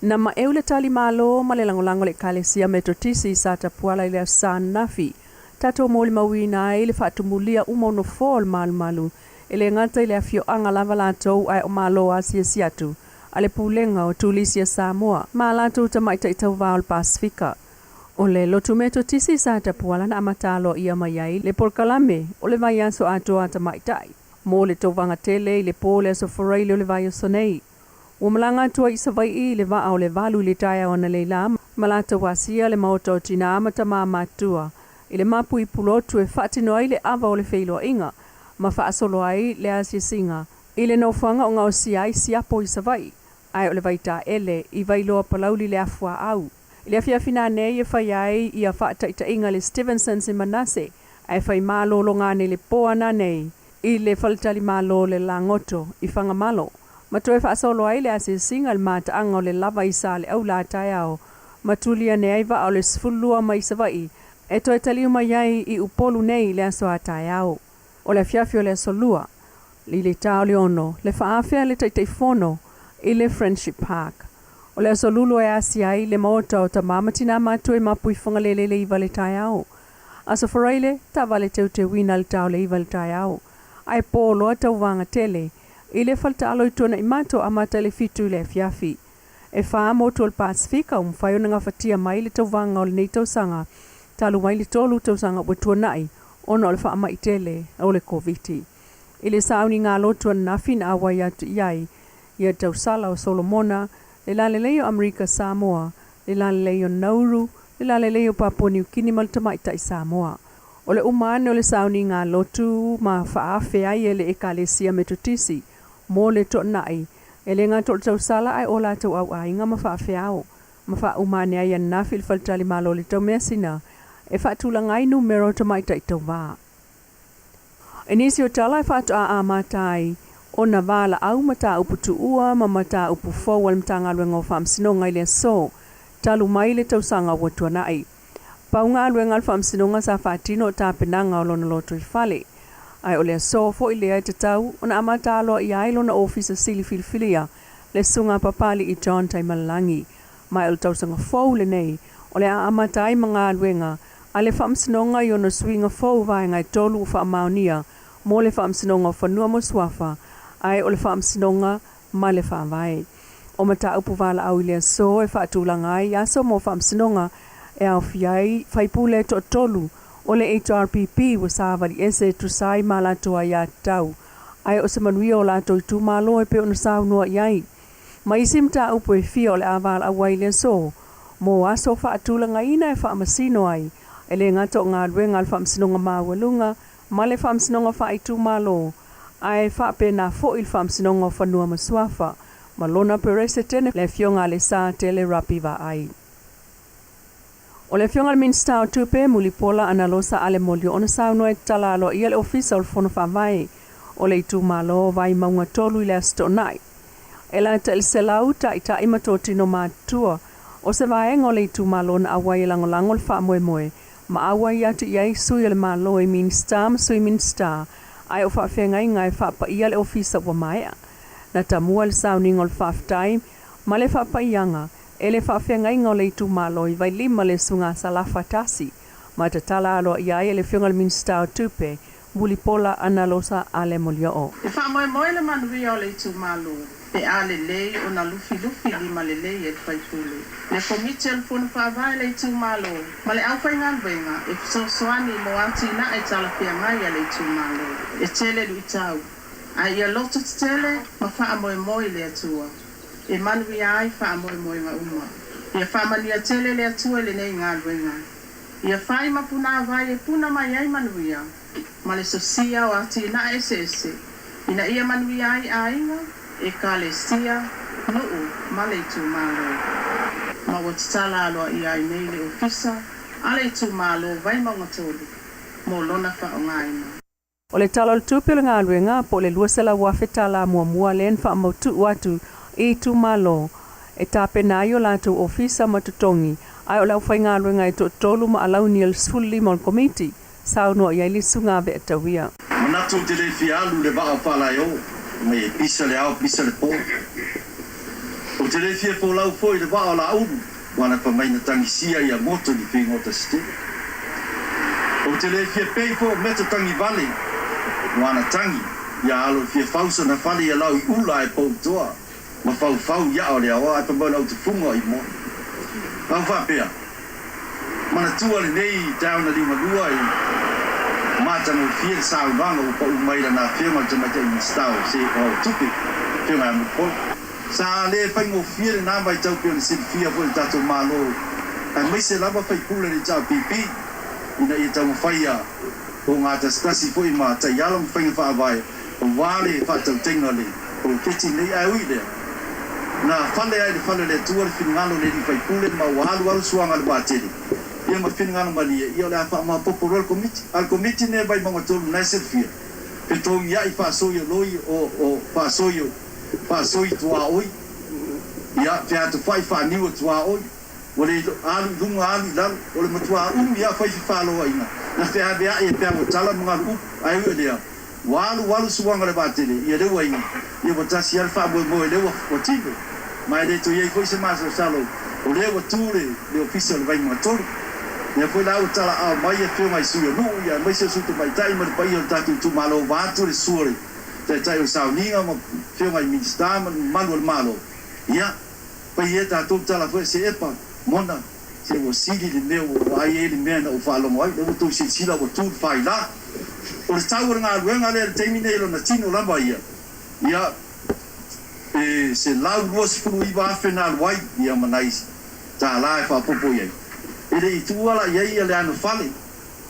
[SPEAKER 3] Na maeu le tali malo ma le lagolago a le Ekalesia Metotisi sa Tapuala i le Aso Sa ananafi, tatou molimauina ai le faatumulia uma o nofoa o le malumalu, e le gata i le afioaga lava latou ae o malo asiasi atu a le Pulega o Turisi a Samoa ma a latou tamaitai tauva o le Pasefika. O le lotu Metotisi sa Tapuala na amata aloaia mai ai le polokalame o le vaiaso atoa a tamaitai mo le tauvaga tele i le po o le Aso Faraile o le vaiaso nei. Ua malaga atu ai i Savai'i i le vaa o le 8 i le taeao analeila ma latou asia le maota o tinā ma tamā matutua i le mapu i Pulotu e faatino ai le ava o le feiloaiga ma faasolo ai le asiasiga i le nofoaga o gaosia ai siapo i Savai'i ae o le Vaitaele i Vailoa Palauli le afuaau. I le afiafi nanei e fai ai ia faataitaiga le Stephensons i Manase ae fai malologa nei le po ananei i le faletalimalo o le Lagoto i Fagamalo ma toe faasolo ai le asiasiga i le mataaga o le lava i Saleaula a taeao ma tuli ane ai vaa o le 12 mai Savaii e toe taliu mai ai i Upolu nei i le aso a taeao. O le afiafi o le aso Lua i le ta o le 6 le faaafea le Taitaifono i le Friendship Park. O le aso Lulu e asia ai le maota o tamā ma tinā matua i Mapuifagalele i le 9 i le taeao. Aso Faraile, taavale teuteuina i le ta o le 9 i le taeao. Ae po loa tauvaga tele i le faletaalo i Tuanaimato amata i le 7 i le afiafi. E 4 motu o le Pasefika ua mafai ona gafatia mai le tauvaga o lenei tausaga talu mai le 3 tausaga ua tuanai ona o le faamai tele o le Koviti. I le sauniga lotu ananafi na auai atu i ai ia tausala o Solomona, le lalelei o Amerika Samoa, le lalelei o Nauru, le lalelei o Papua Niu Kini ma le Tamaitai Samoa. O le uma ane o le sauniga lotu ma faaafe ai e le Ekalesia Metotisi mo le toanai e le gata o le tausala ae o latou auaiga ma faafeao ma faauma ane ai ananafi i le faletalimalo o le Taumeasina e faatulaga ai numera o tamaitai tauva. I nisi o tala e faatoa amata ai ona valaau mataupu tuua ma mataupu fou a le Matagaluega o Faamasinoga i le aso talu mai le tausaga ua tuanai. Pau galuega a le Faamasinoga sa faatino o tapenaga o lona lotoifale, ae o le aso foi lea e tatau ona amata aloaia ai lona ofisa sili filifilia le Susuga Papali'i John Taimalelagi. Ma o le tausaga fou lenei o le a amata ai ma galuega a le Faamasinoga i ona suiga fou vaega e 3 ua faamaonia mo le Faamasinoga o Fanua ma Suafa ae o le Faamasinoga ma le Faavae. O mataupu valaau i le aso e faatulaga ai aso mo Faamasinoga e aofia ai faipule e toatolu o le HRPP ua savali ese e tusa ai ma latou aiatatau ae o se manuia o latou itumalo e pei ona saunoa i ai. Ma isi mataupu e fia o le a valaau ai i le aso mo aso faatulagaina e faamasino ai e le gata o galuega a le Faamasinoga Maualuga ma le Faamasinoga Faaitumalo ae faapena foi le Faamasinoga o Fanua ma Suafa ma lona Peresetene le Afioga a Lesatele Rapi Vaai. O le Afioga i le Minisita o Tupe, Mulipola Anarosa Ale Molioo ona saunoa e tatala aloaia le Ofisa o le Fono Faavae o le Itumalo o Vaimauga 3 i le Aso Toonai. E lata i le 100 taitai ma totino matutua o se vaega o le itumalo na auai e lagolago le faamoemoe ma auai atu i ai sui o le Malo i Minisita ma Sui Minisita ae o faafeagaiga e faapaia le ofisa ua maea. Na tamua le sauniga o le faafetai ma le faapaiaga e le faafeagaiga o le itumalo i Vailima le Susuga Salafa Tasi ma tatala aloaia ai e le Afioga i le Minisita o Tupe Mulipola Analosa Ale Molioo.
[SPEAKER 4] E faamoemoe le manuia o le itumalo pe a lelei ona lufilufi lima lelei e le faipule, le Komiti o le Fono Faavae le itumalo ma le aufaigaluega e fesoasoani mo atinae talafeagai a le itumalo. E tele luitau, ae ia loto tetele ma faamoemoe i le Atua e manuia ai faamoemoega uma. Ia faamanuia tele le Atua i lenei galuega. Ia fai ma punāvai e puna mai ai manuia ma le sosia o atinae eseese ina ia manuia ai aiga, ekalesia, nuu ma le itumalo. Ma ua tatala aloaia ai nei le ofisa a le itumalo Vaimauga 3 mo lona faaaogaina.
[SPEAKER 3] O le Tala o le Tupe o le Galuega po o le $200,000 muamua lea na faamautuu atu i itumalo e tapena ai o latou ofisa ma totogi ae o le aufaigaluega e toatolu ma alauni o le 15 o le Komiti, saunoa i ai le Susuga Ve'atauia.
[SPEAKER 5] Manatu ou te le fia alu i le vaa o Faalaeo, mai e pisa le ao pisa le po. Ou te le fia folau foi i le vaa o Laaulu, ua na fai mai na tagisia ia moto ni figota se tele. Ou te le fia pei foi o meto tagi vale, ua na tagi ia alo e fia fau sana fale ia lau i ula ae pou toa ma faufau i aa o le aoa ae fai mai o le autufuga o i moa. Au faapea, Manatua lenei taeao na liugalua e matagofie le saunoaga ua pau mai lana afioga i le Tamaitai Minisita o se o Tupe, Afioga ia Mulipola. Sa le faigofie lena vaitau pei ona silafia foi e le tatou Malo aemaise lava faipule o le HRPP ina ia taumafai ia ogatasitasi foi ma taiala ma faiga faavae aua le faatautaiga o le poloketi lenei. Ae ui i lea, na fale ai i le fale o le Atua le finagalo o le alii faipule ma ua alualu suaga o le vaatele, ia ma le finagalo malie, ia o le a faamaopoopo loa le Komiti. A o le Komiti lenei a Vaimauga 3 lena e silafia, fetogiai faasoi o loi o o faasoi o faasoi tuaoi, ia featofai faaniu o tuaoi, ua le alu i luga alu i lalo, o le matua umi lava fai fefaloaiga, na feaveai e peau o tala ma galu upu, ae ui o lea, Ua alu alu suaga o le vaatele, ia lea ua iu, ia ua tasi lava le faamoemoe lea ua ua tino, ma e le toe i ai foi se masalosalo o lea ua tu le le Ofisa o le Vaimauga 3. Lea foi la ua talaao mai afioga i sui o nuu, ia aemaise o sui tamaitai ma le paia o le tatou itumalo vaeatu le susu o le Taitai o le Sauniga ma afioga i Minisita ma le mamalu o le Malo, ia fai ia tatou tala foi a Seepa, Mona, Se ua sili le mea ua ou ai ai le mea na ou faalogo ai, lea ua tou silasila ua tu le faila. O le tau o le galuega lea i le taimi nei lona tino lava ia, ia e $129,000 na alu ai, ia ma nai $ e faaopoopo i ai. E le i tuua la i ai ia le anofale,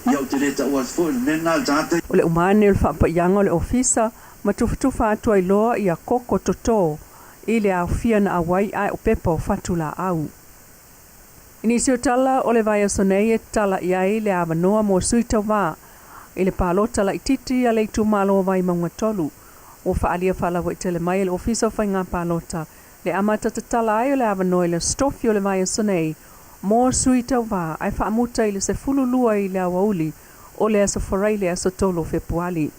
[SPEAKER 5] ia ou te le taua atu foi o le mea lena a le tagata.
[SPEAKER 3] O le uma ane o le faapaiaga o le ofisa ma tufatufa atu ai loa ia koko toto i le aofia na auai ae o pepa o fatu laau. I nisi o tala o le vaiaso nei e tala i ai le avanoa mo sui tauva i le palota laitiiti a le itumalo o Vaimauga 3, ua faaalia faalauaitele mai e le Ofisa o Faiga Palota le amata tatala ai o le avanoa i le Aso Tofi o le vaiaso nei mo sui tauva ae faamuta i le 12 i le aoauli o le Aso Faraile aso 3 o Fepuali.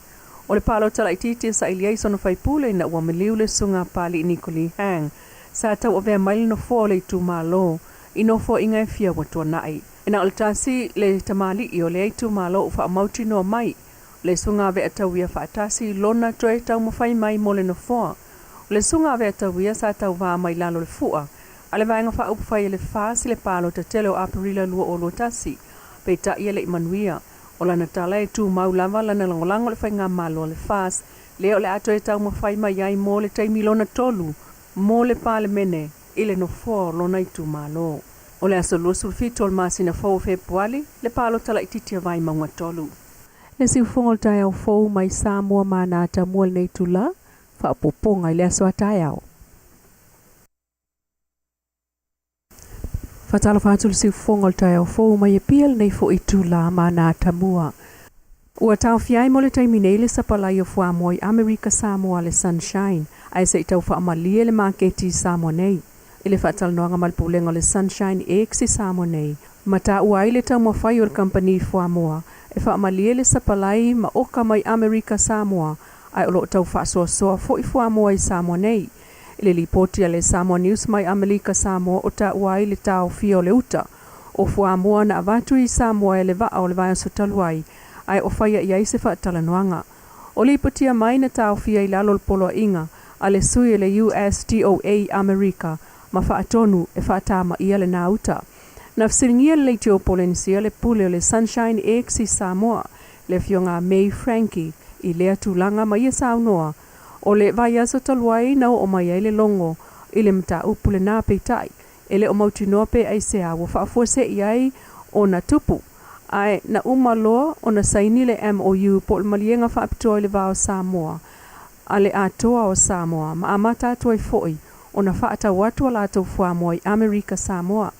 [SPEAKER 3] O le palota laitiiti e saili ai sona faipule ina ua maliu le Susuga a Papalii Niko Lee Hang sa tauavea mai le nofoa o le itumalo i nofoaiga e fia ua tuanai. E na o le tasi le tamalii o lea itumalo ua faamautinoa mai le Susuga a Ve'atauia Faatasi lona toe taumafai mai mo le nofoa. O le Susuga a Ve'atauia sa tauvā mai lalo le fu'a a le Vaega Faaupufai e le FAST i le palota tele o Aperila 2021, peitai e le i manuia. O lana tala e tumau lava lana lagolago i le faigamalo a le FAST lea o le a toe taumafai mai ai mo le taimi lona tolu mo le Palemene i le nofoa o lona itumalo. O le aso 27 o le masina fou o Fepuali le palota laitiiti a Vaimauga 3. Le siufofoga o le taeao fou mai Samoa ma ana atamua i lenei itula, faaopoopoga i le aso a taeao. Faatalofa atu le siufofoga o le taeao fou mai Apia lenei foi itula ma ana atamua. Ua taofia ai mo le taimi nei le sapalai o fuamoa i Amerika Samoa le Sunshine, ae se i tau faamalie le maketi i Samoa nei. I le faatalanoaga ma le Pulega o le Sunshine Eggs i Samoa nei, ma taua ai le taumafai o le kamupani fuamoa e faamalie le sapalai ma oka mai Amerika Samoa, ae o lo o tau faasoasoa foi fuamoa i Samoa nei. I le lipoti a le Samoa News mai Amelika Samoa o taua ai le taofia o le uta o fuamoa na avatu i Samoa e le vaa o le vaiaso talu ai, ae o faia i ai se faatalanoaga. O lipotia mai na taofia i lalo o le poloaiga a le sui o le USDOA i Amerika ma faatonu e faatamaia lena uta. Na fesiligia le leitio o Polenisia le pule o le Sunshine Eggs i Samoa, le afioga a May Frankie, i lea tulaga ma ia saunoa, O le vaiaso talu ai na oo mai ai le logo i le mataupu lena peitai, e le o mautinoa pe aisea ua faafuase'i ai ona tupu. Ae na uma loa ona saini le MOU po o le Maliega Faapitoa i le Va o Samoa a le Atoa o Samoa ma amata atu ai foi ona faatau atu a latou fuamoa i Amerika Samoa.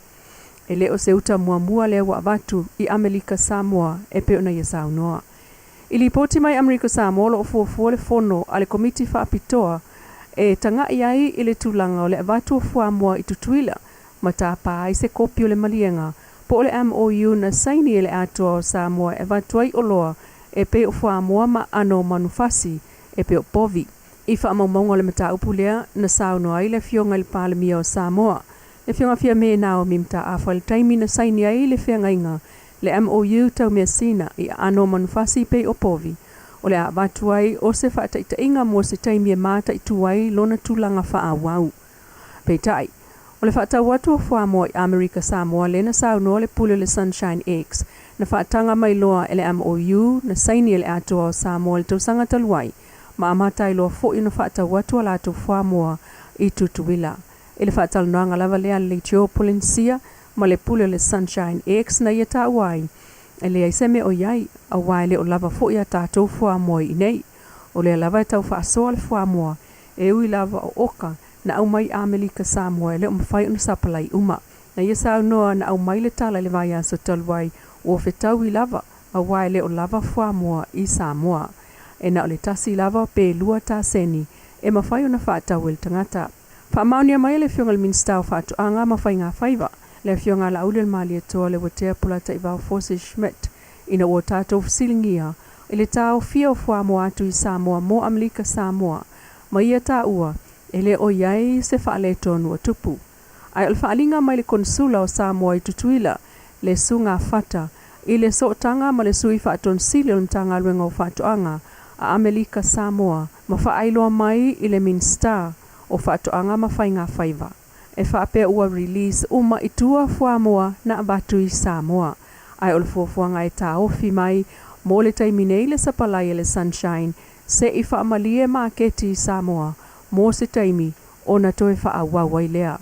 [SPEAKER 3] E le o se uta muamua lea ua avatu i Amelika Samoa e pei ona ia saunoa. I lipoti mai Amerika Samoa o lo o fuafua le fono a le Komiti Faapitoa e taga'i ai i le tulaga o le avatu o fuamoa i Tutuila ma tapa ai se kopi o le maliega po o le MOU na saini e le Atoa o Samoa e avatu ai oloa e pei o fuamoa ma aano o manufasi e pei o povi. I faamaumauga o le mataupu lea na saunoa ai le Afioga i le Palemia o Samoa, le Afioga Fiame Naomi Mataafa i le taimi na saini ai le feagaiga le MOU tau measina i aano o manufasi pei o povi, o le a avatu ai o se faataitaiga mo se taimi e mataitu ai lona tulaga faaauau. Peitai, o le faatau atu o fuamoa i Amerika Samoa lea na saunoa le pule o le Sunshine Eggs na faataga mai loa e le MOU na saini e le Atoa o Samoa i le tausaga talu ai, ma amata ai loa foi ona faatau atu a latou fuamoa i Tutuila. I le faatalanoaga lava lea a le Leitio Polenisia ma le pule o le Sunshine Eggs na ia taua ai, e leai se mea o i ai, aua e le o lava foi a tatou fuamoa i inei. O lea lava e tau faasoa le fuamoa, e ui lava o oka na aumai i Amerika Samoa e le o mafai ona sapalai uma. Na ia saunoa na aumai le tala i le vaiaso talu ai ua fetaui lava aua e le o lava fuamoa i Samoa. E na o le 1 lava pe 2 taseni e mafai ona faatau e le tagata. Faamaonia mai e le Afioga i le Minisita o Faatoaga ma Faiga Faiva, le Afioga a Laauli o le Malietoa le Uatea Polataivao Fosi Schmidt ina ua tatou fesiligia i le taofia o fuamoa atu i Samoa mo Amerika Samoa ma ia taua e le o i ai se faaletonu o tupu. Ae o le faaaliga mai le Konesula o Samoa i Tutuila, le Susuga Fata, i le sootaga ma le Sui Faatonisili o le Matagaluega o Faatoaga a Amerika Samoa ma faailoa mai i le Minisita o Faatoaga ma Faiga Faiva e faapea ua release uma i tua fuamoa na avatu i Samoa ae o le fuafuaga e taofi mai mo le taimi nei le sapalai e le Sunshine se i faamalie maketi i Samoa mo se taimi ona toe faaauau ai lea.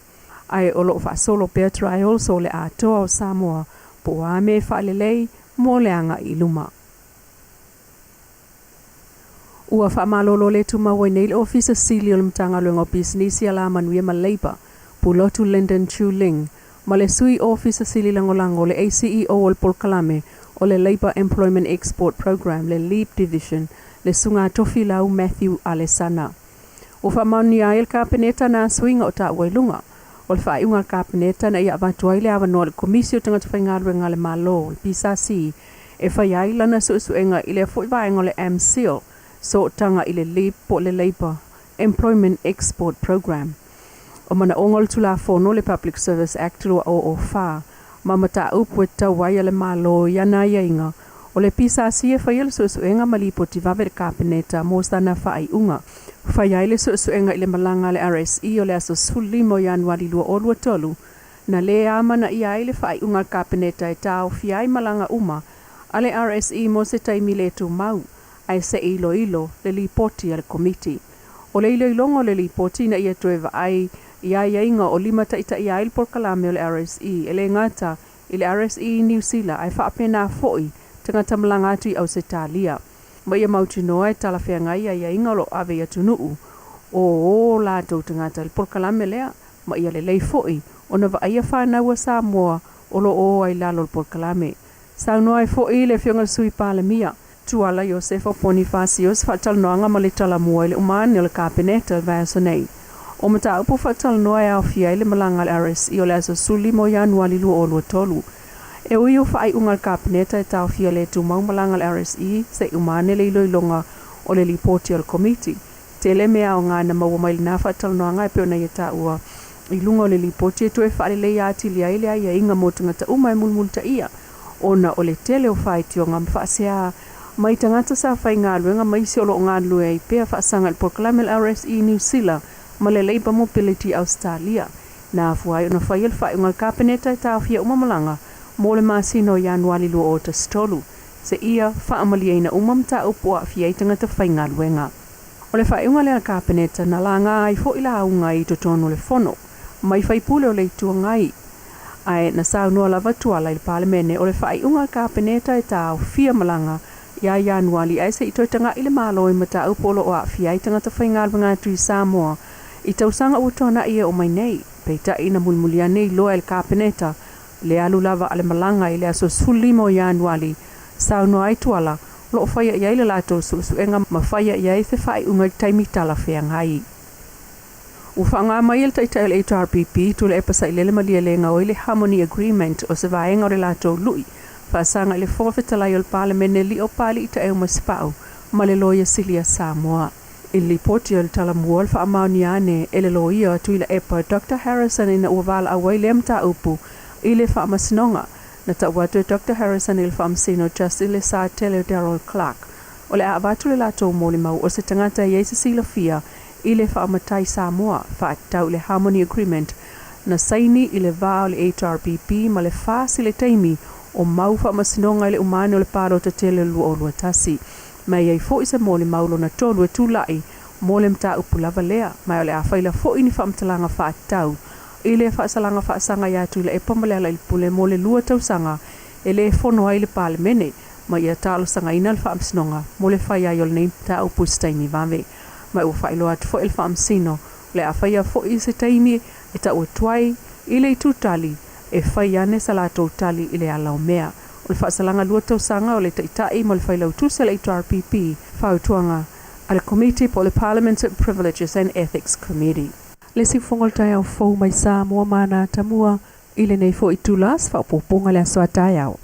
[SPEAKER 3] Ae o loo faasolo pea trials o le Atoa o Samoa po o a mea e faalelei mo le agai i luma. Ua faamalolo le tumau ai nei le Ofisa Sili o le Matagaluega o Pisinisi Alamanuia ma Leipa, Pulotu Lyndon Chu Ling, ma le Sui Ofisa Sili Lagolago o le ACEO o le Polokalame o le Labour Employment Export Programme, le LEAP Division, le Susuga Tofilau Matthew Alesana. Ua faamaonia ai e le Kapeneta nā suiga o taua i luga. O le faaiuga a le Kapeneta ina ia avatu ai le avanoa i le Komisi o Tagata Faigaluega a le Malo, le PSC, e faia ai lana suesuega i lea foi vaega o le AMCIL, sootaga i le LEAP po o le Labour Employment Export Programme. O manaoga o le Tulafono, le Public Service Act 2004, ma mataupu e tatau ai a le Malo i ana aiaiga, o le PSC e faia le suesuega ma lipoti vave i le Kapeneta mo sana faaiuga. Faia ai le suesuega i le malaga a le RSE o le aso 15 o Ianuari 2023, na lē amanaia ai le faaiuga a le Kapeneta e taofia ai malaga uma a le RSE mo se taimi le tumau, ae se i iloilo le lipoti a le Komiti. O le iloiloga o le lipoti ina ia toe vaai i aiaiga o limataitaia ai le polokalame o le RSE e le gata i le RSE i Niu Sila ae faapena foi tagata malaga atu i Ausetalia. Ma ia mautinoa e talafeagai aiaiga o lo o ave i atunuu o ō latou tagata i le polokalame lea ma ia lelei foi ona vaaia fanau a Samoa o lo o o ai i lalo o le polokalame. Saunoa ai foi le Afioga i le Sui Palemia, Tuala Iosefa Ponifasio i se faatalanoaga ma le Talamua i le uma ane o le Kapeneta i le vaiaso nei. O mataupu faatalanoa e aofia ai le malaga a le RSE o le aso 15 o Ianuari 2023. E ui o faaiuga a le Kapeneta e taofia le tumau malaga a le RSE se i uma ane le iloiloga o le lipoti a le Komiti, tele mea aoga na maua mai lena faatalanoaga e pei ona ia taua i luga o le lipoti e toe faaleleia atili ai le aiaiga mo tagata uma e mulimulitaia ona o le tele o faitioga ma faasea mai tagata sa faigaluega ma isi o lo o galulue ai pea faasaga i le polokalame a le RSE Niu Sila ma le Labour Mobility Ausetalia. Na afua ai ona faia le faaiuga a le Kapeneta e taofia uma malaga mo le masina o Ianuari 2013 seia faamalieina uma mataupu o aafia ai tagata faigaluega. O le faaiuga lea a le Kapeneta na laga ai foi lauga i totonu o le Fono mai faipule o le Itu Agai, ae na saunoa lava Tuala i le Palemene o le faaiuga a le Kapeneta e taofia malaga ia Ianuari ae se i toe taga'i le Malo i mataupu o lo o aafia ai tagata faigaluega atu i Samoa i tausaga ua tuana'i e oo mai nei. Peitai na mulimuli ane iloa e le Kapeneta le alu lava a le malaga i le aso 15 o Ianuari, saunoa ai Tuala o lo o faia i ai le latou suesuega ma faia i ai se faaiuga i le taimi talafeagai. Ua faaaoga mai e le Taitai o le HRPP Tuilaepa Sailele Malielegaoi le Harmony Agreement o se vaega o le latou lui Faasaga i le Fofoga Fetalai o le Palemene Lio Papalii Taeu Masepau ma le Loia Sili a Samoa. I le lipoti o le Talamua o le faamaonia ane e le Loia a Tuilaepa Dr Harrison ina ua valaau ai lea mataupu i le Faamasinoga. Na tau atu e Dr Harrison i le Faamasino Justice Lesatele Darold Clark o le a avatu le latou molimau o se tagata e i ai se silafia i le faamatai Samoa faatatau i le Harmony Agreement na saini i le va o le HRPP ma le FAS i le taimi o mau faamasinoga i le uma ane o le palota tele o le 2021. Ma e i ai foi se molimau lona tolu e tulai mo le mataupu lava lea, ma o le a faila foi ni faamatalaga faatatau i le faasalaga faasaga ia Tuilaepa ma Lealailepule mo le 2 tausaga e le fono ai le Palemene, ma ia talosagaina le Faamasinoga mo le fai ai o lenei mataupu i se taimi vave. Ma ua faailoa atu foi e le Faamasino o le a faia foi se taimi e tau atu ai i le itu tali e fai ane sa latou tali i le ala o mea. O le faasalaga 2 tausaga o le Taitai ma le Failautusi a le HRPP, fautuaga a le Komiti po o le Parliament Privileges and Ethics Committee. Le siufofoga o le taeao fou mai Samoa ma ana atamua i lenei foi itula se faaopoopoga le aso a taeao.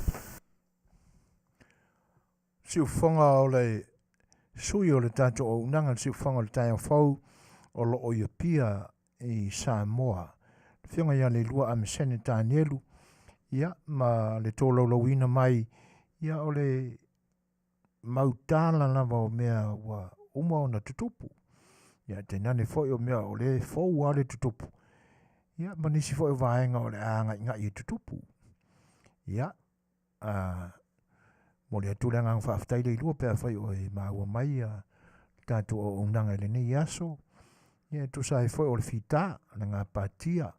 [SPEAKER 1] Siufofoga o le sui o le tatou auaunaga, le siufofoga o le taeao fou o lo o i Apia i Samoa. Le afioga ia Leilua Amesene Tanielu, ia, ma le tolaulauina mai, ia, o le mautala lava o mea ua uma ona tutupu. Ia, tainane foi o mea o le fou lava le tutupu. Ia, ma nisi foi o vaega o le a agaigai e tutupu. Ia, momoli atu le agaga faafetai Leilua pe afai o e maua mai ia le tatou auaunaga i lenei aso. Ia, e tusa ai foi o le fita, le gapatia,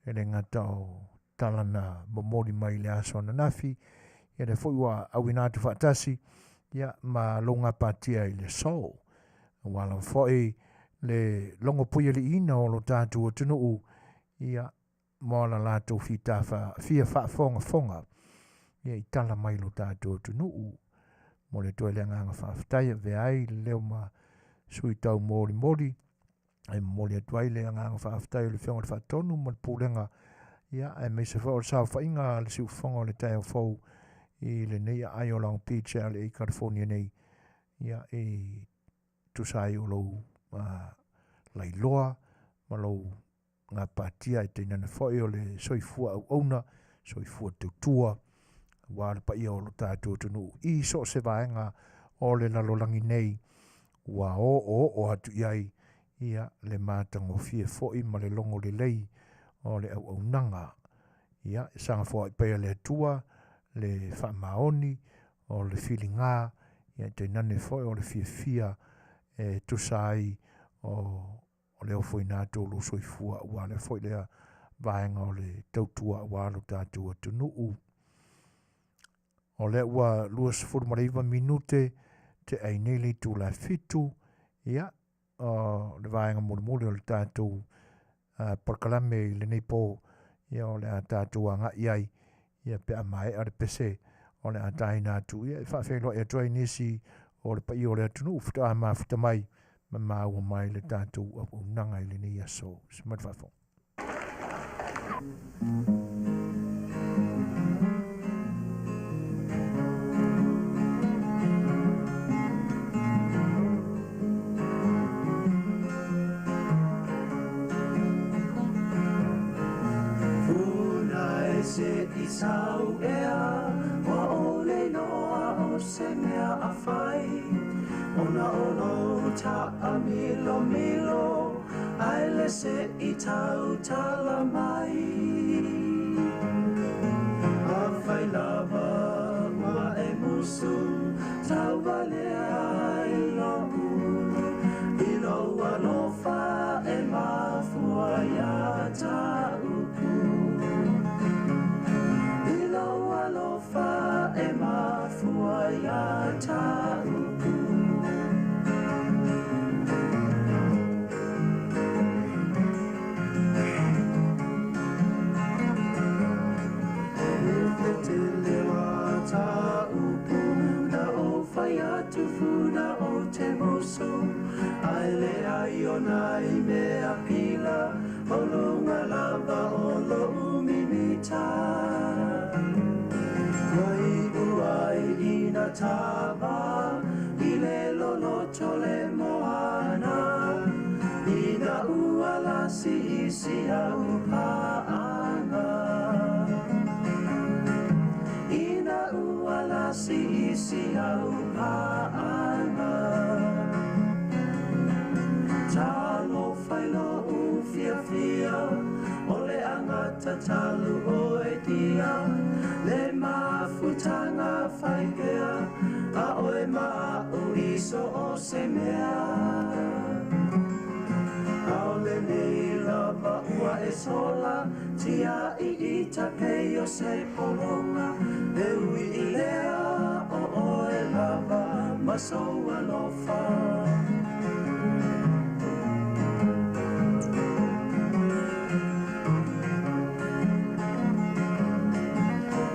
[SPEAKER 1] e le gata o tala na momoli mai i le aso ananafi, ia lea foi ua auina atu faatasi, ia, ma lou gapatia i le aso. Aua lava foi le logopuialiiina o lo tatou atunuu, ia, mo la latou fita fia faafogafoga, ia, i tala mai lo tatou atunuu. Mo le toe le agaga faafetai e avea ai le leo ma sui tau molimoli, e momoli atu ai le agaga faafetai o le Afioga i le Faatonu ma le Pulega, ia, aemaise foi o le saofaiga a le siufofoga o le taeao fou i lenei aai o Long Beach e LA, California nei, ia, i tusa ai o lou lailoa ma lou gapatia e tainane foi o le soifua auauna, soifua tautua, aua le paia o lo tatou atunuu i so o se vaega o le lalolagi nei, ua oooo atu i ai, ia, le matagofie foi ma le logo lelei o le auaunaga. Ia, e saga foai pea le Atua le faamaoni o le filiga, ia, e tainane foi o le fiafia e tusa ai o le ofoina atu o lou soifua, aua lea foi lea vaega o le tautua aua lo tatou atunuu. O lea ua 29 minute te ai nei le itula e 7, ia, o le vaega mulimuli o le tatou polokalame i lenei po, ia, o le a tatou agai ai, ia, pe a maea le pese o le a taina atu, ia, e faafeiloai atu ai nisi o le paia o le atunuu faatoa mafuta mai ma maua mai le tatou auaunaga i lenei aso. Se mai le faafofoga.
[SPEAKER 6] Funa e se i sau ea, ua o le loa o se mea a fai. Ona o lo ta a milo milo, ai le se i tau tala mai. A fai lava ua e musu, tau valea i lo ulu, i lo alofa e mafua ia ta upu. I lo alofa e mafua ia ta upu. Ta upu na o whai atu funa o te musu, ai le ai o nai mea pila, o lunga lava. i si au paaga. Ina ua lasi i si au paaga. Talofa i lou fiafia, o le agata talu oe dia, le mafutaga fai pea, a oe ma a'u i so o se mea. Aole nei lava ua e sola, tia'i i tapei o se pologa, e ui i lea o oe lava ma sou alofa.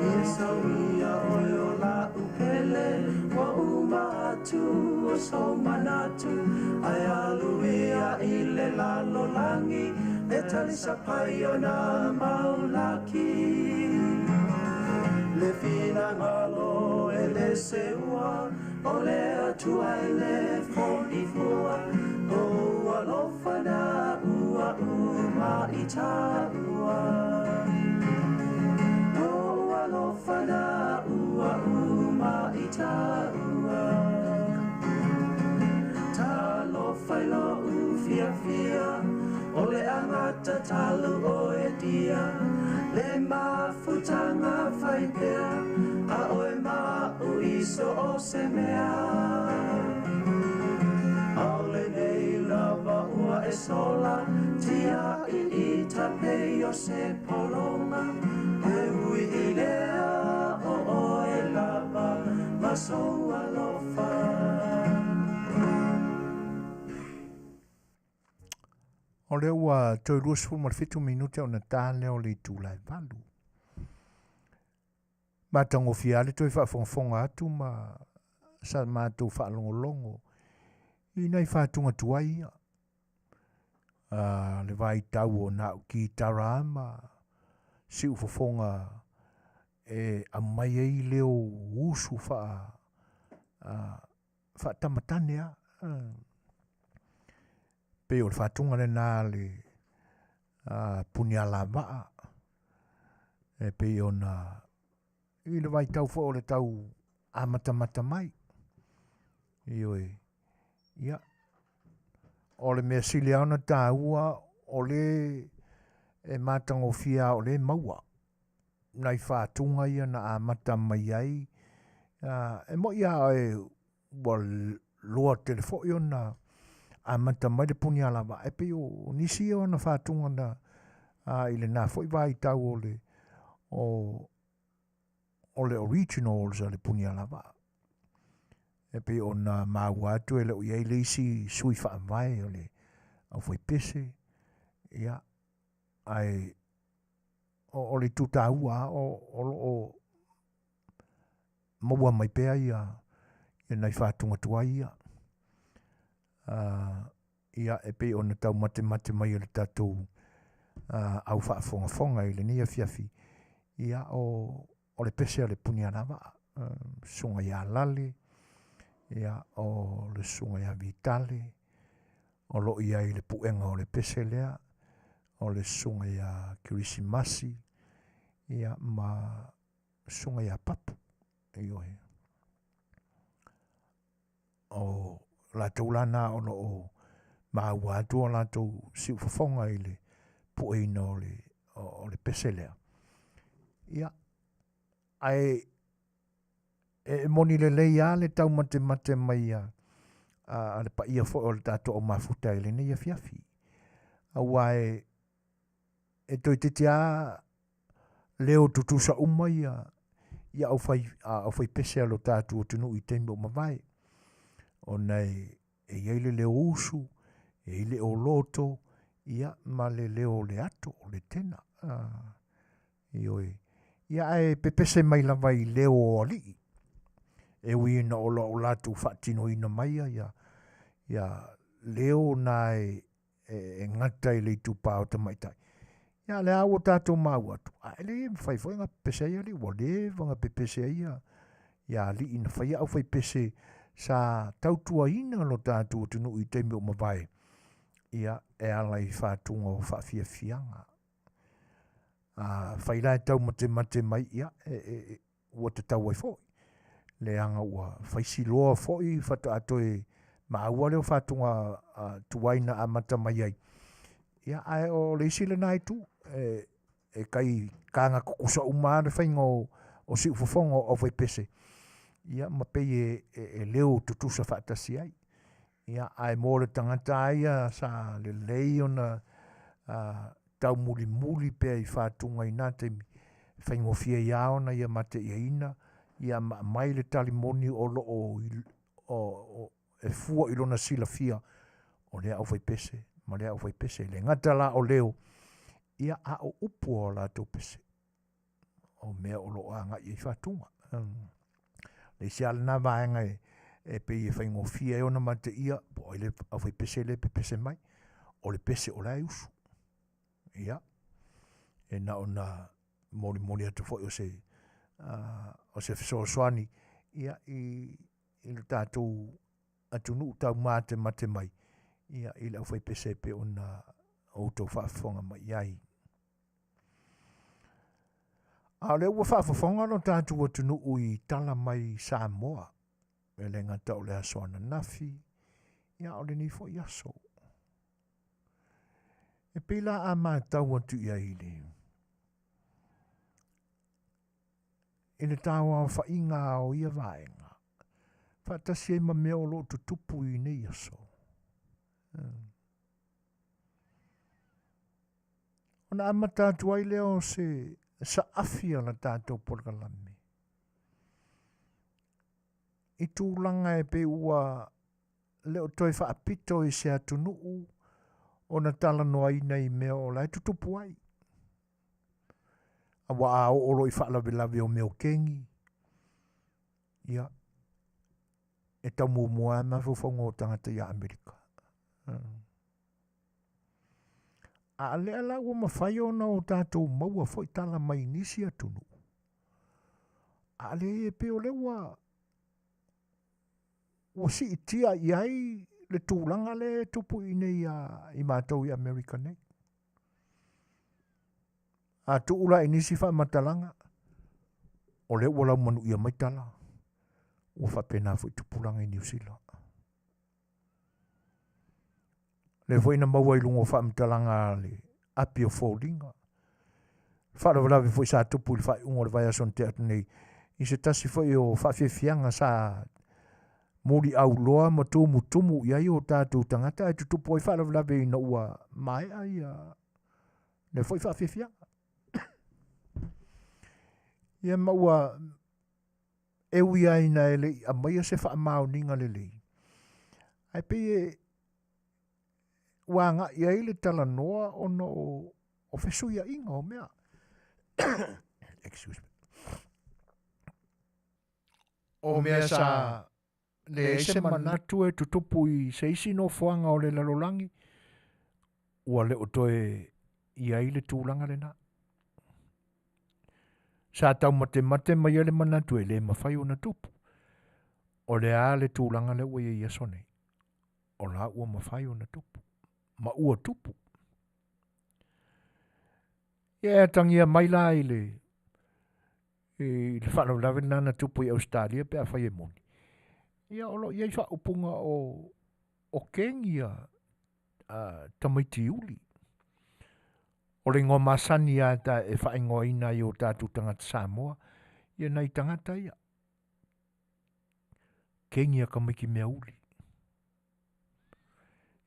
[SPEAKER 6] Ia sau ia oe o la'u pele, ua uma atu o sou manatu, ae alu ia i le lalolagi, e talisapai o na mau laki. Le finagalo e le seua, o le Atua e le fo'i fua, o alofa na ua uma i tāua. O alofa na ua uma i tāua. Talofa i lou fiafia, o le agata talu oe dia, le mafutaga fai pea, a oe ma a'u i so o se mea. Aole nei lava ua e sola, tia'i i tapei o se pologa, e ui i lea o oe lava ma sou alofa.
[SPEAKER 1] O lea ua toe 27 minute ona ta lea o le itula e 8. Matagofie lava le toe faafogafoga atu ma sa matou faalogologo i nai fatuga tuai ia. Le vaitau o na au kitara ma siufofoga e aumai ai leo usu faatamatane a. Pei o le fatuga lena a le punialavaa e pei ona i le vaitau foi o le tau amatamata mai. Ioe. Ia, o le mea sili lava ona taua o le e matagofie lava o le maua nai fatuga ia na amata mai ai. E moi lava e ua loa tele foi ona amata mai le punialavaa, e pei o nisi ia o ana fatuga na i lena foi vaitau o le o le originals a le punialavaa. E pei ona maua atu e le o i ai le isi sui faavae o le aufaipese, ia, ae o le itu taua o lo o maua mai pea ia nai fatuga tuai ia. Ia e pei ona taumatemate mai e le tatou au faafogafoga i lenei afiafi, ia o le pese a le punialavaa, susuga ia Lale, ia o le susuga ia Vitale, o lo o i ai i le puega o le pese lea, o le susuga ia Kerisimasi, ia ma susuga ia Papu. Ioe. O latou la na o lo o maua atu o latou siufofoga i le pueina o le pese lea. Ia, ae e moni lelei lava le taumatemate mai a le paia foi o le tatou au mafuta i lenei afiafi. Aua e toeitiiti lava leo tutusa uma ia aufaipese a lo tatou atunuu i taimi ua mavae, ona e i ai le leo usu, e i ai le oloto, ia ma le leo o le ato, o le tena. Ioe. Ia ae pepese mai lava i leo o alii, e ui ina o lo o latou faatinoina mai ia leo na e gata i le itupa o tamaitai. Ia lea ua tatou maua atu, a e le mafai foi ona pepese ai alii, ua leva ona pepese ai ia alii na faia aufaipese sa tautuaina lo tatou atunuu i taimi o mavae. Ia, e ala i faatuga o faafiafiaga. A fai la e taumatemate mai, ia, e, e, e, ua tatau ai foi. Leaga ua faisiloa foi faatoa toe maua lea o faatuga tuai na amata mai ai. Ia, ae o le isi lena itu, e, e kai kaga tutusa uma lava le faiga o, o siufofoga o aufaipese, ia ma pei e, e, e leo tutusa faatasi ai. Ia, ae mo le tagata lava ia sa lelei ona taumulimuli pea i fatuga i na taimi, e faigofie ai lava ona ia mateiaina, ia ma aumai le tali moni o lo o, o, o e fua i lona silafia o lea aufaipese ma lea aufaipese. E le gata la o leo, ia a o upu o a latou pese. O mea o lo o agai i ai faatuga. Le isi lava lena vaega e, e pei e faigofie ai ona mateia, po o ai le aufaipese lea e pepese mai. O le pese o la e usu. Ia, e na ona molimoli atu foi o se, uh, o se fesoasoani ia, i, i le tatou atunuu taumatemate mai ia, i le aufaipese e pei ona outou faafofoga mai i ai. A o lea ua faafofoga lo tatou atunuu i tala mai Samoa, e le gata o le aso ananafi, ia a o lenei foi aso. E pei la a matau atu i ai i le, i le tauaofaiga o ia vaega, faatasi ai ma mea o lo o tutupu i nei aso. Hmm. Ona amata atu ai lea o se saafi a la tatou polokalame. I tulaga e pei ua le o toe faapito i se atunuu ona talanoaina i mea o la e tutupu ai. Aua a oo loa i faalavelave o mea o kengi, ia, e tau muamua lava mafaufauga o tagata ia Amerika. Hmm. A lea la ua mafai ona o tatou maua foi tala mai nisi atunuu. A le e pei o lea ua ua siitia i ai le tulaga lea e tupu i inei iā i matou i Amerika nei. A tuu la i nisi faamatalaga, o lea ua laumanuia mai tala, ua faapena foi tupulaga i Niu Sila. Lea foi na maua i luga o faamatalaga a le api o foliga. Faalavelave foi sa tupu i le faaiuga o le vaiaso na tea atu nei i se tasi foi o faafiafiaga sa muliauloa ma tumutumu i ai o tatou tagata ae tutupu ai faalavelave ina ua maea ia lea foi faafiafiaga. Ia ma ua e ui lava ina e le i aumaia se faamaoniga lelei, ae pei e ua agai ai le talanoa ona o, o fesuiaiga o mea. Excuse me. O mea sa leai se manatu e tutupu i se isi nofoaga o le lalolagi, ua le o toe i ai le tulaga lena. Sa taumatemate mai ai le manatu e le mafai ona tupu. O le a le tulaga lea ua i ai i aso nei? O la ua mafai ona tupu. Ma ua tupu. Ia e atagia mai la i le i le faalavelave lena na tupu i Ausetalia pe afai e moni. Ia o lo o i ai faaupuga o o kengi ia a tamaiti uli. O le igoa masani lava ta e faaigoaina ai o tatou tagata Samoa, ia nai tagata ia. Kengi a tamaiti mea uli.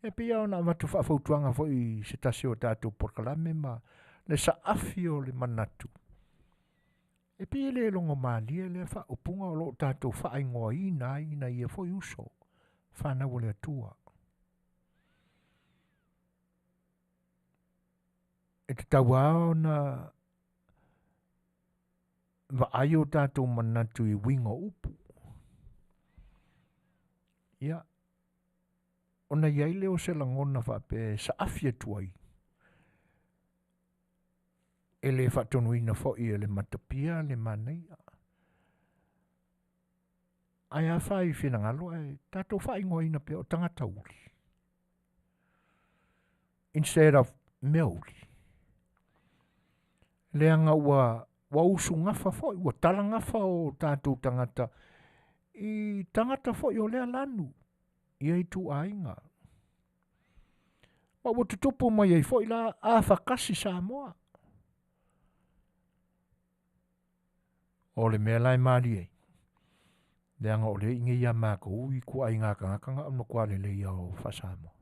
[SPEAKER 1] E pei lava ona avatu faafautuaga foi i se tasi o tatou polokalame ma le saafi o le manatu. E pei e le logo malie lea faaupuga o lo o tatou faaigoaina ai nai ia foi uso fanau a le Atua. E tatau lava ona vaai o tatou manatu i uiga o upu. Ia, ona i ai lea o se lagona faapea e saafi atu ai, e le faatonuina foi e le matapia le manaia. Ae a fai finagalo ae tatou faaigoaina pea o tagata uli. Instead of meauli. Leaga ua ua usugafa foi, ua talagafa o tatou tagata i tagata foi o lea lanu ia ituaiga. Ma ua tutupu mai ai foi la afakasi Samoa. O le mea la e malie ai, leaga o lea i ia makou i ituaiga tagata na o le matua lelei lava o faa-Samoa.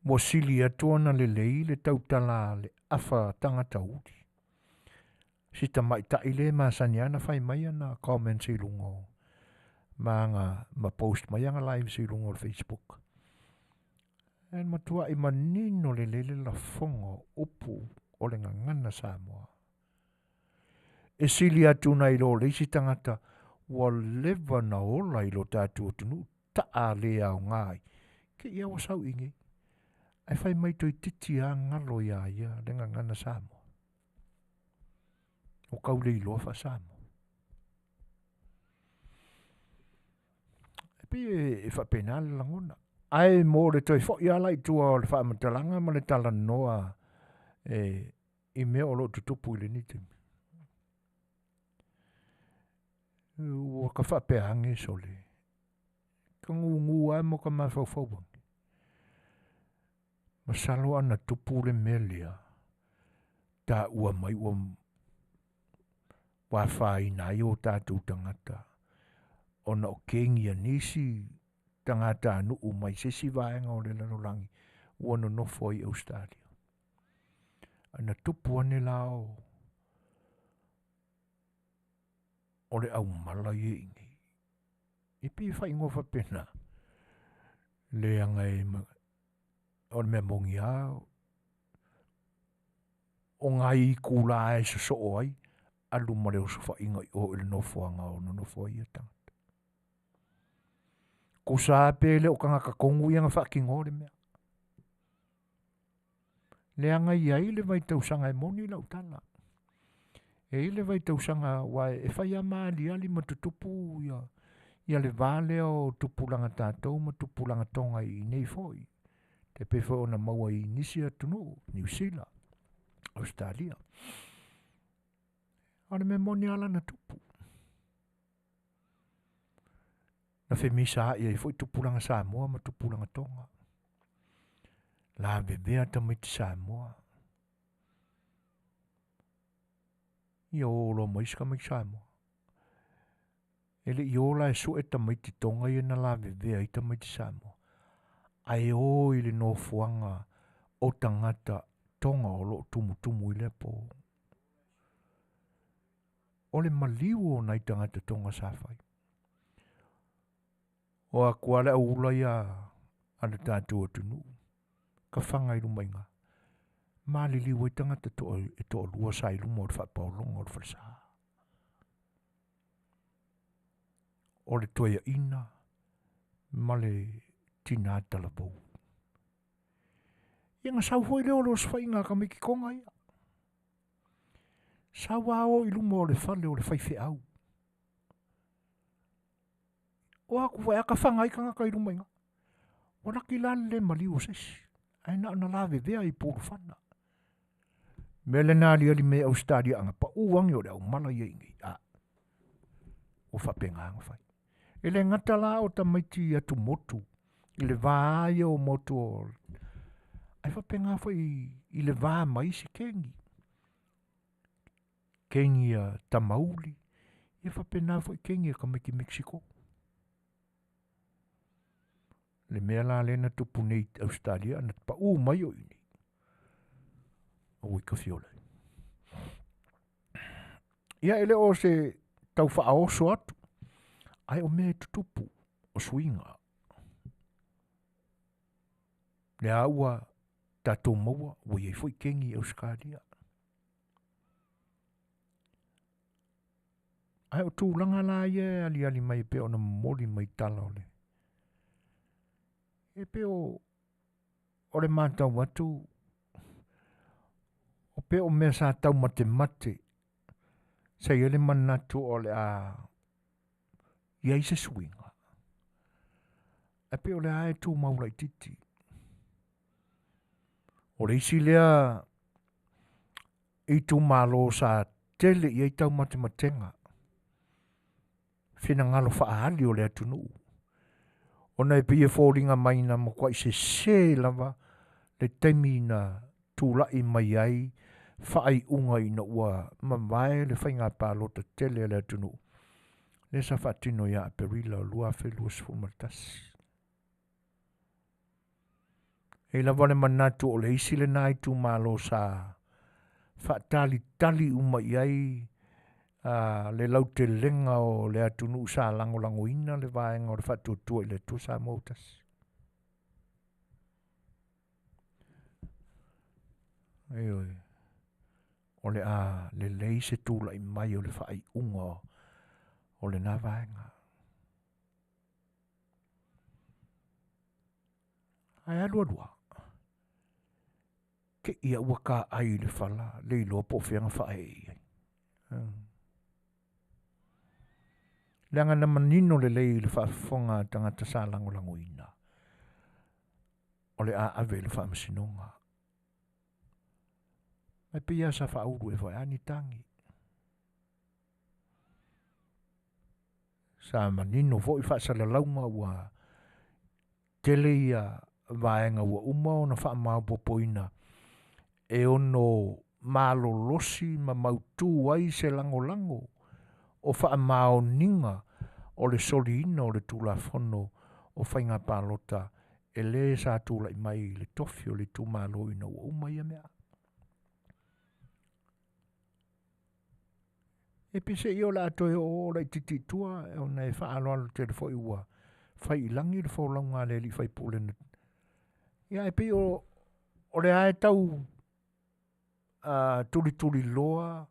[SPEAKER 1] Ua sili atu ona lelei le tautala a le afa tagata uli. Si tamaitai lea e masani lava ona fai mai ana comments i luga o ma aga ma post mai aga lives i luga o le Facebook. E matuai manino lelei le lafoga o upu o le gagana Samoa. E sili atu nai lo le isi tagata ua leva na ola i lo tatou atunuu taa le aoga ai, te i lava ua sau i inei, ae fai mai toeitiiti lava galo ia ia le gagana Samoa. Ua tau le iloa faa-Samoa. E pei e faapena le lagona. Ae mo le toe foi lava la i tua o le faamatalaga ma le talanoa e, i mea o lo o tutupu i lenei taimi. Ua ka faapea age sole. Ka gugu lava ma ka mafaufau age. Masalo ana tupu le mea lea, taua mai ua ua afaina ai o tatou tagata ona o kegi a nisi tagatanuu mai se isi vaega o le lalolagi ua nonofo ai i Ausetalia. Ana tupu ane la o o le aumala ia i inei. E pei e faaigoa faapena. Leaga e o le mea moni lava, o nai itulā e sosoo ai, alu ma le osofaiga i o i le nofoaga o nonofo ai ia tagata. Tusa lava pe le o tagata tonu ia na faatinoa le mea. Leaga e i ai le vaitausaga e moni lau tala. E i ai le vaitausaga aua e fai lava ma aliali ma tutupu ia, ia le va lea o tupulaga tatou ma tupulaga Toga i inei foi. E pei foi ona maua i nisi atunuu, Niu Sila, Ausetalia. A o le mea moni lava lana tupu. Na femisaai ai foi tupulaga Samoa ma tupulaga Toga. Lavevea tamaiti Samoa. Ia o loa ma isi tamaiti Samoa. E le i o la e sue tamaiti Toga ia na lavevea ai tamaiti Samoa, ae o i le nofoaga o tagata Toga o lo o tumutumu i lea po. O le maliu o nai tagata Toga sa fai. O atu lava le auula ia a le tatou atunuu, ka faga i luma i ina, maliliu ai tagata toa, e toalua sa i luma o le faapaologa o le falesa. O le toeaina ma le tinā talavou. Ia na sau foi lea o le osofaiga a tamaiti Toga ia. Sau a o i luma o le fale o le faifeau. O atu foi a tafaga ai tagata i luma i ina. Ua laki la le le maliu o se isi, ae na ona lavevea i pulufana. Mea lea na aliali mai e Ausetalia ana pau ane o le aumala ia i inei. A, ua faapena ona fai. E le gata la o tamaiti atumotu i le va ia o motu o ae faapena foi i le va ma isi kegi. Kegi a tamauli, ia faapena foi kegi a tamaiti Mexico. Le mea la lea na tupu nei i Ausetalia na pau mai o i inei. Aua i tafiola ai. Ia e le o se tau faaoso atu, ae o mea e tutupu, o suiga. Lea ua tatou maua, ua i ai foi kegi i Ausetalia. Ae o tulaga la ia e aliali mai e pei ona momoli mai tala o le... E pei o, o le matau atu, o pei o mea sa taumatemate, sa i ai le manatu o le a i ai se suiga. Ae pei o lea e tumau laitiiti. O le isi lea itumalo sa tele i ai taumatematega, finagalo faaali o le atunuu, ona e pei e foliga mai na matuai sese lava le taimi na tulai mai ai faaiuga ina ua mavae le faiga palota tele a le atunuu lea sa faatino ia Aperila o 2021. E i ai lava le manatu o le isi lena itumalo sa faatalitali uma i ai le lautelega o le atunuu sa lagolagoina le vaega o le Faatuatua i le Atua Samoa ua Tasi. Ioe, o le a lelei se tulai mai o le faaiuga o lena vaega. Ae alu alu lava, te i ua taai i le fala, le iloa po o fea na faaee i ai. Leaga na manino lelei i le faafofoga a tagata sa lagolagoina, o le a ave i le faamasinoga. Ae pei lava sa faaulu ea foi lava ni tagi. Sa manino foi faasalalauga ua tele ia vaega ua uma ona faamaopoopoina e ono malolosi ma mautu ai se lagolago o faamaoniga o le soliina o le Tulafono o Faiga Palota e le sa tulai mai i le tofi o le itumalo ina ua uma ia mea. E peiseai o le a toe oooo laitiiti i tua ona e faaaloalo tele foi ua fai i lagi le folauga a le alii faipule. Ia ae pei o lea e tau tulituliloa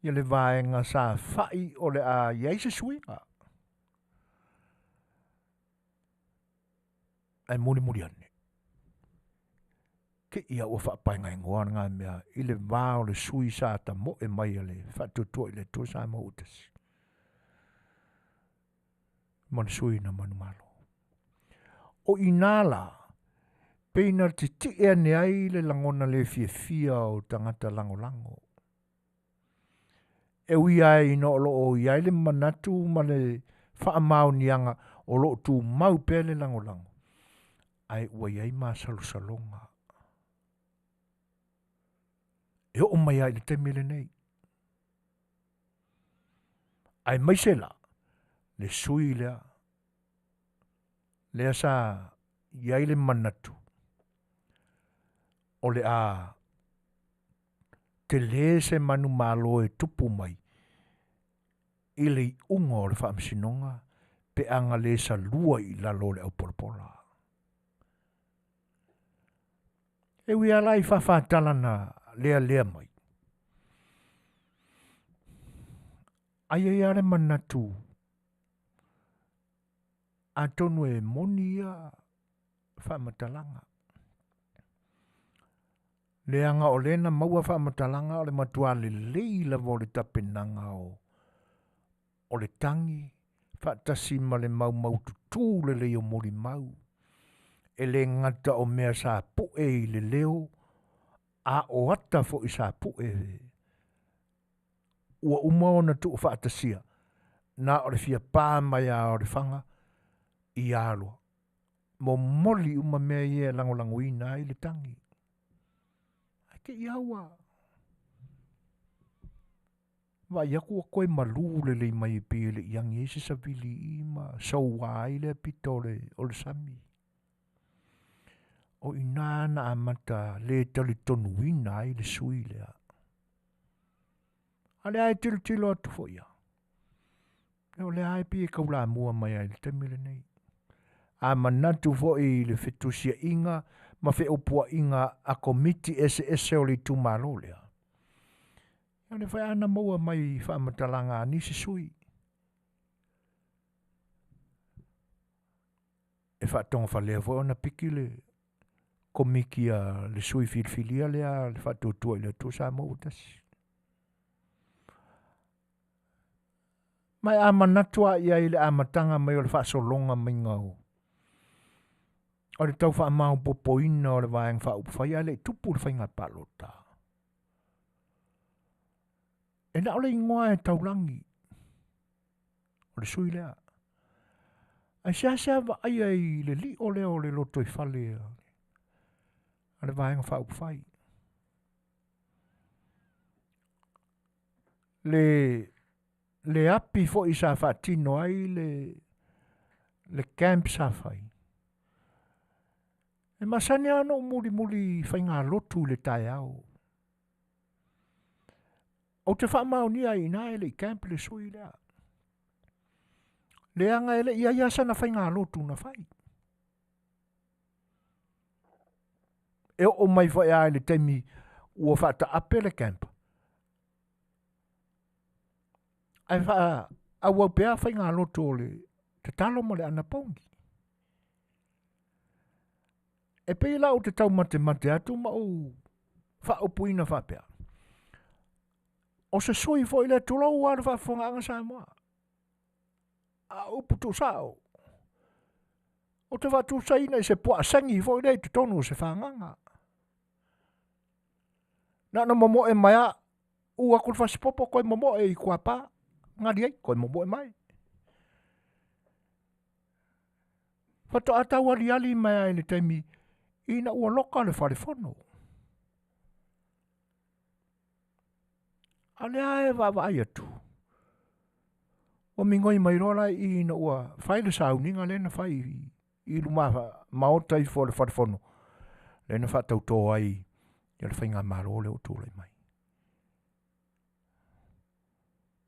[SPEAKER 1] ia le vaega sa fai o le a i ai se suiga. Ae mulimuli ane, te i lava ua faapaegaegoa lena mea i le va o le sui sa tamoe mai a le Faatuatua i le Atua Samoa ua Tasi ma le sui na manumalo. O i ina la, pei na titie ane ai le lagona le fiafia o tagata lagolago. E ui lava ina o lo o i ai le manatu ma le faamaoniaga o lo o tumau pea le lagolago, ae ua i ai masalosaloga. E oo mai lava i le taimi lenei. Aemaise la le sui lea, lea sa i ai le manatu o le a tele se manumalo e tupu mai i le iuga o le faamasinoga pe a na le salua i lalo o le aupolapola. E ui lava la i faafatala na lealea mai, ae i ai lava le manatu atonu e moni ia faamatalaga. Leaga o lea na maua faamatalaga o le matua lelei lava o le tapenaga o le tagi faatasi ma le maumaututu lelei o molimau, e le gata o mea sa pue i le leo, a o ata foi sa pue ua uma ona tuufaatasia, na o le fia pa mai lava o le faga ia loa. Momoli uma mea ia e lagolagoina ai le tagi. Ae te i lava ua vaai atu ua toe malu lelei mai e pei e le i agi ai se savili i i ma soua ai lea pito o le sami. O i ina na amata le talitonuina ai le sui lea. A o lea e tilotilo atu foi ia, o lea e pei e taulamua mai lava i le taimi lenei. A manatu foi i le fetusiaiga ma feupuaiga a Komiti eseese o le itumalo lea, o lea foi na maua mai faamatalaga a nisi sui e faatogafalea foi ona piki le Komiti a le sui filifilia lea a le Faatuatua i le Atua Samoa ua Tasi. Ma a manatu lava i ai i le amataga mai o le faasologa maiga o O le tau faamaopoopoina o le Vaega Faaupufai ae le i tupu le faiga palota. E na o le igoa e taulagi o le sui lea. Ae seasea vaaia i le lio lea o le lotoifale a le Vaega Faaupufai. Le le api foi sa faatino ai le le camp sa fai. E masani lava ona ou mulimuli i faigalotu i le taeao. Ou te faamaonia ai i ina e le i camp le sui lea. Leaga e le i ai lava sana faigalotu na fai. E oo mai foi lava i le taimi ua faataape le camp, ae faaauau pea faigalotu o le tatalo ma le anapogi. E pei la ou te taumatemate atu ma ou faaupuina faapea, o se sui foi lea, tulou lava le faafofogaaga Samoa, a o upu tuusao, ou te faatusaina i se puaa segi foi lea i totonu o se fagaga. Na ona momoe mai lava, u atu le fasipopo toe momoe i kuapa, gali ai, toe momoe mai. Faatoa taualiali mai lava i le taimi ina ua loka le falefono. A o lea e vaavaai atu, ua migoi mai loa la i i ina ua fai le sauniga lea na fai i luma maota ifo o le falefono, lea na faatauto ai ia le faigamalo lea ua tulai mai.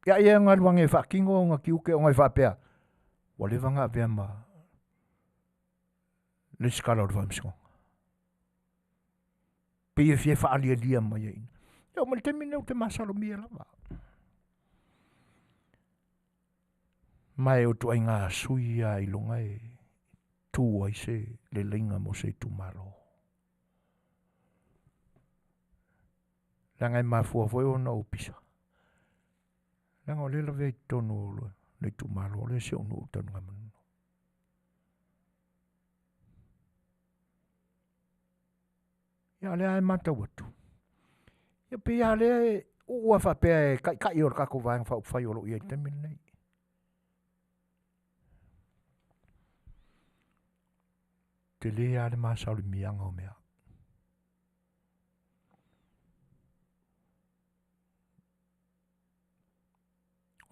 [SPEAKER 1] Ia ai e galuega e faatino ona tiute ona e faapea, ua leva ona avea ma le resitala o le Faamasinoga. Pei e fia faalialia mai ai. E oo mai le taimi lenei ou te masalomia lava. Ma e o ituaiga sui ia ailoga e tu ai se leleiga mo se itumalo. Leaga e mafua foi ona ou pisa. Leaga o lea e lavea i totonu o le itumalo lea si ou nuu o Tanugamanono. Ia o lea e matau atu. Ia pei lava lea e uu lava faapea e taitai o le tatou Vaega Faaupufai o lo o i ai i le taimi lenei. Tele lava le masalimiaga o mea.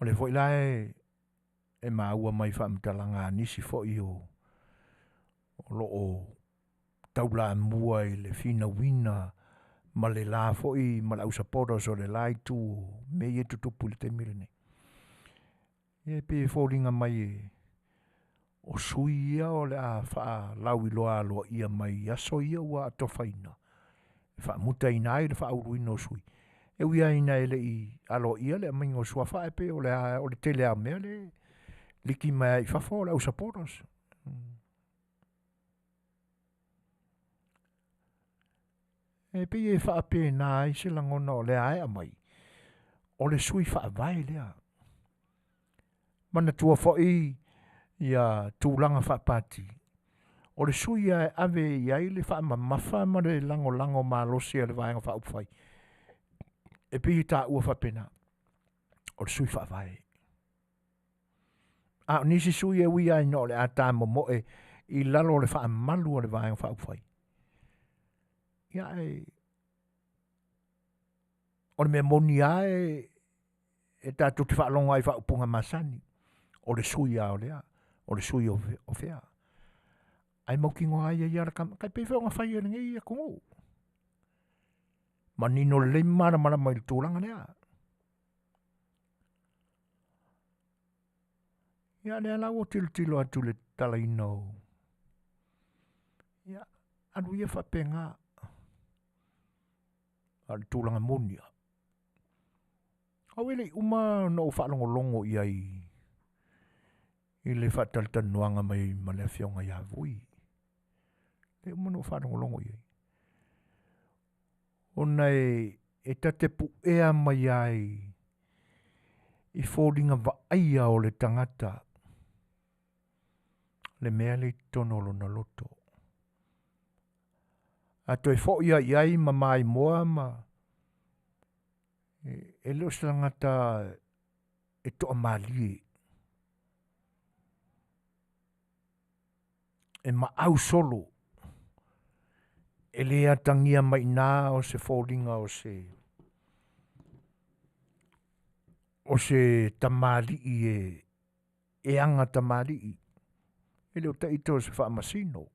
[SPEAKER 1] O lea foi la e e maua mai faamatalaga a nisi foi o o lo o taulamua i le finauina ma le la foi ma le au supporters o le la itu o mea ia e tutupu i le taimi lenei. Ia e pei e foliga mai e o sui ia o le a faalauiloa aloaia mai i aso ia ua atofaina e faamutaina ai le faauluina o sui. E ui lava ina e le i aloaia le aumaiga o suafa, ae pei o le, o le tele lava o mea lea e liki mai lava i fafo o le au supporters. E pei e faapena ai se lagona o lea e aumai, o le sui faavae lea. Manatua foi ia tulaga faapati, o le sui lava e ave i ai le faamamafa ma le lagolago malosi a le Vaega Faaupufai, e pei e taua faapena, o le sui faavae. A o nisi sui e ui lava ina o le a ta momoe i lalo o le faamalu a le Vaega Faaupufai, ia ae o le mea moni lava e, e tatou te faalogo ai i faaupuga masani, o le sui lava o lea, o le sui o fea. Ae mautinoa ai ia le tama, tai pei foi ona fai e lenei atunuu. Manino lelei ma malamalama i le tulaga lea. Ia lea la ua tilotilo atu i le tatalaina o... Ia, alu ia faapena. A o le tulaga moni lava, au e le i uma ona ou faalogologo i ai i le faatalatalanoaga mai ma le afioga ia Vui. E le i uma ona ou faalogologo i ai. Ona e, e ta te puea mai ai i foliga vaaia o le tagata le mea lea i totonu o lona loto. A toe fo'i lava i ai ma maimoa ma e le o se tagata e toamalie e maau solo e le atagia mai i ina o se foliga o se o se tamalii e e aga tamalii e le o taita o se faamasino.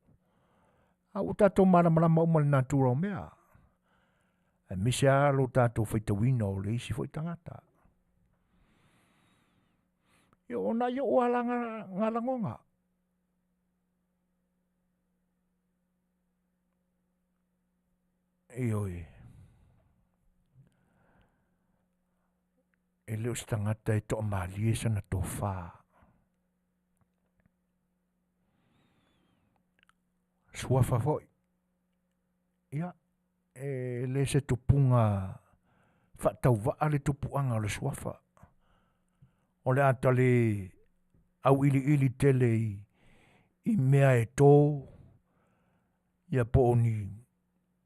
[SPEAKER 1] A ua tatou malamalama uma i le natura o mea, aemaise lava lo tatou faitauina o le isi foi tagata. Ia o nai o'u lava na lagona. Ioe, e le o se tagata e toamalie sana tofa. Suafa foi, ia, e le se tupuga faatauvaa le tupuaga o le suafa. O le a ta le auiliili tele i, i mea e to, ia po o ni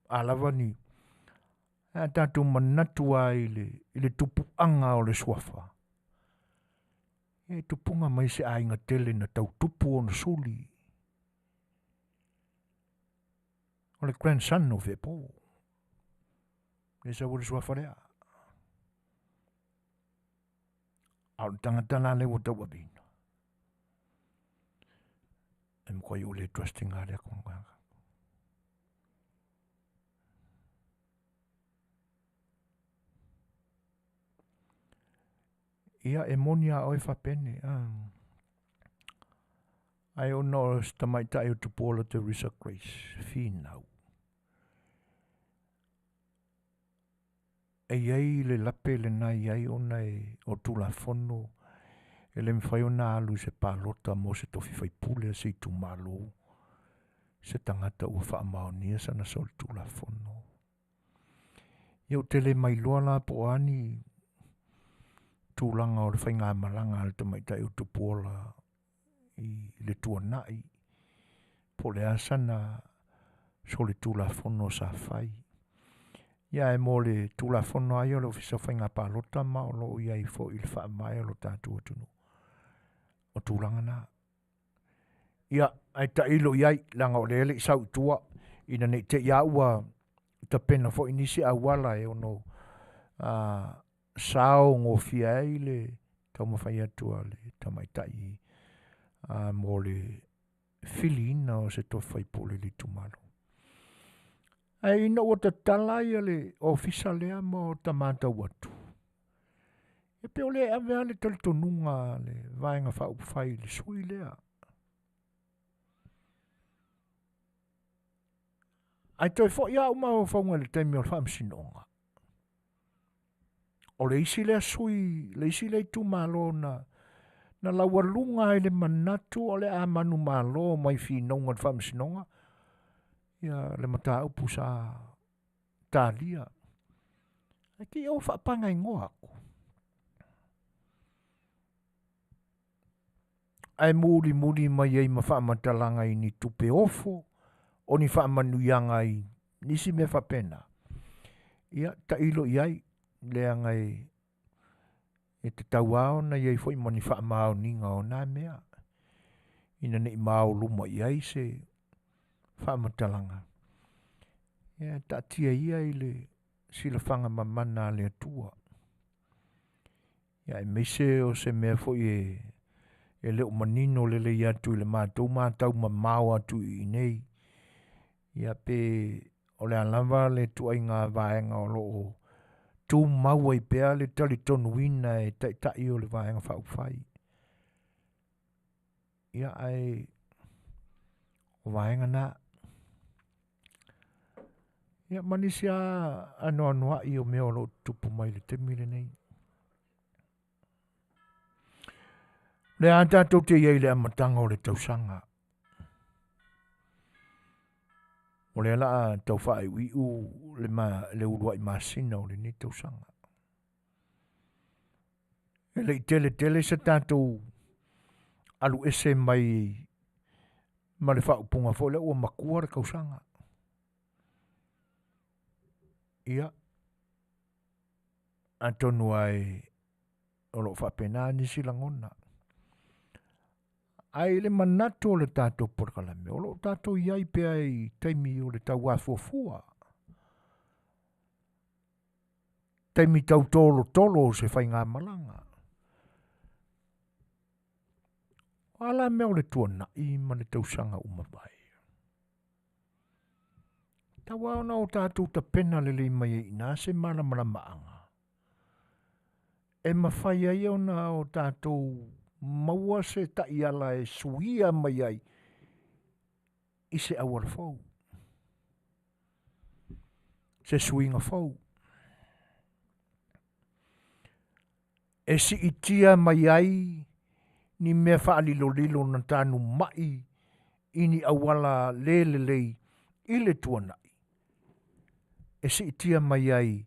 [SPEAKER 1] a lava ni a tatou manatu lava i le, i le tupuaga o le suafa, e tupuga mai se aiga tele na tautupu ona suli. O le grandson o Feepo. Le sau le suafa lea. A o le tagata la lea ua tauaveina. E matuai ou le trust ina lea tagata. Ia e moni a oe fapene a. Ai ona o se tamaitai o Tupuola Teresa Grace Finau. E i ai le lape lena e i ai ona e o Tulafono e le mafai ona alu i se palota mo se tofi faipule a se itumalo se tagata ua faamaonia sana solitulafono. Ia ou te le mailoa la po o a ni tulaga o le faigamalaga a le tamaitai o Tupuola i le tuanai po o le a sana solitulafono sa fai. Ia ae mo le Tulafono lava ia o le Ofisa o Faiga Palota ma o lo o i ai foi i le faavae o lo tatou atunuu. O tulaga na. Ia, ae tailo i ai, leaga o lea e le i sau i tua, ina ne i te i lava ua tapena foi nisi auala e ono sao gofie ai le taumafai atu a le tamaitai mo le filiina o se tofi faipule i le itumalo. Ae ina ua tatala ia le ofisa lea ma o ta matau atu, e pei o lea e ave lava le talitonuga a le Vaega Faaupufai i le sui lea. Ae toe foi lava ou mafaufauga i le taimi o le faamasinoga. O le isi lea sui, le isi lea itumalo na na laualuga ai le manatu o le a manumalo mai finauga o le faamasinoga ia le mataupu sa talia. Ae te i ua faapagaigoa atu. Ae mulimuli mai ai ma faamatalaga i ni tupe ofo, o ni faamanuiaga i nisi mea faapena. Ia, tailo i ai, leaga e, e tatau lava ona i ai foi ma ni faamaoniga o na mea, ina ne i maoluma i ai se faamatalaga. Ia, taatia ia i le silafaga mamana a le Atua. Ia aemaise o se mea foi e, e le o manino lelei atu i le matou matau mamao atu i inei. Ia pe o le a lava le ituaiga vaega o lo o tumau ai pea le talitonuina e taitai o le Vaega Faaupufai. Ia ae o vaega na. Ia ma nisi lava anoanoai o mea o lo o tutupu mai i le taimi lenei. O lea lava tatou te i ai i le amataga o le tausaga. O lea o le a tau faaiuiu le, ma, le uluai masina o lenei tausaga. E le i tele tele se tatou alu ese mai ma le faaupuga foi lea ua matua le tausaga. Ia, atonu ai o loo faapena nisi lagona. Ae i le manatu o le tatou polokalame, o loo tatou iai pea i taimi o le tauafuafua, taimi tau tolotolo o se faigamalaga. O a la mea o le tuanai ma le tausaga ua mavae? Tau lava ona o tatou tapena lelei mai ai i ina se malamalamaaga e mafai ai ona o tatou maua se taiala e suia mai ai i se auala fou, se suiga fou, e siitia mai ai ni mea faalilolilo na tanumai i ni auala le lelei i le tuanai, e siitia mai ai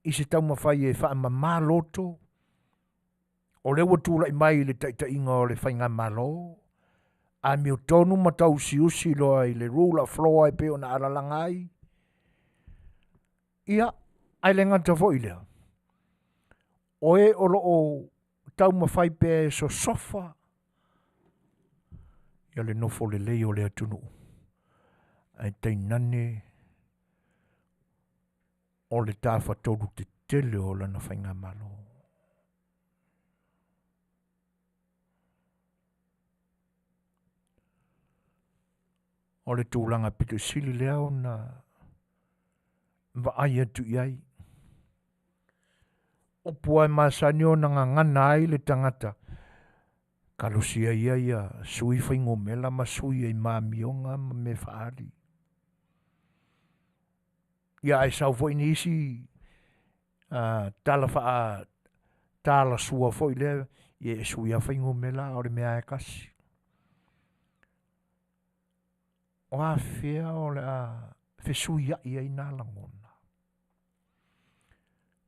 [SPEAKER 1] i se taumafai e faamama loto, o lea ua tulai mai i le taitaiga o le faigamalo, amiotonu ma tauusiusi loa i le rule of law e pei ona alalaga ai. Ia, ae le gata foi i lea, o e o loo taumafai pea e sosofa ia le nofo lelei o le atunuu, ae tainane o le tafatolu tetele o lana faigamalo. O le tulaga pito sili lea ona vaai atu i ai. Upu lava e masani ona gagana ai le tagata, talosia ia ia sui fuainumera ma sui ai ma amioga ma mea faaali. Ia ae sau foi nisi tala faatalasua foi lea, ia e sui lava fuainumera a o le mea lava e tasi. O afea o le a fesuiai ai na lagona?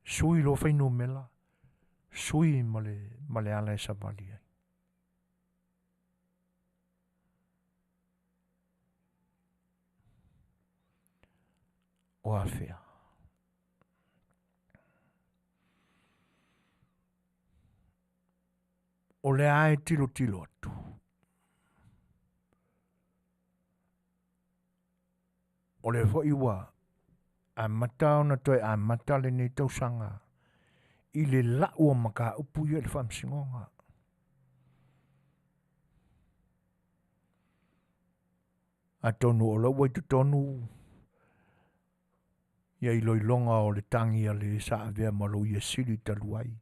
[SPEAKER 1] Sui loa fuainumera, sui ma le ala e savali ai. O afea? O lea lava e tilotilo atu. O lea foi ua amata ona toe amata lenei tausaga i le lau o mataupu ia i le Faamasinoga. Atonu o lea ua i totonu ia iloiloga o le tagi a le sa avea ma Loia Sili talu ai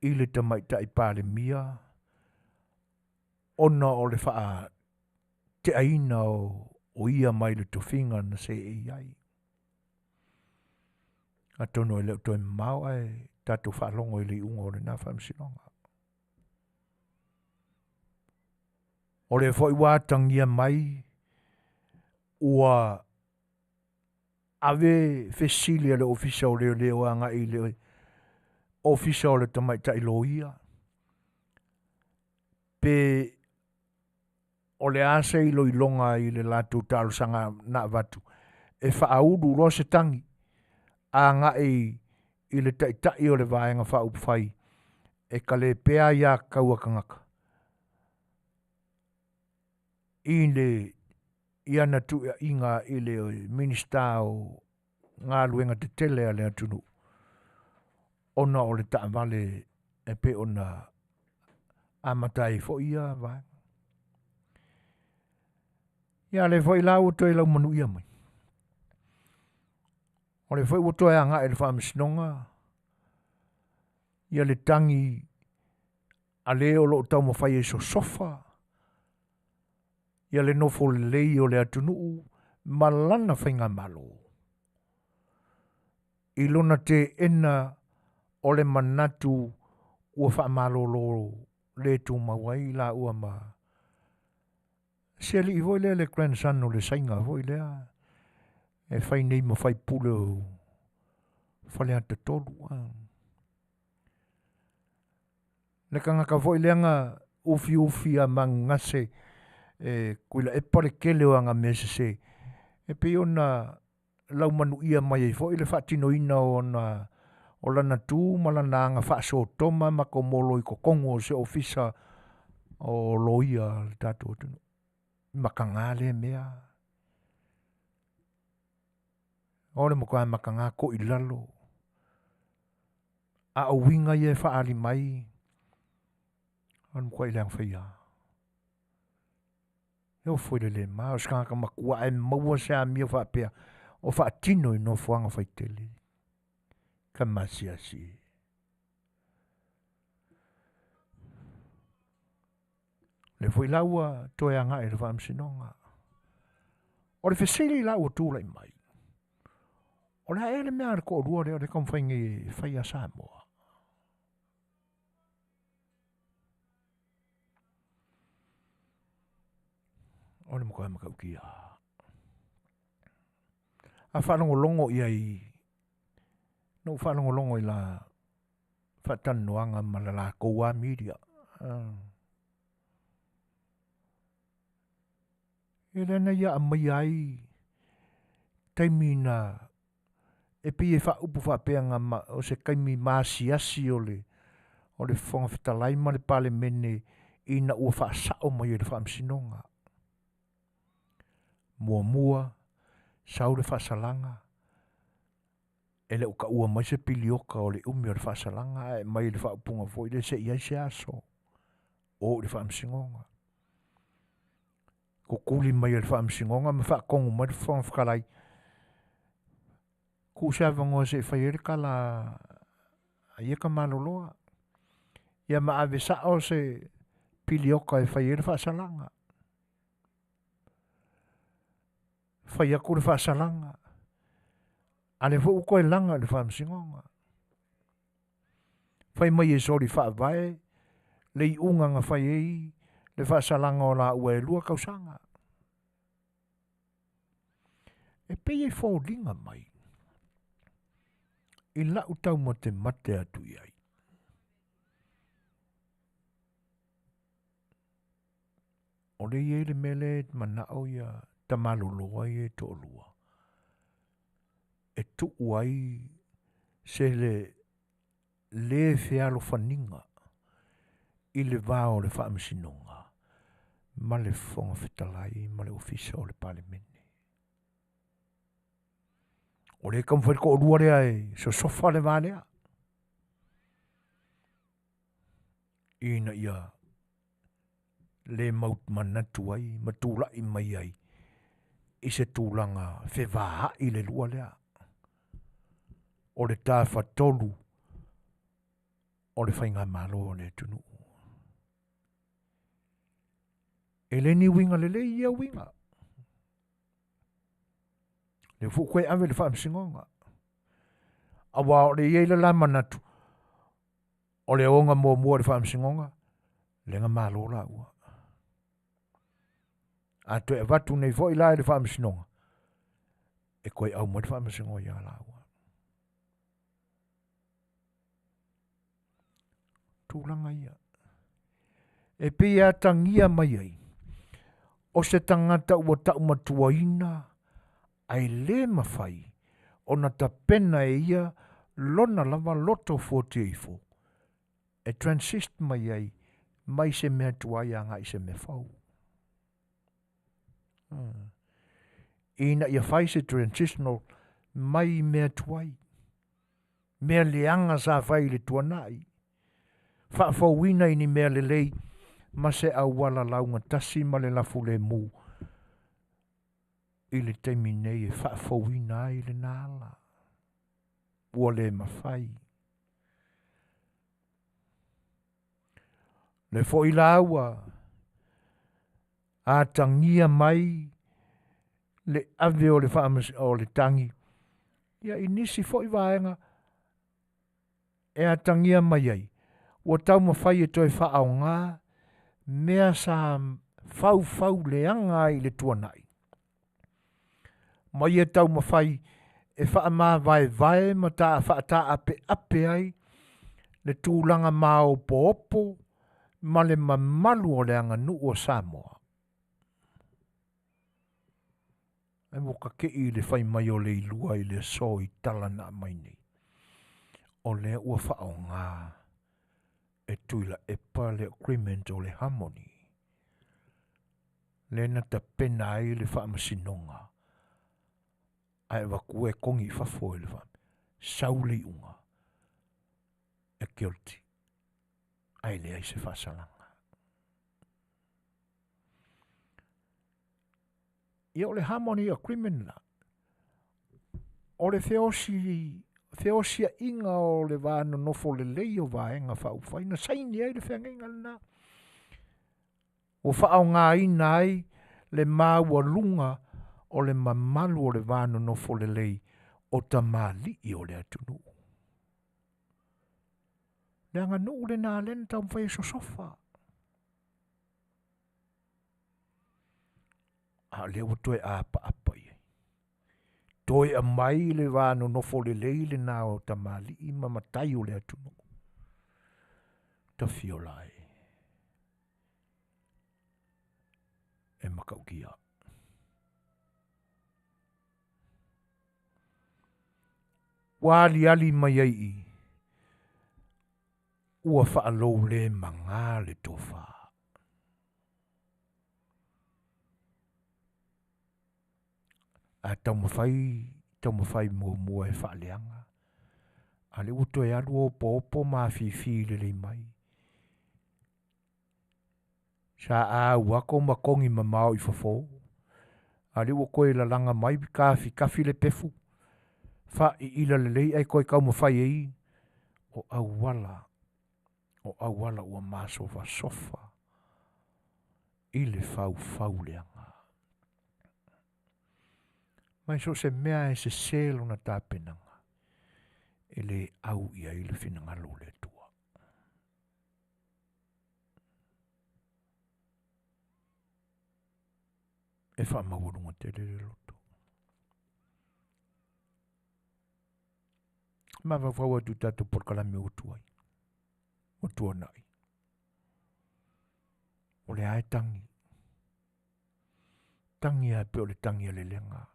[SPEAKER 1] i le Tamaitai Palemia ona o le faateaina o ia mai le tofiga na seei ai. Atonu e le o toe mamao ae tatou faalogo i le iuga o lena faamasinoga. O lea foi ua atagia mai ua ave fesili a le Ofisa o Leoleo agai i le Ofisa o le Tamaitai Loia, pe o le a se iloiloga i le latou talosaga na avatu e faaulu loa se tagi agai i le taitai o le Vaega Faaupufai e talepea aiatatau a tagata i le i ana tuuaiga i le Minisita o Galuega Tetele a le atunuu ona o le taavale e pei ona amata ai foi ia vaega. Ia lea foi la ua toe laumanuia mai. O lea foi ua toe agai i le Faamasinoga ia le tagi a le o loo taumafai e sosofa ia le nofo lelei o le atunuu ma lana faigamalo i lona teena o le manatu ua faamalolo le tumau ai i laua ma si alii foi lea le grandson o le Saina foi lea e fai nei ma faipule o Faleata 3. Le tagata foi lea na ufiufi a manugase e Tuilaepa le tele o ana mea sese e pei ona laumanuia mai ai foi le faatinoina o ona o lana tu ma lana aga faasotoma ma komolo i totonu o se ofisa o loia a le tatou atunuu. Mataga lea mea. O le matua mataga toilalo. A o uiga ia e faaali mai, o le matuai leaga faia. E ofo i le le ma, o se tagata matua ae maua se amio faapea o faatino i nofoaga faitele. Tama asiasi e. Lea foi la ua toe agai i le faamasinoga. O le fesili la ua tulai mai, o le a ea le mea a le toalua lea o lea e taumafai nei e fai ia Samoa? O le matua matautia. A faalogologo i ai, na ou faalogologo i la faatalanoaga ma le latou lava media. Ia lea na ia aumaia ai taimi na e pei e faaupu faapea na o se taimi maasiasi o le o le Fofoga Fetalai ma le Palemene ina ua faasao mai e le Faamasinoga. Muamua, sau le faasalaga, e le o taua mai se piliota o le umi o le faasalaga ae aumai i le faaupuga foi lea se i ai se aso o i le Faamasinoga. Tutuli mai e le Faamasinoga ma faatonu mai le Fofoga Fetalai, tuu se avanoa se i fai ai le tala a ia tamaloloa, ia ma ave sao se piliota e fai ai le faasalaga. Fai atu le faasalaga, a lea foi ua toe laga i le Faamasinoga. Fai mai e soli faavae le iuga na fai ai le faasalaga o laua e 2 tausaga. E pei e foliga mai i lau taumatemate atu i ai. O lea e i ai le mea lea e manao ia tamaloloa ia e toalua e tuu ai se le le fealofaniga i le va o le Faamasinoga ma le Fofoga Fetalai ma le Ofisa o le Palemene. O lea e taumafai le toalua lea e sosofa le va lea ina ia le mau manatu ai ma tulai mai ai i se tulaga fevaai le lua lea. O le tafatolu o le faigamalo o le atunuu. E le ni uiga lelei ia uiga. Lea foi ua toe ave i le faamasinoga. Aua o le i ai le la manatu, o le oga muamua i le faamasinoga, lea na malo laua. A toe avatu nei foi la i le faamasinoga, e toe au mai le faamasinoga ia laua. Tulaga ia. E pei e atagia mai ai, o se tagata ua taumatuaina ae le mafai ona tapena e ia lona lava loto fuatia ifo e transist mai ai mai se mea tuai agai i se mea fou. Ina ia fai se transitional mai mea tuai, mea leaga sa fai i le tuanai, faafouina i ni mea lelei ma se auala laugatasi ma le lafulemu i le taimi nei e faafouina ai lena ala. Ua le mafai. Le foi la ua atagia mai le ave o le o le tagi ia i nisi foi vaega e atagia mai ai ua taumafai e toe faaaoga mea sa faufau leaga ai i le tuanai ma ia taumafai e faamavaevae ma faataapeape ai le tulaga maopoopo ma le mamalu o le aganuu o Samoa. Ae ua kake'i i le fai mai o Leilua i le aso i tala na aumai nei, o lea ua faaaoga e Tuilaepa le agreement o le Harmony, lea na tapena ai le faamasinoga ae avatua e kogi i fafo e le sau le iuga e guilty ae leai se faasalaga. Ia o le Harmony Agreement la, o le feosi feosiaʻiga o le va nonofo lelei o Vaega Faaupufai na saini ai le feagaiga lena. Ua faaaogaina ai le maualuga o le mamalu o le va nonofo lelei o tamalii o le atunuu. Le aganuu lena lea na taumafai e sosofa. A o lea ua toe apaapa i ai. Toe aumai le va nonofo lelei lena o tamalii ma matai o le atunuu. Tafiola e. E matautia. Ua aliali mai ai i ua faalou le magā le tofa. A taumafai, taumafai muamua e faaleaga, a lea ua toe alu opoopo ma afifi lelei mai. Sa au ako ma kogi mamao i fafo, a lea ua toe lalaga mai kafikafi le pefu, faaiila lelei ae toe taumafai ai o auala, o auala ua masofasofa i le faufau leaga. Mai so o se mea e sese lona tapenaga, e le au i ai le finagalo o le Atua. E faamaualuga tele le loto. Mafaufau atu i tatou polokalame ua tuai, ua tuanai. O le a e tagi. Tagi a pe o le tagi a le lega.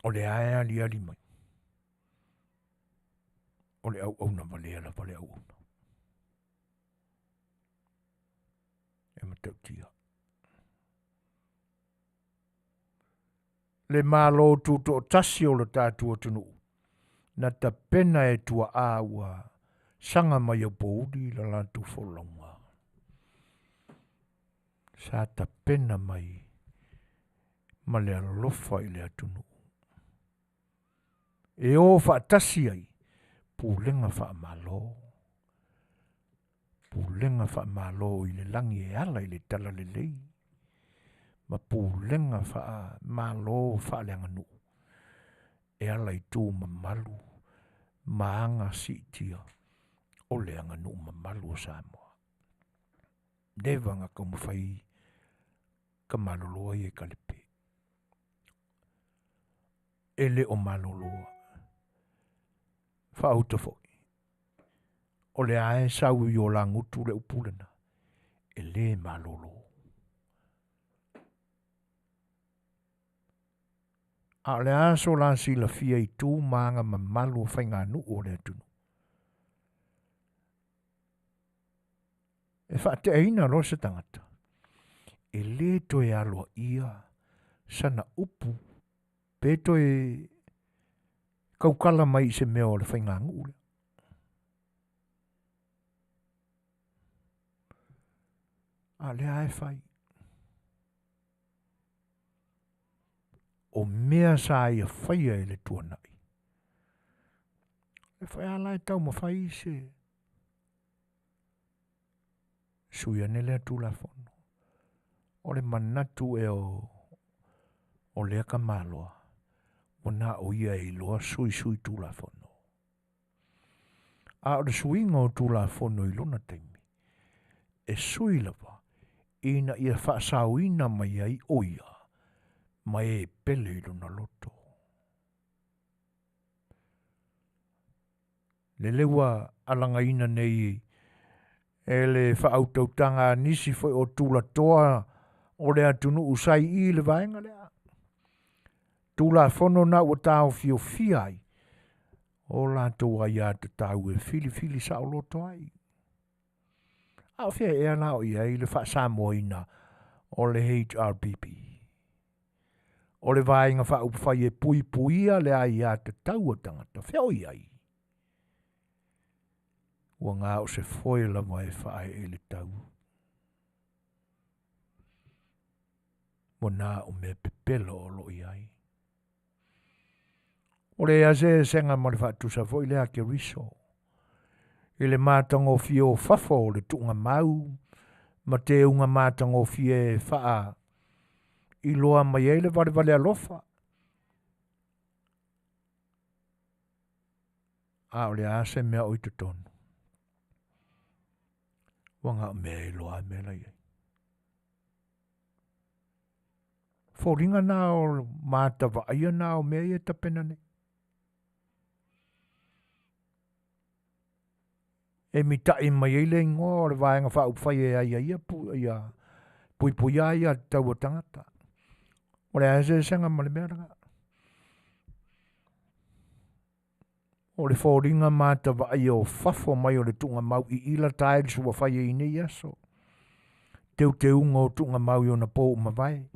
[SPEAKER 1] O le a e aliali mai. O le auauna valea lava le auauna. E matautia. Le Malo Tutoatasi o lo tatou atunuu, na tapena e tuaa ua saga mai Aupouli la latou folauga. Sa tapena mai ma le alofa i le atunuu. E o faatasi ai pulega faamalo, pulega faamalo i le lagi e ala i le talalelei, ma pulega faamalo faaleaganuu e ala i tu mamalu ma aga siitia o le aganuu mamalu o Samoa. Leva na taumafai ka malolo ai e kalepe. E le o maloloa. Faauta foi. O le a e sau i o lagutu le upu lena. E le malolo. A o le a so la silafia i tu ma aga mamalu o faiganuu o le atunuu. E faateaina loa se tagata, e lē toe aloaia sana upu pe toe tautala mai i se mea o le faiganuu lea. A o lea lava e fai. O mea sa ia faia e le tuanai, e foi a la e taumafai se sui ane lea Tulafono. O le manatu ea o, o lea tamaloa, ua na o ia e iloa suisui Tulafono. A o le suiga o Tulafono i lona taimi, e sui lava ina ia faasaoina mai ai o ia ma e pele i lona loto. Lele ua alagaina nei e le faautautaga a nisi foi o tulatoa o le atunuu sa i i le vaega lea. Tulafono na ua taofiofia ai o latou aiatatau e filifili saoloto ai. A o fea ea la o i ai le faasamoaina o le HRPP? O le Vaega Faaupufai e Puipuia le Aiatatau a Tagata, fea o i ai? Ua na o se foe lava e faaee i le tau. Ua na o mea pepelo o lo o i ai. Ua leai lava se eseesega ma le faatusa foi lea a Keriso i le matagofie o fafo o le tuugamau ma teuga matagofie e faa iloa mai ai le valevale alofa. A o le a se mea o i totonu? Ua na o mea e iloa mea la i ai. Foliga na o mata vaaia na o mea ia e tapena nei. E mitaʻi mai ai le igoa o le Vaega Faaupufai e aiaia ia puipuia aiatatau a tagata. O le a eseesega ma le mea lena? O le foliga mata vaaia o fafo mai o le tuugamau i ila tiles ua fai ai i nei aso. Teuteuga o tuugamau i ona po ua mavae.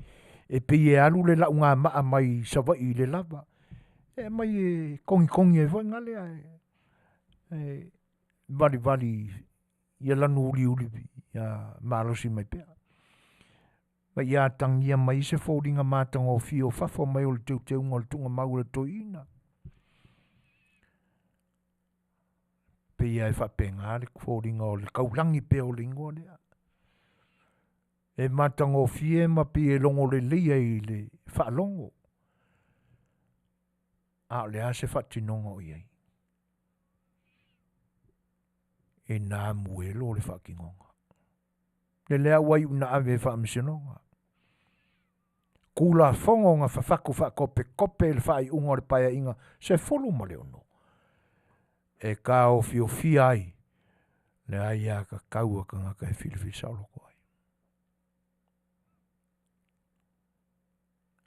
[SPEAKER 1] E pei e alu le laugamaa mai Savaii i le lava. E aumai e kogikogi ai foi gale ae e valivali ia lanu uliuli ia malosi mai pea. Ma ia atagia mai se foliga matagofie o fafo mai o le teuteuga o le tuugamau o le toeaina. Pei lava e faapena le foliga o le taulagi pea o le igoa lea. E matagofie ma pei e logo lelei ai i le faalogo. A o le a se faatinoga o i ai? E namuelo le faatinoga. Le lea ua iu ina ave e faamasinoga. Tulafono na fafatu faakopekope i le faaiuga o le Paeaiga 16 e taofiofia ai le aiatatau a tagata e filifili saoloto ai.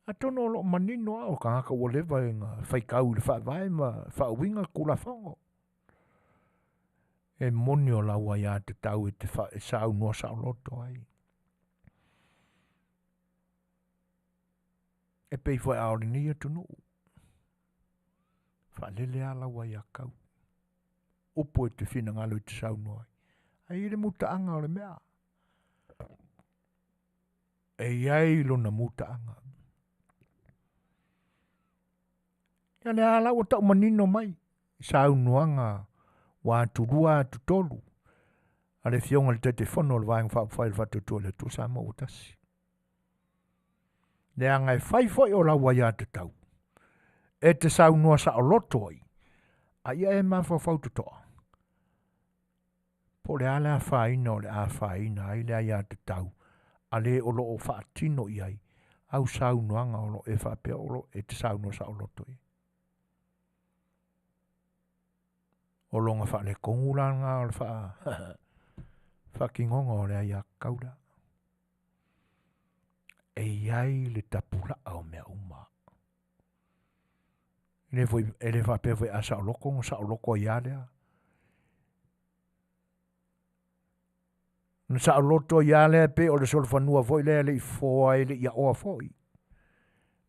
[SPEAKER 1] Atonu o lo o manino lava o tagata ua leva ona faitau i le faavae ma faauiga Tulafono. E moni o lau aiatatau e te e saunoa saoloto ai. E pei foi a o lenei atunuu, faalele lava lau aiatatau. Upu e te finagalo e te saunoa ai. Ae i ai le mutaaga o le mea. E i ai lona mutaaga. Ia lea la ua tau manino mai i saunoaga ua atulua atutolu a le Afioga i le Taitaifono o le Vaega Faaupufai o le Faatuatua i le Atua Samoa ua tasi. Leaga e fai foi o lau aiatatau e te saunoa saoloto ai, a ia e mafaufau totoa Po o le a le afaina o le a afaina ai le aiatatau a le o lo o faatino i ai au saunoaga o lo o e faapea o lo o e te saunoa saoloto i ai. O lona faaletonu la lena o le faatinoga o le aiatatau lea. E i ai le tapulaa o mea uma. E le, foi, e le faapea foi a saoloto ona saoloto ai lava lea. Na saoloto ai lava lea pei o le solofanua foi lea e le i fofoa e le i aoa foi.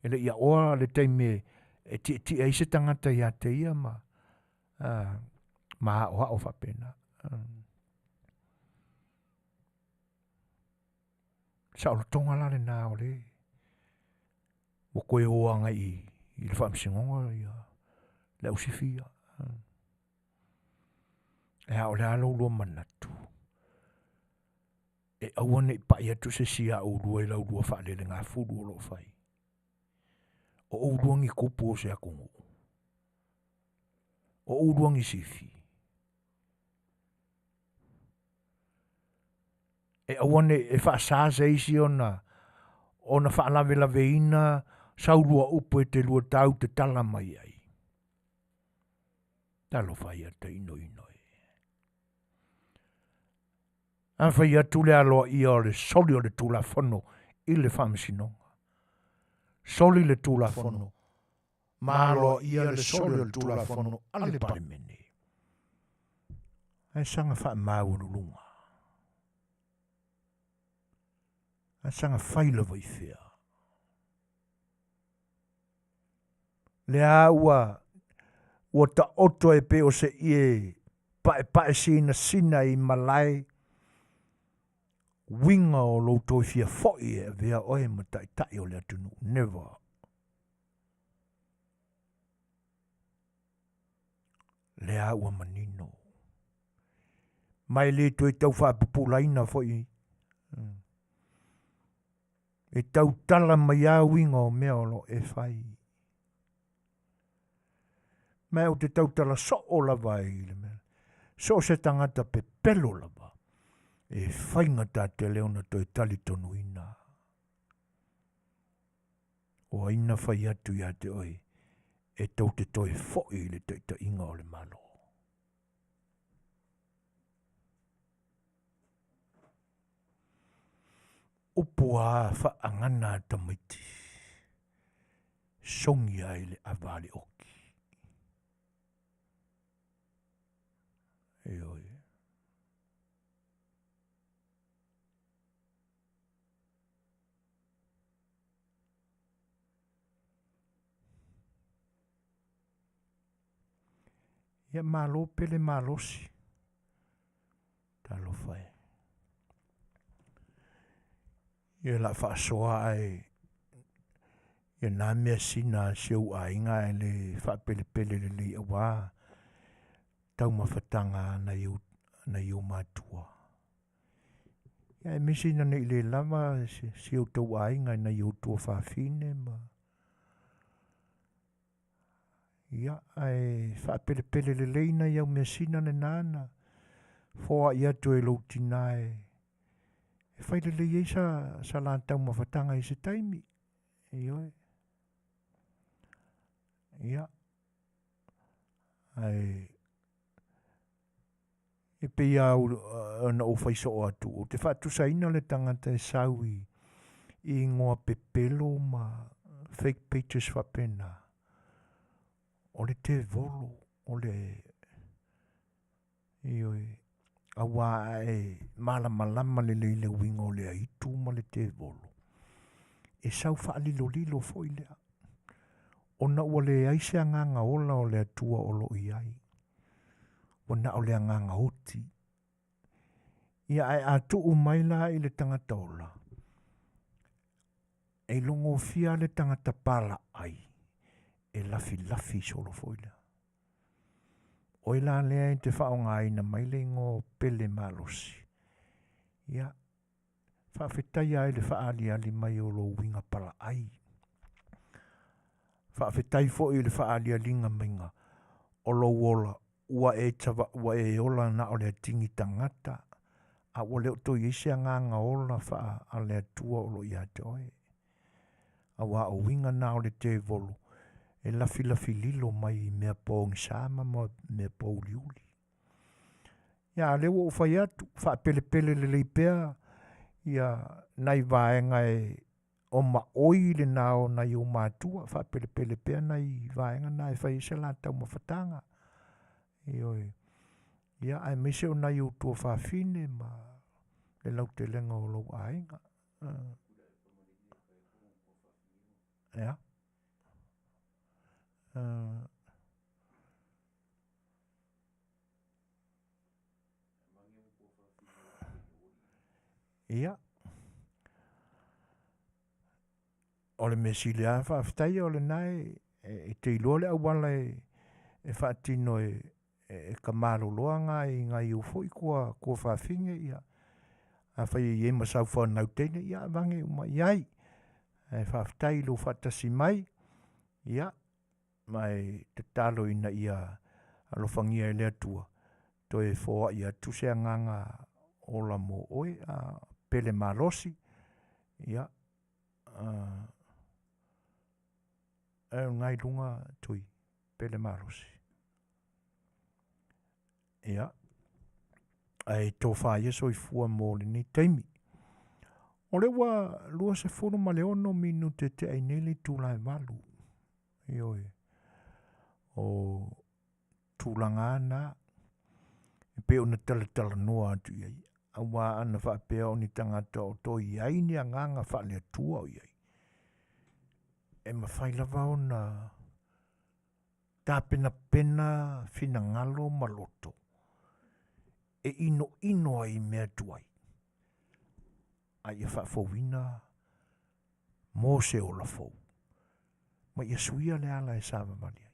[SPEAKER 1] E le i aoa le taimi e tietie ai se tagata ia te ia ma, ma aoao faapena. Saolotoga la lena o le ua toe o agai i le faamasinoga ia le ausifi ia. E a o le a lo ulua manatu? E aua ne i pai atu se isi ia ulua i la ulua faalelegafulu o lo o fai. O ulua ni tupu o se atunuu. O ulua ni sifi. E aua ne i e faasa se isi ona ona faalavelaveina saulua upu e te lua tau te tala mai ai. Talofa ia te inoino e. A fai atu le aloaia o le soli o le Tulafono i le Faamasinoga. Soli le Tulafono, ma aloaia le soli o le Tulafono a le Palemene. Ae saga faamaualuluga. Ae saga fai lava i fea. Lea ua ua taoto e pei o se ie paepae sinasina i malae uiga o lou toe fia foi e avea oe ma taitai o le atunuu. Never. Lea ua manino. Ma e le toe tau faapupulaina foi. E tautala mai a uiga o mea o lo o e fai. Ma ou te tautala soo lava ai i le mea. So o se tagata pepelo lava e faigata tele ona toe talitonuina. O ai na fai atu ia te oe e tou te toe foi i le taitaiga o le Malo? Upu a faagana a tamaiti, sogi ai le ava a le oki. Ioe. Ia malo pele malosi. Talofa e. Ia la faasoa ae ia nā mea sina a si ou aiga ae le faapelepele lelei auā taumafataga a nai ou, nai ou matua. Ia aemaise ina nei le lava si, si outou aiga i nai ou tuafafine ma Ia, ae faapelepele lelei nai au measina lena na foai atu e lou tinā e, e fai lelei ai sa, sa la taumafataga i se taimi. Ioe. Ia, ae e pei lava ona ou fai soo atu, ou te faatusaina le tagata e sau i, i ingoa pepelo ma fake pages faapena. O le tevolo, o le ioe, auā a e malamalama lelei i le uiga o le aitu ma le tevolo, e sau faalilolilo foi lea, ona ua leai se agaga ola o le Atua o lo o i ai. Ua na o le agaga oti. Ia ae a tuu mai la i le tagata ola, e logofia le tagata palaai e lafilafi solo foi lea. Oe la lea e te faaaogaina mai le igoa o Pele malosi. Ia, faafetaia ai le faaaliali mai o lou uiga palaai. Faafetai foi i le faaalialiga maiga o lou ola ua e, tava, ua e ola na o le atigi tagata, a ua le o toe i ai se agaga ola faa a le Atua o lo o ia te oe. Auā o uiga na o le tevolo e lafilafi lilo mai i mea pogisa ma mea pouliuli. Ia, a lea ua ou fai atu, faapelepele lelei pea ia nai vaega e o maoi lena o nai ou matua, faapelepele pea nai vaega na e fai ai se la taumafataga. Ioe. Ia, aemaise o nai ou tuafafine ma le lautelega o lou aiga. Ia. Ia. O le mea sili lava faafetai o lena e, e te iloa le auala e, e faatino e, e ka maloloa i ngai ou foi kua, kua faafine ia. Afai e i ai ma sau fanau teine, ia avange uma i ai. Ae faafetai i lou faatasi mai, ia, ma e tatalo ina ia alofagia e le Atua, toe foai atu se agaga ola mo oe, a pele malosi, ia, e ngai lunga tui, pele malosi. Ia, ae tofa ia soifua mo lenei taimi. O lea ua 26 minute tea i nei le itula e 8. Ioe. O tulaga lava na e pei ona talatalanoa atu i ai, auā ana faapea o ni tagata o toe i ai ni agaga faale-Atua o i ai, e mafai lava ona tapenapena finagalo ma loto e inoino ai i mea tuai, a ia faafouina mo se ola fou, ma ia suia le ala e savavali ai.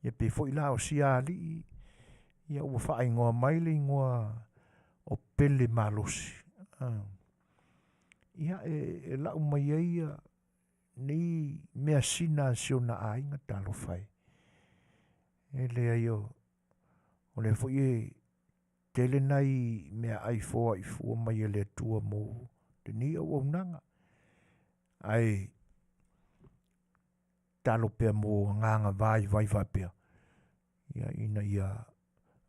[SPEAKER 1] Ia pei foi la o sia alii, ia ua faaigoa mai le igoa o Pele Malosi. Ia e, e lau mai ai ia nei measina a si ona aiga talofa e. E leai o, o lea foi e tele nai meaai foai fua mai e le Atua mo lenei auaunaga. Ae talo pea mo agaga vaivai faapea, ia, ina ia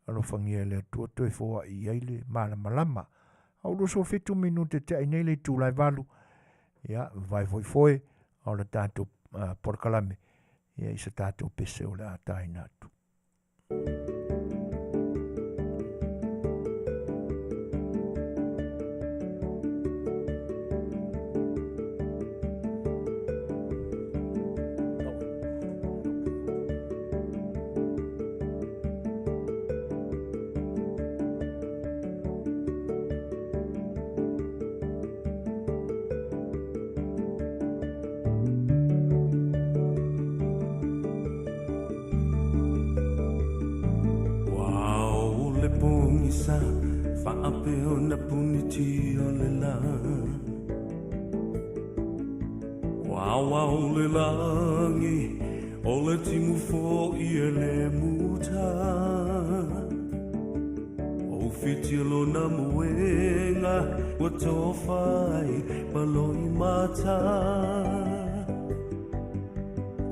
[SPEAKER 1] alofagia e le Atua toe foai i ai le malamalama. A o 27 minute tea i nei le itula e 8, ia, vavae foi foe, a o le tatou polokalame, ia, i se tatou pese o le a taina atu.
[SPEAKER 6] Ua o le pogisa faapea ona puniti o le lā. Ua ao le lagi o le timu fo'i e le muta. Ua ufitia lona moega ua tofa ai ma loimata.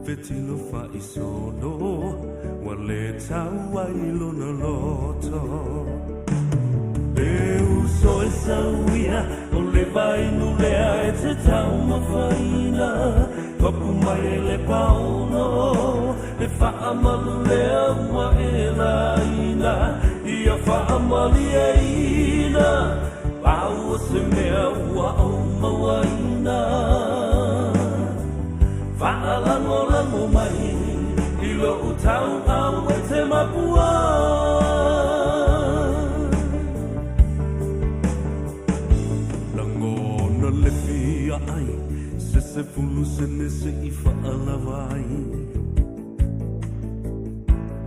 [SPEAKER 6] Fetilo faaisono ua le tau ai lona loto. E uso e sauia o le vainu lea e te taumafaina. Papu mai e le paono le faamalu lea ua e laina. Ia faamalieina pau o se mea ua ou mauaina. Faalagolago mai i lou tauau e te mapua. Lagona le fia ai se 10 sene se i faalava ai.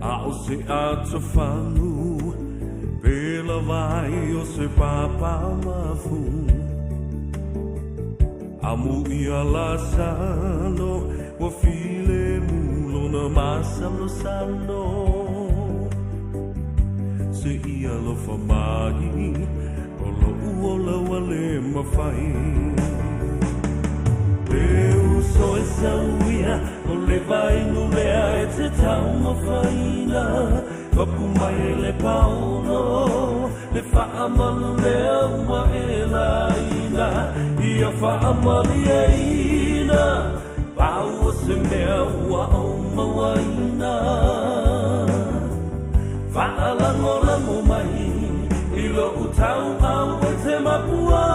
[SPEAKER 6] A o se atofagu pe lava ai o se papa mafu. Amu ia lasalo ua filemu lona masalosalo. Se i alofa mai o lo'u ola ua le mafai. E uso e sauia o le vainu lea e te taumafaina. Papu mai e le paono le faamalu lea ua e laina. Ia faamalieina pau o se mea ua ou mauaina. Faalagolago mai i lou tauau e te mapua.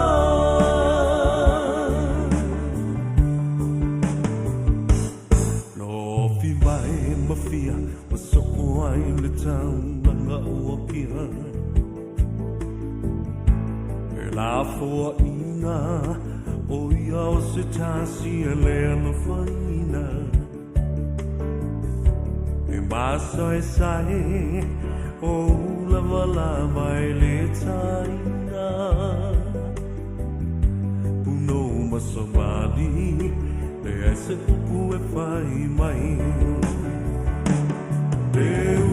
[SPEAKER 6] Lofi mai ma fia ua soo ai le taulaga o Apia. E lafoaʻiga o ia o se tasi e le alofaina. E masaesae o ulavalava e le taina. Punou ma savali leai se upu e fai mai. E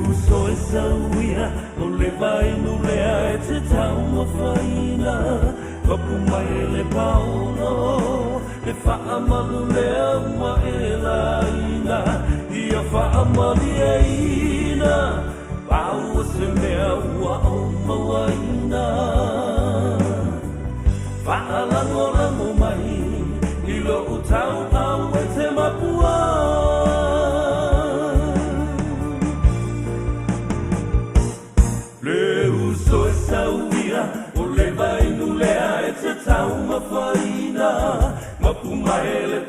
[SPEAKER 6] uso e sauia o le vainu lea e te taumafaina. Papu mai e le paono le faamalu lea ua e laina. Ia faamalieina pau o se mea ua ou mauaina.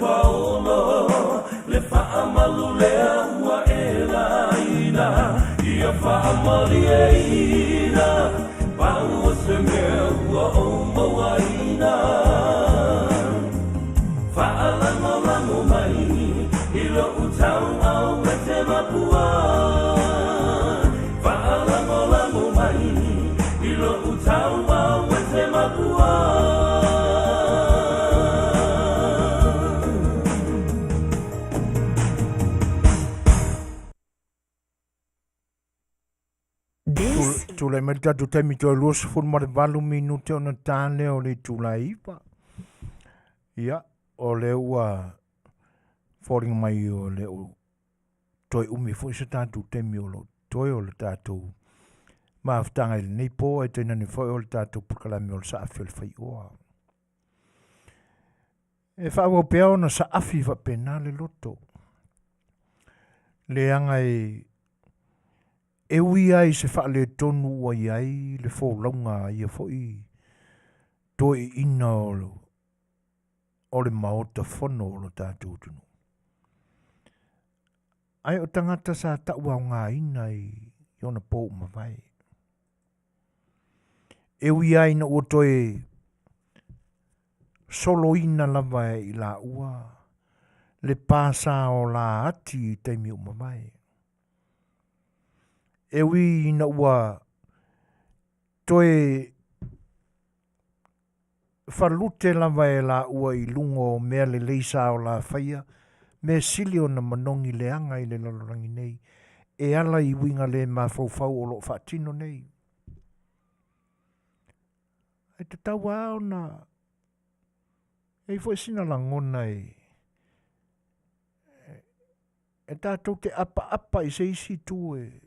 [SPEAKER 6] paolo le faamalu lea ua e laina ia faamalieina pau o se mea ua ou mauaina faalagolago mai i lou tauau e te makua faalagolago mai i lou tauau e te makua.
[SPEAKER 1] Tulai mai le tatou taimi toe 28 minute ona ta lea o le itula e 9. Ia, o lea ua foliga mai o le o toe umi foi se tatou taimi o lo o toe o le tatou mafutaga i lenei po, ae tainane foi o le tatou polokalame o le saafi o le faioa. E faaauau pea ona saafi faapena le loto. Leaga e e ui lava i se faaletonu ua i ai le folauga a ia foi toeaiina o le Maota Fono o lo tatou atunuu. Ae o tagata sa tauaogaina i ona po ua mavae. E ui lava ina ua toe soloina lava e i laua le pasa o la ati i taimi ua mavae. E ui ina ua toe falute lava e laua i luga o mea lelei sa o la faia, mea sili ona manogi leaga i le lalolagi nei, e ala i uiga le mafaufau o lo o faatino nei. E tatau lava ona i ai foi sina lagona e e tatou te apaapa i se isi itu e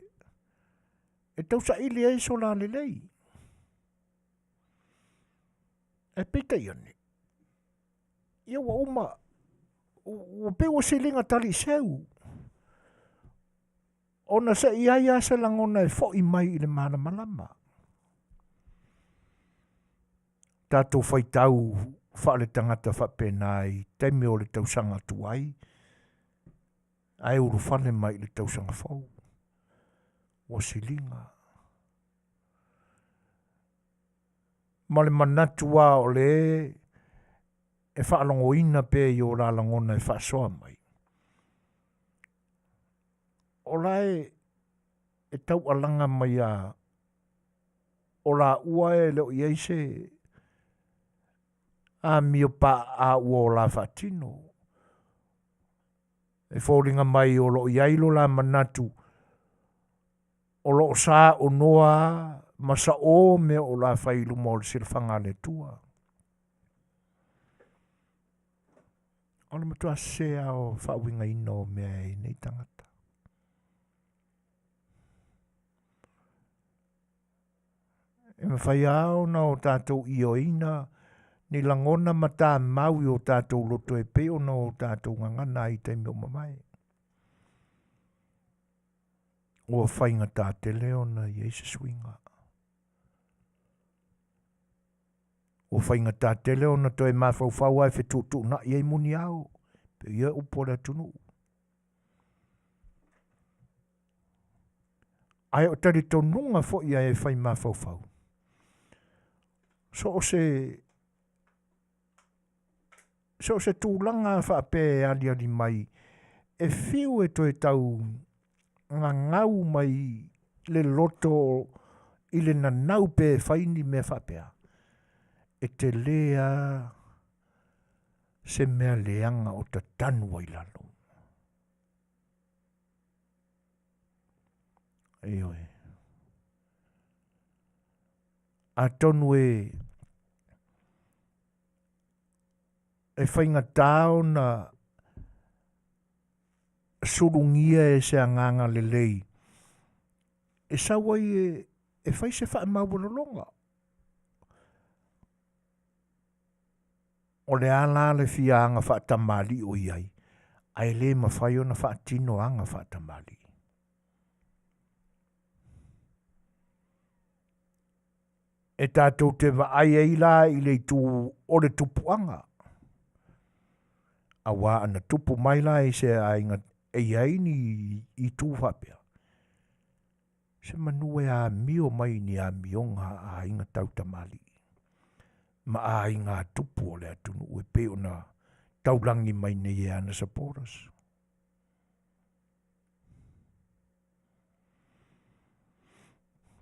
[SPEAKER 1] e tausaili ai so la lelei. Ae peitai ane, ia ua uma, ua pei ua siliga taliiseu, ona se i ai lava se lagona e foi mai i le malamalama. Tatou faitau faaletagata faapena i taimi o le tausaga tuai, ae ulufale mai i le tausaga fou. Ua siliga. Ma le manatu lava o le e faalogoina pea i o la lagona e faasoa mai. O la e e taualaga mai a o laua e le o i ai se amio paaa ua o la faatino. E foliga mai o lo o i ai lo la manatu o lo o saonoa ma saʻō mea o la fai i luma o le silafaga a le Atua. O le matua sese lava o faauigaina o mea e nei tagata. E mafai lava ona o tatou ioeina ni lagona ma tamau i o tatou loto e pei ona o tatou gagana ai i taimi ua mavae. Ua faigata tele ona i ai se suiga. Ua faigata tele ona toe mafaufau lava e fetuutuunai ai muniao, pei ia upu a le atunuu. Ae o talitonuga foi a e fai mafaufau, so o se so o se tulaga faapea e aliali mai, e fiu e toe tau gagau mai le loto i le nanau pe fai ni mea faapea, e tele lava se mea leaga o tatanu ai lalo. Ioe. Atonu e e faigata ona sulugia e se agaga lelei e sau ai e, e fai se faamaualaloga. O le a la le fia aga faatamalii o i ai, ae le mafai ona faatino aga faatamalii. E tatou te vaai ai la i le itu o le tupuaga. Auā ana tupu mai la i se aiga e i ai ni itu faapea, se manu e amio mai i ni amioga a aiga tau tamalii ma aiga tupu o le atunuu e pei ona taulagi mai nei e ana supporters.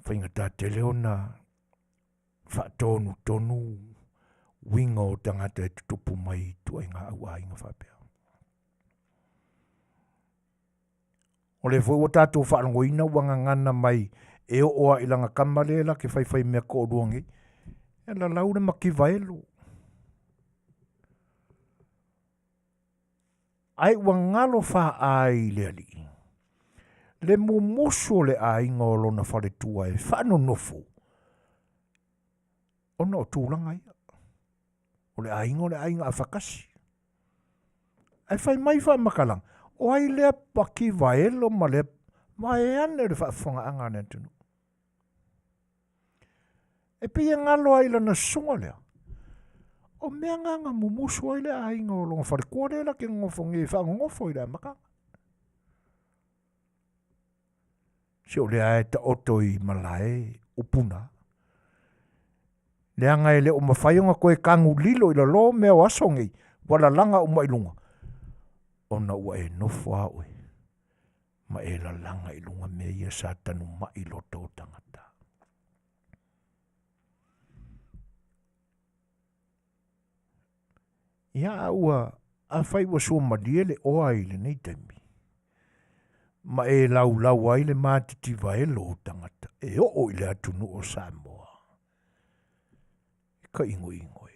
[SPEAKER 1] Faigata tele ona faatonutonu uiga o tagata e tutupu mai i ituaiga auaiga faapea. O lea foi ua tatou faalogoina ua gagana mai e oo lava i lana tama lea la te faifaimea toalua nei, e lalau le mativa elo. Ae ua galo faaai i le alii le mumusu o le aiga o lona faletua e faanonofo ona o tulaga ia. O le aiga o le aiga afatasi. Ae fai mai faamatalaga, o ai lea mativa elo ma lea vaeane o le faafofogaaga a le atunuu. E pei e galo ai i lana susuga lea. O mea na na mumusu ai le aiga o lona faletua lea la te nonofo nei e faanonofo i le amataga. Se o lea e taoto i malae upu na. Leaga e le o mafai ona toe tanu lilo i lalo mea o aso nei, ua lalaga uma i luga, ona ua e nofo lava oe ma e lalaga i luga mea ia sa tanumai i loto o tagata. Ia, a ua, afai ua suamalie le oa i lenei taimi, ma e laulau ai le matitiva elo o tagata e oo i le atunuu o Samoa, e ka igoigo e.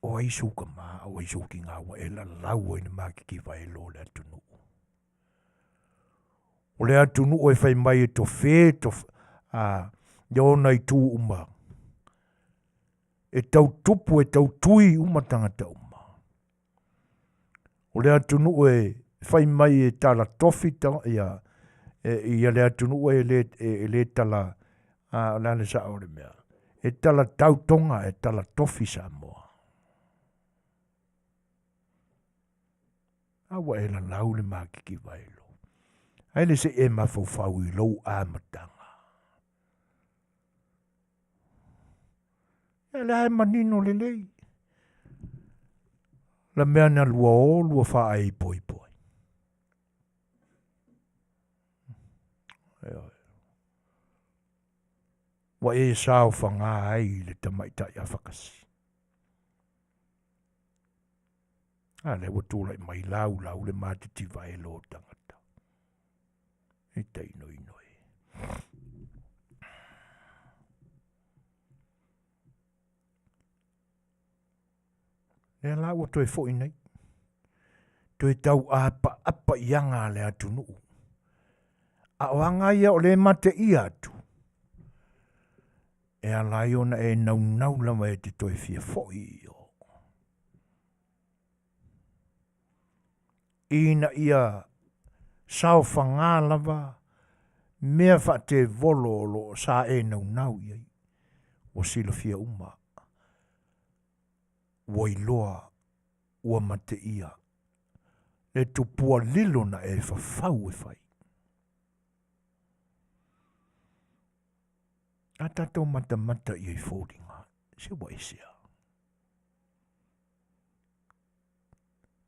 [SPEAKER 1] O ai sou tama, o ai sou tina ua e lalau ai le matitiva elo o le atunuu. O le atunuu e fai mai e tofe, tof, a, ia ona itu uma. E tau tupu, e tau tui uma tagata uma. O le atunuu e fai mai e tala tofi ta, ia, e, ia le atunuu e le, e, e le tala, a, o le a le sao o le mea. E tala tautoga, e tala tofi Samoa. A ua e lalau le makiki vaelo. Ai le se i e mafaufau i lou amataga. Ia lea e manino lelei. La mea na lua o lua wha ipo ipo ai. Ua e saofaga ai i le tamaitai afakasi. A lea ua tulai mai laulau le matitiva e lo tagata. E tainoino e. Lea la ua toe foi nei. Toe tau apaapa i aga a le atunuu. A o aga ia o le mateia atu, e ala ai ona e naunau lava e te toe fia foi i o. Ina ia saofaga lava mea faatevolo o lo o sa e naunau i ai, ua silafia uma, ua iloa, ua mateia le tupua lilo na e fafau e fai. A tatou matamata i ai foliga, se ua ese a.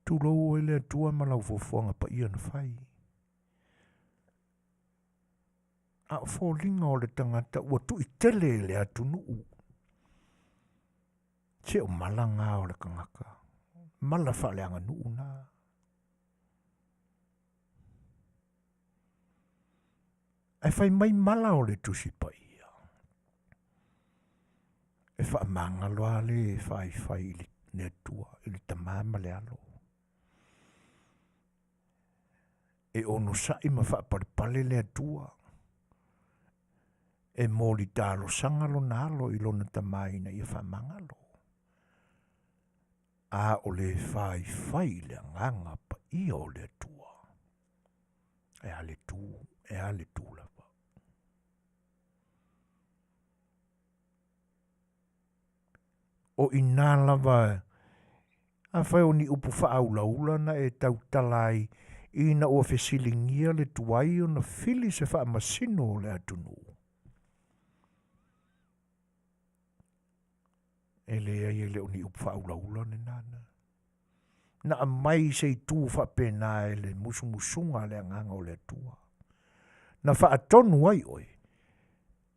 [SPEAKER 1] Tulou oe le Atua ma lau fuafuaga paia na fai. A o foliga o le tagata ua tuitele i le atunuu. Se o mala ngā o le tagata. Mala faaleaganuu na. Ae fai mai mala o le Tusi Paia. E faamagalo lava le e faifai i le Atua, i le Tama ma le Alo. E onosai ma faapalepale le Atua. E moli talosaga lona alo i lona Tama ina ia faamagalo. A o le faifai i le agaga paia o le Atua. E a le tu, e a le tu lava. O i nā lava Afai o ni upu faaulaula na e tautala ai ina ua fesiligia le tuai ona fili se faamasino o le atunuu, e leai e le o ni upu faaulaula lena na. Na aumai se itu faapena e le musumusuga a le Agaga o le Atua. Na faatonu ai oe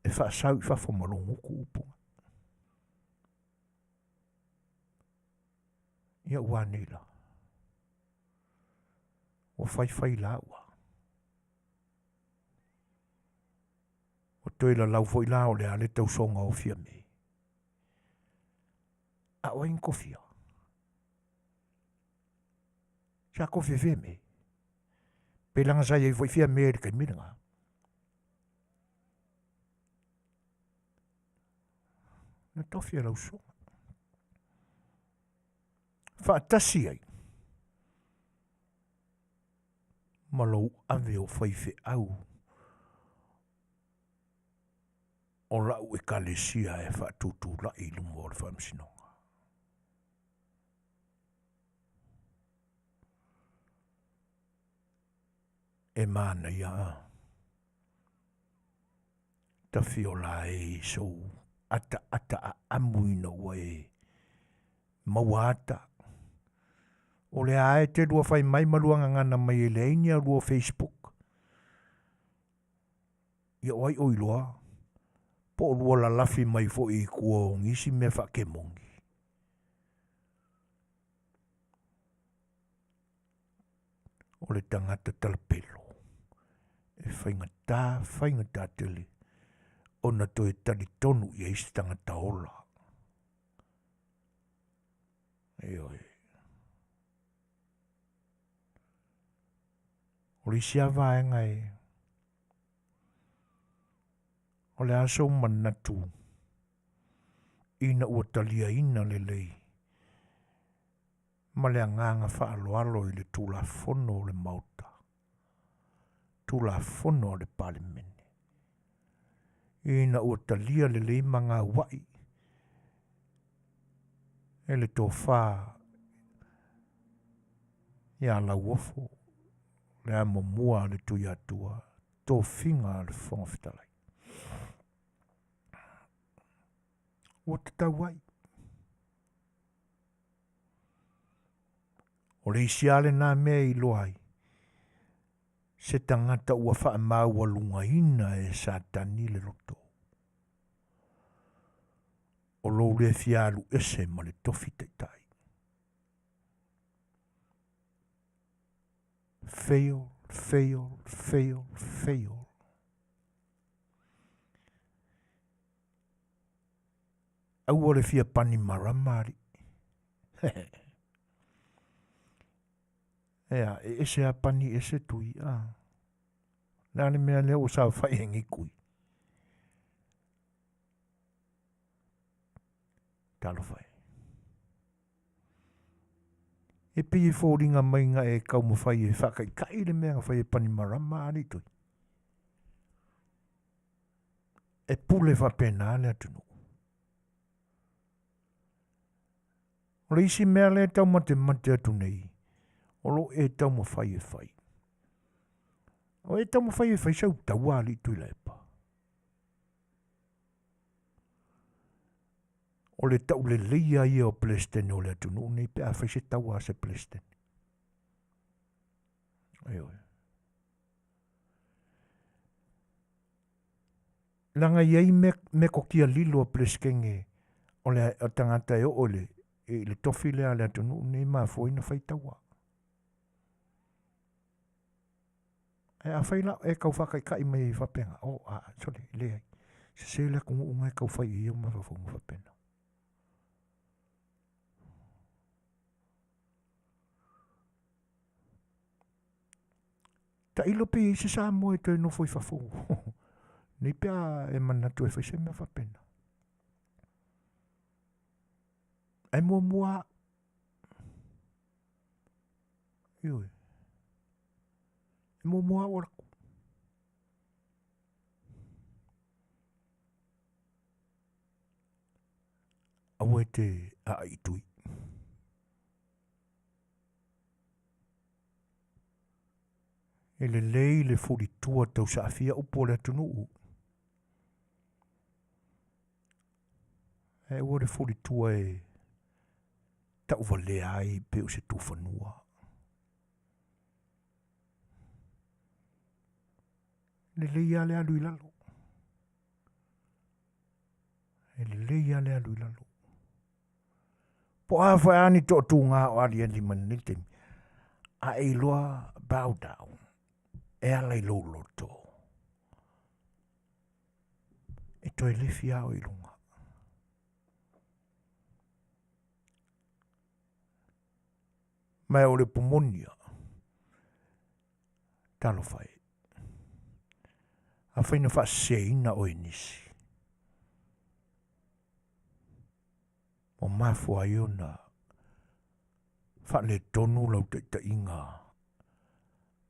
[SPEAKER 1] e faasau i fafo ma lou gutu upu. Ia ua nei la. Ua faifai la ua. Ua toe lalau foi la o le a le tausoga o Fiame. A o ai na tofia? Sa tofi e Fiame. Pe leaga sa i ai foi Fiame i le taimi lena. Na tofi e lau usoga. Faatasi ai ma lou ave o faifeau o la'u Ekalesia e faatutula'i i luma o le Faamasinoga. E manaia a tafiola e i sou ataata aamu ina ua e maua ata. O le a e te lua fai mai ma lua gagana mai e leai ni a lua Facebook. Ia o ai o iloa po o lua lalafi mai foi i tua o nisi mea faakemoni. O le tagata talapelo e faigata, faigata tele ona toe talitonu i ai se tagata ola. Ioe. O le isi lava vaega e o le a sou manatu ina ua taliaina lelei ma le agaga faaaloalo i le Tulafono o le Maota, Tulafono a le Palemene, ina ua talia lelei ma gauai e le tofa ia Lauofo, le amomua a le Tuiatua, tofiga a le Fofoga Fetalai. Ua tatau ai. O le isi lava lena mea e iloa ai se tagata ua faamaualugaina e Satani le loto. O lou le fia alu ese ma le tofi taitai. Fail, fail, fail, fail. Aua le fia pani marama alii. Ea, e ese a pani ese tui, a. Le a le mea lea ua saofai ai nei kui. Talofa e. E pei e foliga mai na e taumafai e faataitai le mea na fai e Panimarama alii Tui. E pule faapena le atunuu. O le isi mea lea e taumatemate atu nei, o lo o e taumafai e fai. O e taumafai e fai sau taua alii Tuilaepa. O le tauleleia ia o Peresetene o le atunuu nei pe a fai se taua a se Peresetene. Ioe. Leaga e i ai metotia lilo a Peresetene o le tagata e oo i le tofi lea a le atunuu nei mafua ai ona fai taua. Ae afai la e tau faataitai mai ai faapena, oh, a, sole, leai. Sese le atunuu na e tau fai i ai au mafaufauga faapena. Tailo pe i ai se Samoa e toe nofo i fafo. Nei pe a e manatu e fai se mea faapena. Ae muamua Ioe. E muamua au alaku. Aua e te aai i tui. E lelei le fulitua tausaafia upu o le atunuu. Ae aua le fulitua e tauvalea ai pei o se tufanua. Lelei lava le alu i lalo. E lelei lava le alu i lalo. Po o a foi a ni toatuga o aliali mai lenei taimi, a e iloa bow down e ala i lou loto, e toe lefi lava oe i luga. Ma o le upu moni ia, talofa e. Afai na faaseseina oe e nisi, ua mafua ai ona faaletonu lau taitaiga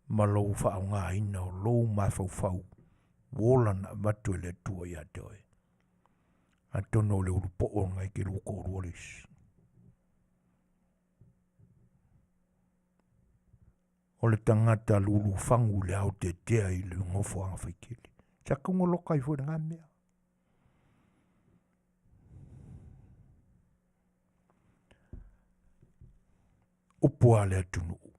[SPEAKER 1] ma lou faaaogaina o lou mafaufau ua ola na avatu e le Atua ia te oe. Atonu o le ulupoo lena e te lua toalua le isi. O le tagata lulufagu i le aotetea i le nofoaga faitele. Sa tau loka ai foi lena mea. Upu a le atunuu,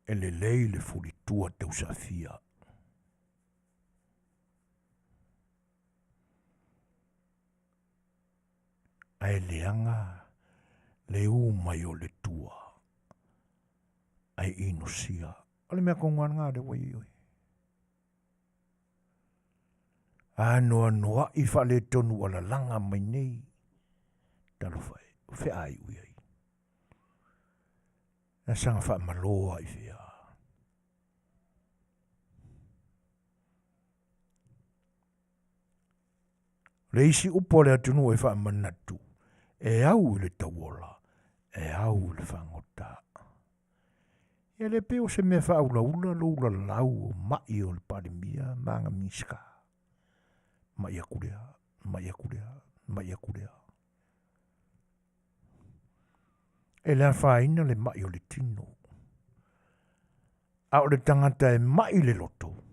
[SPEAKER 1] e lelei le fulitua tausafia. Ae leaga le u mai o le tua ae inosia. O le mea tonu lava lena lea ua i ai oe. Anoanoai faaletonu ua lalaga mai nei. Talofa e, o fea a iu i ai? Na saga faamalo lava i fea? O le isi upu a le atunuu e faamanatu, e au i le tauola, e au i le fagota. Ia le pei o se mea faaulaula lou lalau o ma'i o le Palemia ma ana Minisita. Ma'i atu lea, ma'i atu lea, ma'i atu lea. E le afaina le ma'i o le tino. A o le tagata e ma'i le loto,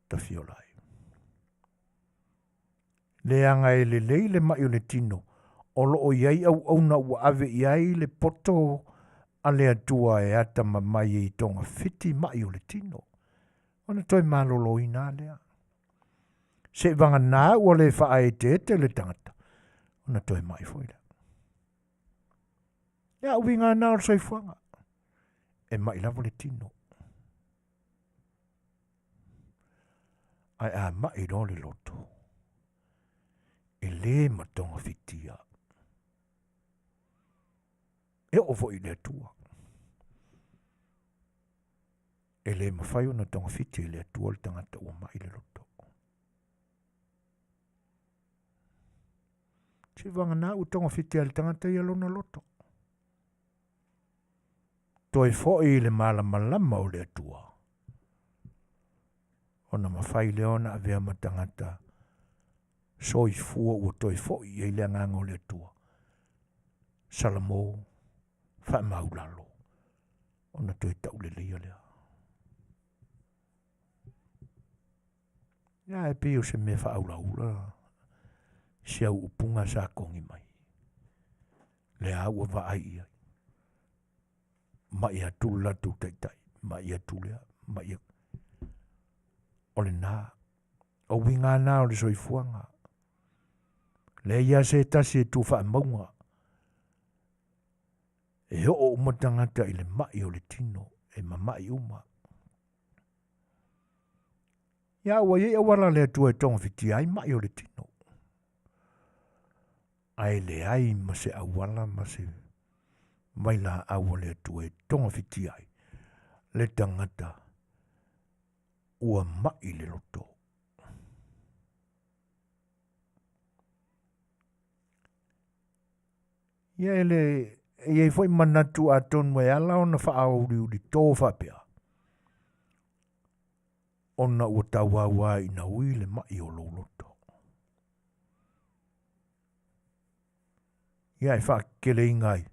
[SPEAKER 1] tafiola ai. Leaga e lelei le ma'i o le tino, o lo o i ai auauna ua ave i ai le poto a le Atua e atamamai ai i togafiti ma'i o le tino, ona toe maloloina lava lea. Seiavagana ua le faaeteete le tagata, ona toe ma'i foi lea. Ia, uiga na o le soifuaga, e ma'i lava le tino. Ae a ma'i loa le loto, e le ma togafitia. E oo foi i le Atua. E le mafai ona togafiti e le Atua le tagata ua ma'i le loto. Seiavagana ua togafiti ai le tagata ia lona loto. Toe foi i le malamalama o le Atua, ona mafai lea ona avea ma tagata soifua ua toe foi i ai le agaga o le Atua. Salamo, faamaulalo, ona toe tauleleia lea. Ia e pei o se mea faaulaula si au upuga sa kogi mai. Lea ua vaai i ai. Ma'i atu le latou taitai, ma'i atu lea, ma'i atu. O lena, o uiga na o le soifuaga. Leai lava se tasi e tu faamauga. E oo uma tagata i le ma'i o le tino, e mama'i uma. Ia ua i ai auala a le Atua e togafitia ai ma'i o le tino. Ae leai ma se auala ma se vailaau a le Atua e togafitia ai le tagata ua ma'i le loto. Ia e le e i ai foi manatu atonu e ala ona faaauliuli tō faapea, ona ua tauauā ina ui le ma'i o lou loto. Ia e faakekeleina ai.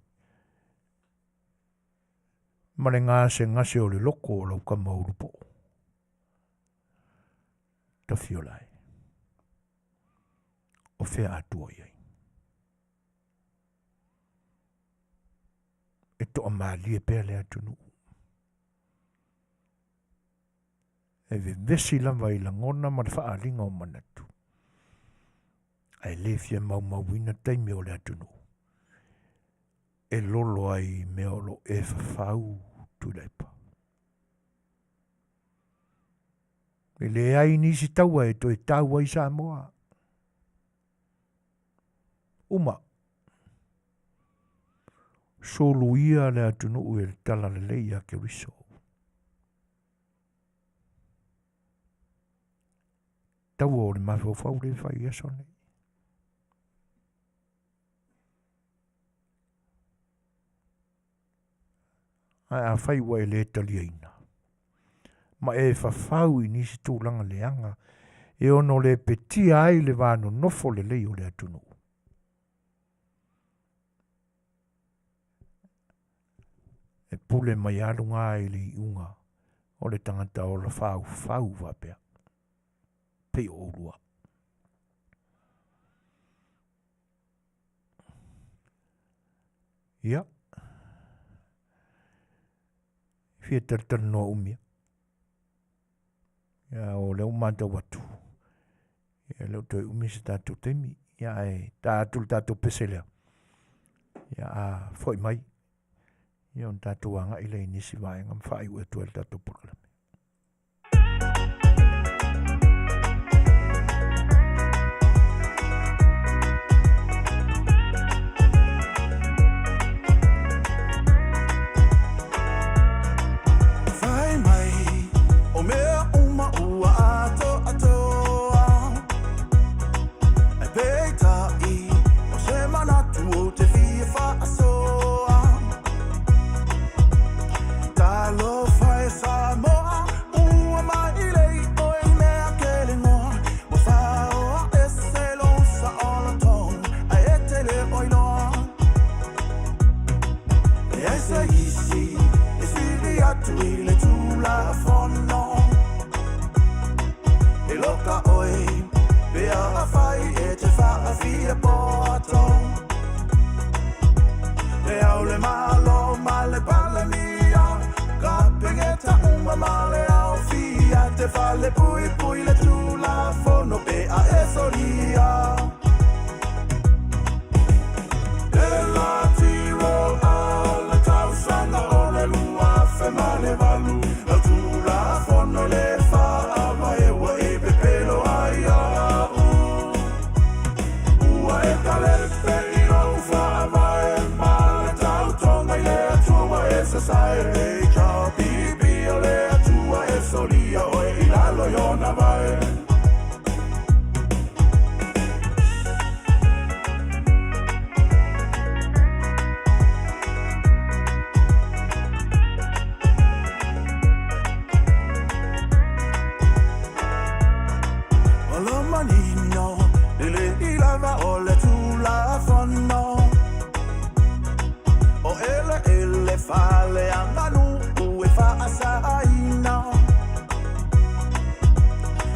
[SPEAKER 1] ma le gasegase o le loko o lau tama ulupoo. Tafiola e. O fea Atua i ai? E toamalie pea le atunuu. E vevesi lava i lagona ma le faaaliga o manatu. Ae le fia maumauina taimi o le atunuu. E lolo ai i mea o lo e fafau Tuilaepa. E leai nisi taua e toe tau ai Samoa. Uma. Suluia le atunuu e le talalelei a Keriso. Taua o le mafaufau le fai i aso nei. Ae afai ua e le taliaina, ma e fafau i nisi tulaga leaga e ono lepetia ai le va nonofo lelei o le atunuu. E pule mai lava luga i le iuga o le tagata ola faufau faapea, pei o oulua. Ia, fia talatalanoa umi. Ia, o lea ua matau atu, ia le o toe umi se tatou taimi. Ia, ae ta atu le tatou pese lea. Ia, a foi mai, ia ona tatou agai lea i nisi vaega ma faaiu atu ai le tatou polokalame.
[SPEAKER 6] Fai mai o mea uma ua atoatoa Ae peitai o se manatu ou te fia faasoa Talofa e Samoa ua mai lei oe i mea kelegoa Ua faoa ese lou saolotoga ae e te le o iloa E ai se isi e sili atu i le Tulafono E loka oe pe afai e te faafia poto E au le Malo ma le Palemia Kapeneta uma ma le aofia Te fale puipui le Tulafono pe a e solia E la tiro a le tausaga o le 2008 Lau Tulafono le Faavae ua e pepelo ai au Ua e kalepe i lou faavae ma le tautoga i le Atua ua e sasae HRPP o le Atua e solia oe i lalo i ona vae. O lo manino, e le i lava o le Tulafono. O eleele faaleaganuu e faasaina.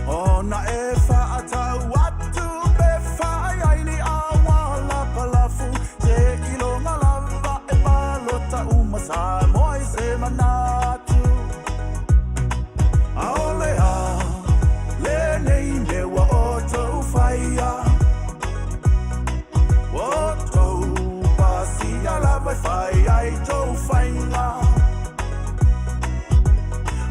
[SPEAKER 6] Ona e faatau atu pe fai ai ni auala palafu seiloga lava e palota uma Samoa i se manatu. Aole a lenei mea ua outou faia. Ua outou pasia lava e fai ai tou faiga.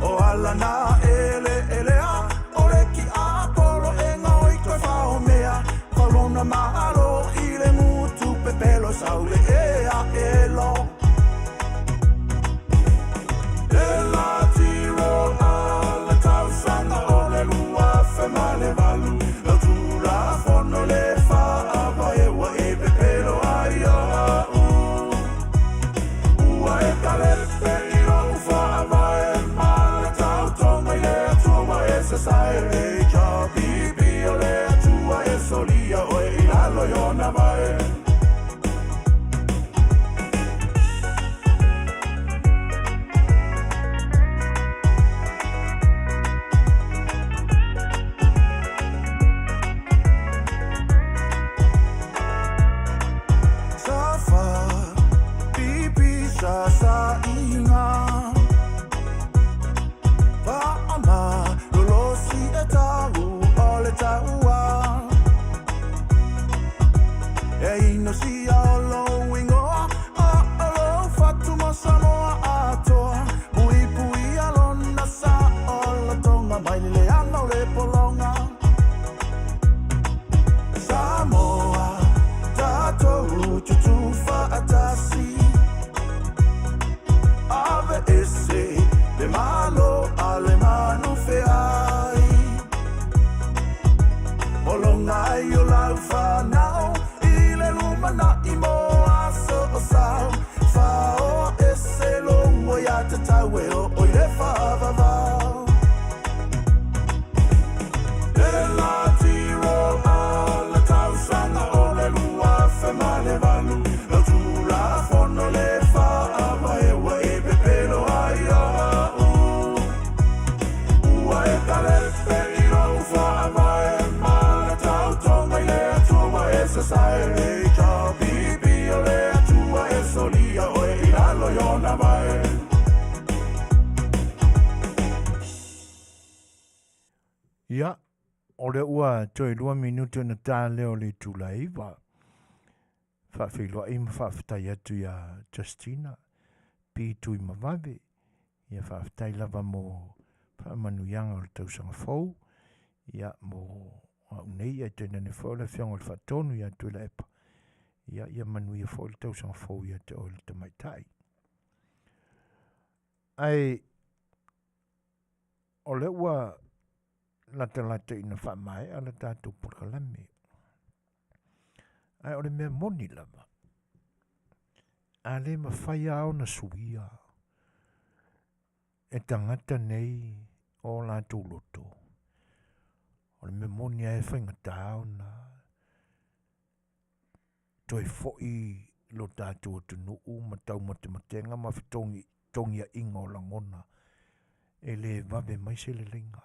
[SPEAKER 6] O ala na eleelea o le tiapolo e gaoi toe faomea. Faulona malo i le gutu pepelo saule e a elo. E la tiro a le tausaga o le 2008 Lau Tulafono le Faavae ua e pepelo ai au. Ua e kalepe i lou faavae ma le tautoga i le Atua ua e sasae HRPP o le Atua e solia oe i lalo i ona vae.
[SPEAKER 1] O lea ua toe 2 minute ona ta lea o le itula e 9. Faafeiloai ma faafetai atu iā Justina P. Tuimavave. Ia faafetai lava mo faamanuiaga o le tausaga fou. Ia mo au nei ae tainane foi o le Afioga i le Faatonu ia Tuilaepa. Ia ia manuia foi le tausaga fou ia te oe le tamaitai. Ae o lea ua latalata ina faamaea le tatou polokalame. Ae o le mea moni lava, a le mafai lava ona suia e tagata nei o latou loto, o le mea moni lava e faigata ona toe foi lo tatou atunuu ma taumatematega ma fetogiaiga o lagona e le vave mai se leleiga.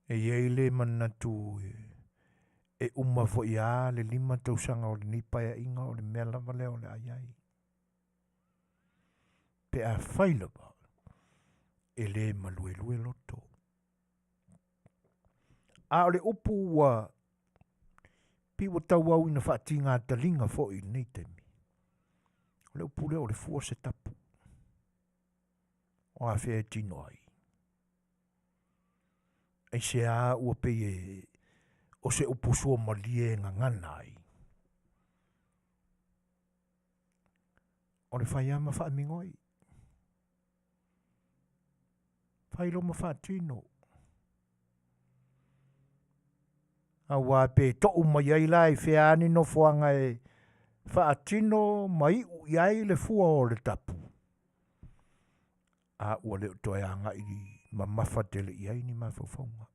[SPEAKER 1] E i ai le manatu e uma foi lava le 5 tausaga o lenei paeaiga o le mea lava lea o le a i ai. Pe afai lava e le maluelue loto. A o le upu ua pei ua tauau ina faatiga taliga foi i lenei taimi, o le upu lea o le fua o se tapu. O afea e tino ai? Aisea ua pei e o se upu suamalie e gagana ai? O le fai lava ma faamigoi. Fai loa ma faatino. Auā pe to'u mai ai la i fea lava ni nofoaga e faatino ma iu i ai le fua o le tapu, a ua le o toe agai mamafa tele i ai ni mafaufauga.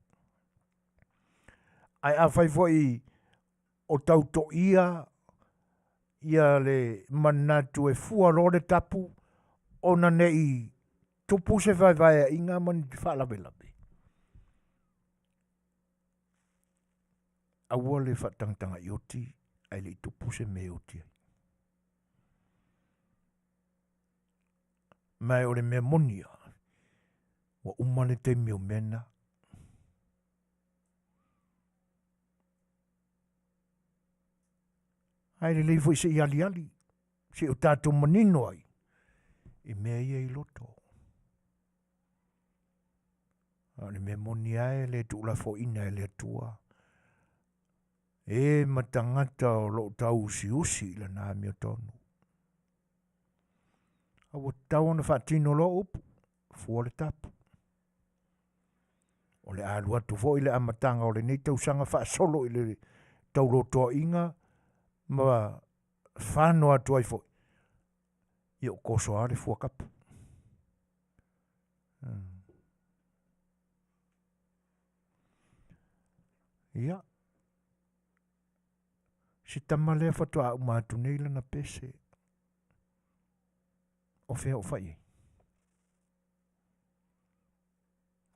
[SPEAKER 1] Ae afai foi o tautoia ia le manatu e fua loa le tapu ona ne i tupu se vaevaeaiga ma ni faalavelave, aua le faatagataga i oti ae le i tupu se mea e oti ai. Ma o le mea moni ia, ua uma le taimi o mea na. Ae lelei foi se i aliali, se i o tatou manino ai i mea ia i loto. A o le mea moni lava e le tuulafoaiina e le Atua e ma tagata o lo o tauusiusi i lana amiotonu. A ua tatau ona faatino loa upu, fua le tapu. O le a alu atu foi le amataga o lenei tausaga faasolo i le taulotoaiga ma fano atu ai foi, ia o toso lava le fua tapu. Ia, si tama lea faatoa uma atu nei lana pese. O fea o fai ai?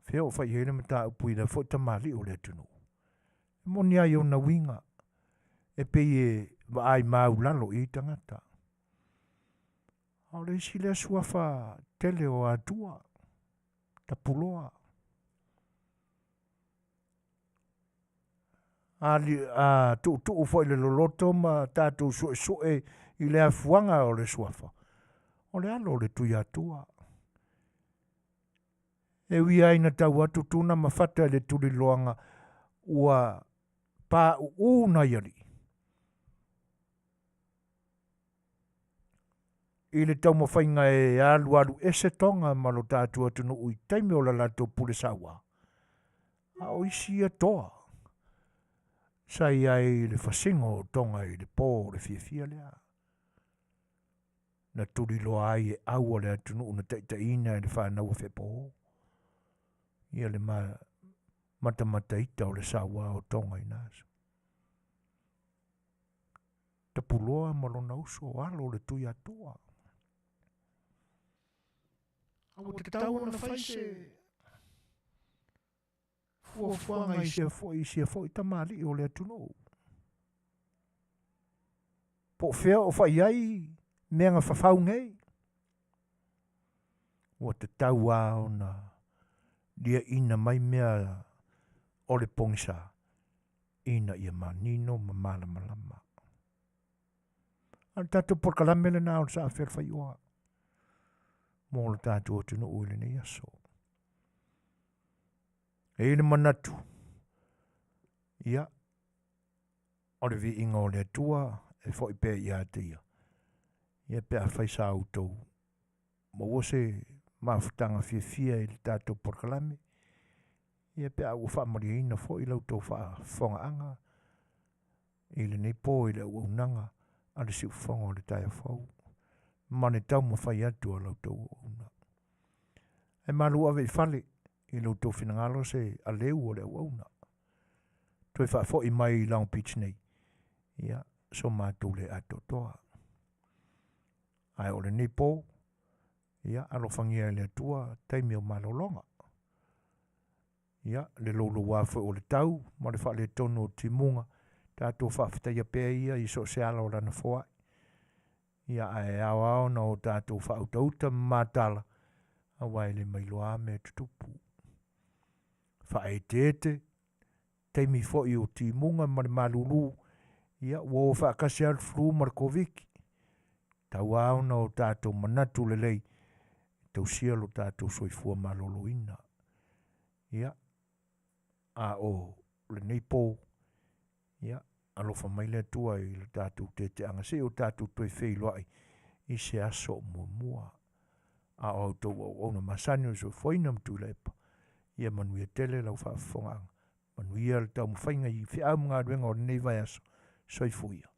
[SPEAKER 1] Fea o fai ai le mataupu i lea foi tamalii o le atunuu? E moni lava i ona uiga, e pei e vaai maulalo i ai tagata. A o le isi lea suafa tele o Atua, Tapuloa. A, a tuutuu foi le loloto ma tatou suesue i le afuaga o le suafa, o le alo o le Tuiatua. E ui lava ina tau atu Tuna ma Fata i le tuliloaga ua pauu nai alii, i le taumafaiga e alualu ese Toga ma lo tatou atunuu i taimi o la latou pule sauā, a o isi ia toa sa i ai i le fasiga o Toga i le pō o le fiafia lea na tuliloa ai e au a le atunuu na taitaiina e le fanau a Feapo ia le matamataita o le sauā o Toga i na aso. Tapuloa ma lona uso, alo o le Tuiatua. A ua tatau ona fai se fuafuaga i sia foi, i sia foi tamalii o le atunuu. Po o fea o fai ai mea na fafau nei. Ua tatau lava ona liaina mai mea. o le pogisa ina ia manino ma malamalama. A o le tatou polokalame lena o le Saafea le Faioa mo le tatou atunuu i lenei aso. E i ai le manatu, ia, o le viiga o le Atua e foi pea ia te ia, ia pe afai sa outou maua se mafutaga fiafia i le tatou polokalame, ia pe a ua faamalieina foi la outou faafofogaaga i lenei po i le auaunaga a le siufofoga o le taeao fou ma le taumafai atu a la outou auauna. Ae malu ave i fale i lo outou finagalo se aleu o le auauna. Toe faafoi mai i Long Beach nei, ia, so matou le atoatoa. Ae o lenei po, ia, alofagia e le Atua taimi o malologa. Ia, le louloua foi o le tau ma le faaletonu o timuga, tatou faafetaia pea ia i so o se ala o lana foai. Ia, ae ao lava ona o tatou faautauta ma matala, aua e le mailoa lava mea e tutupu. Faaeteete, taimi foi o timuga ma le malulu, ia, ua o faatasi lava le flu ma le Koviti. Tau lava ona o tatou manatu lelei e tausia lo tatou soifua maloloina. Ia, a o lenei po, ia, alofa mai le Atua i le tatou teteaga se i o tatou toe feiloai i se aso o muamua. A o a outou auauna masani o le soifuaina ma Tuilaepa, ia manuia tele lau faafofogaaga. Manuia le taumafaiga i feau ma galuega o lenei vaiaso. Soifua ia.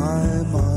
[SPEAKER 6] Ae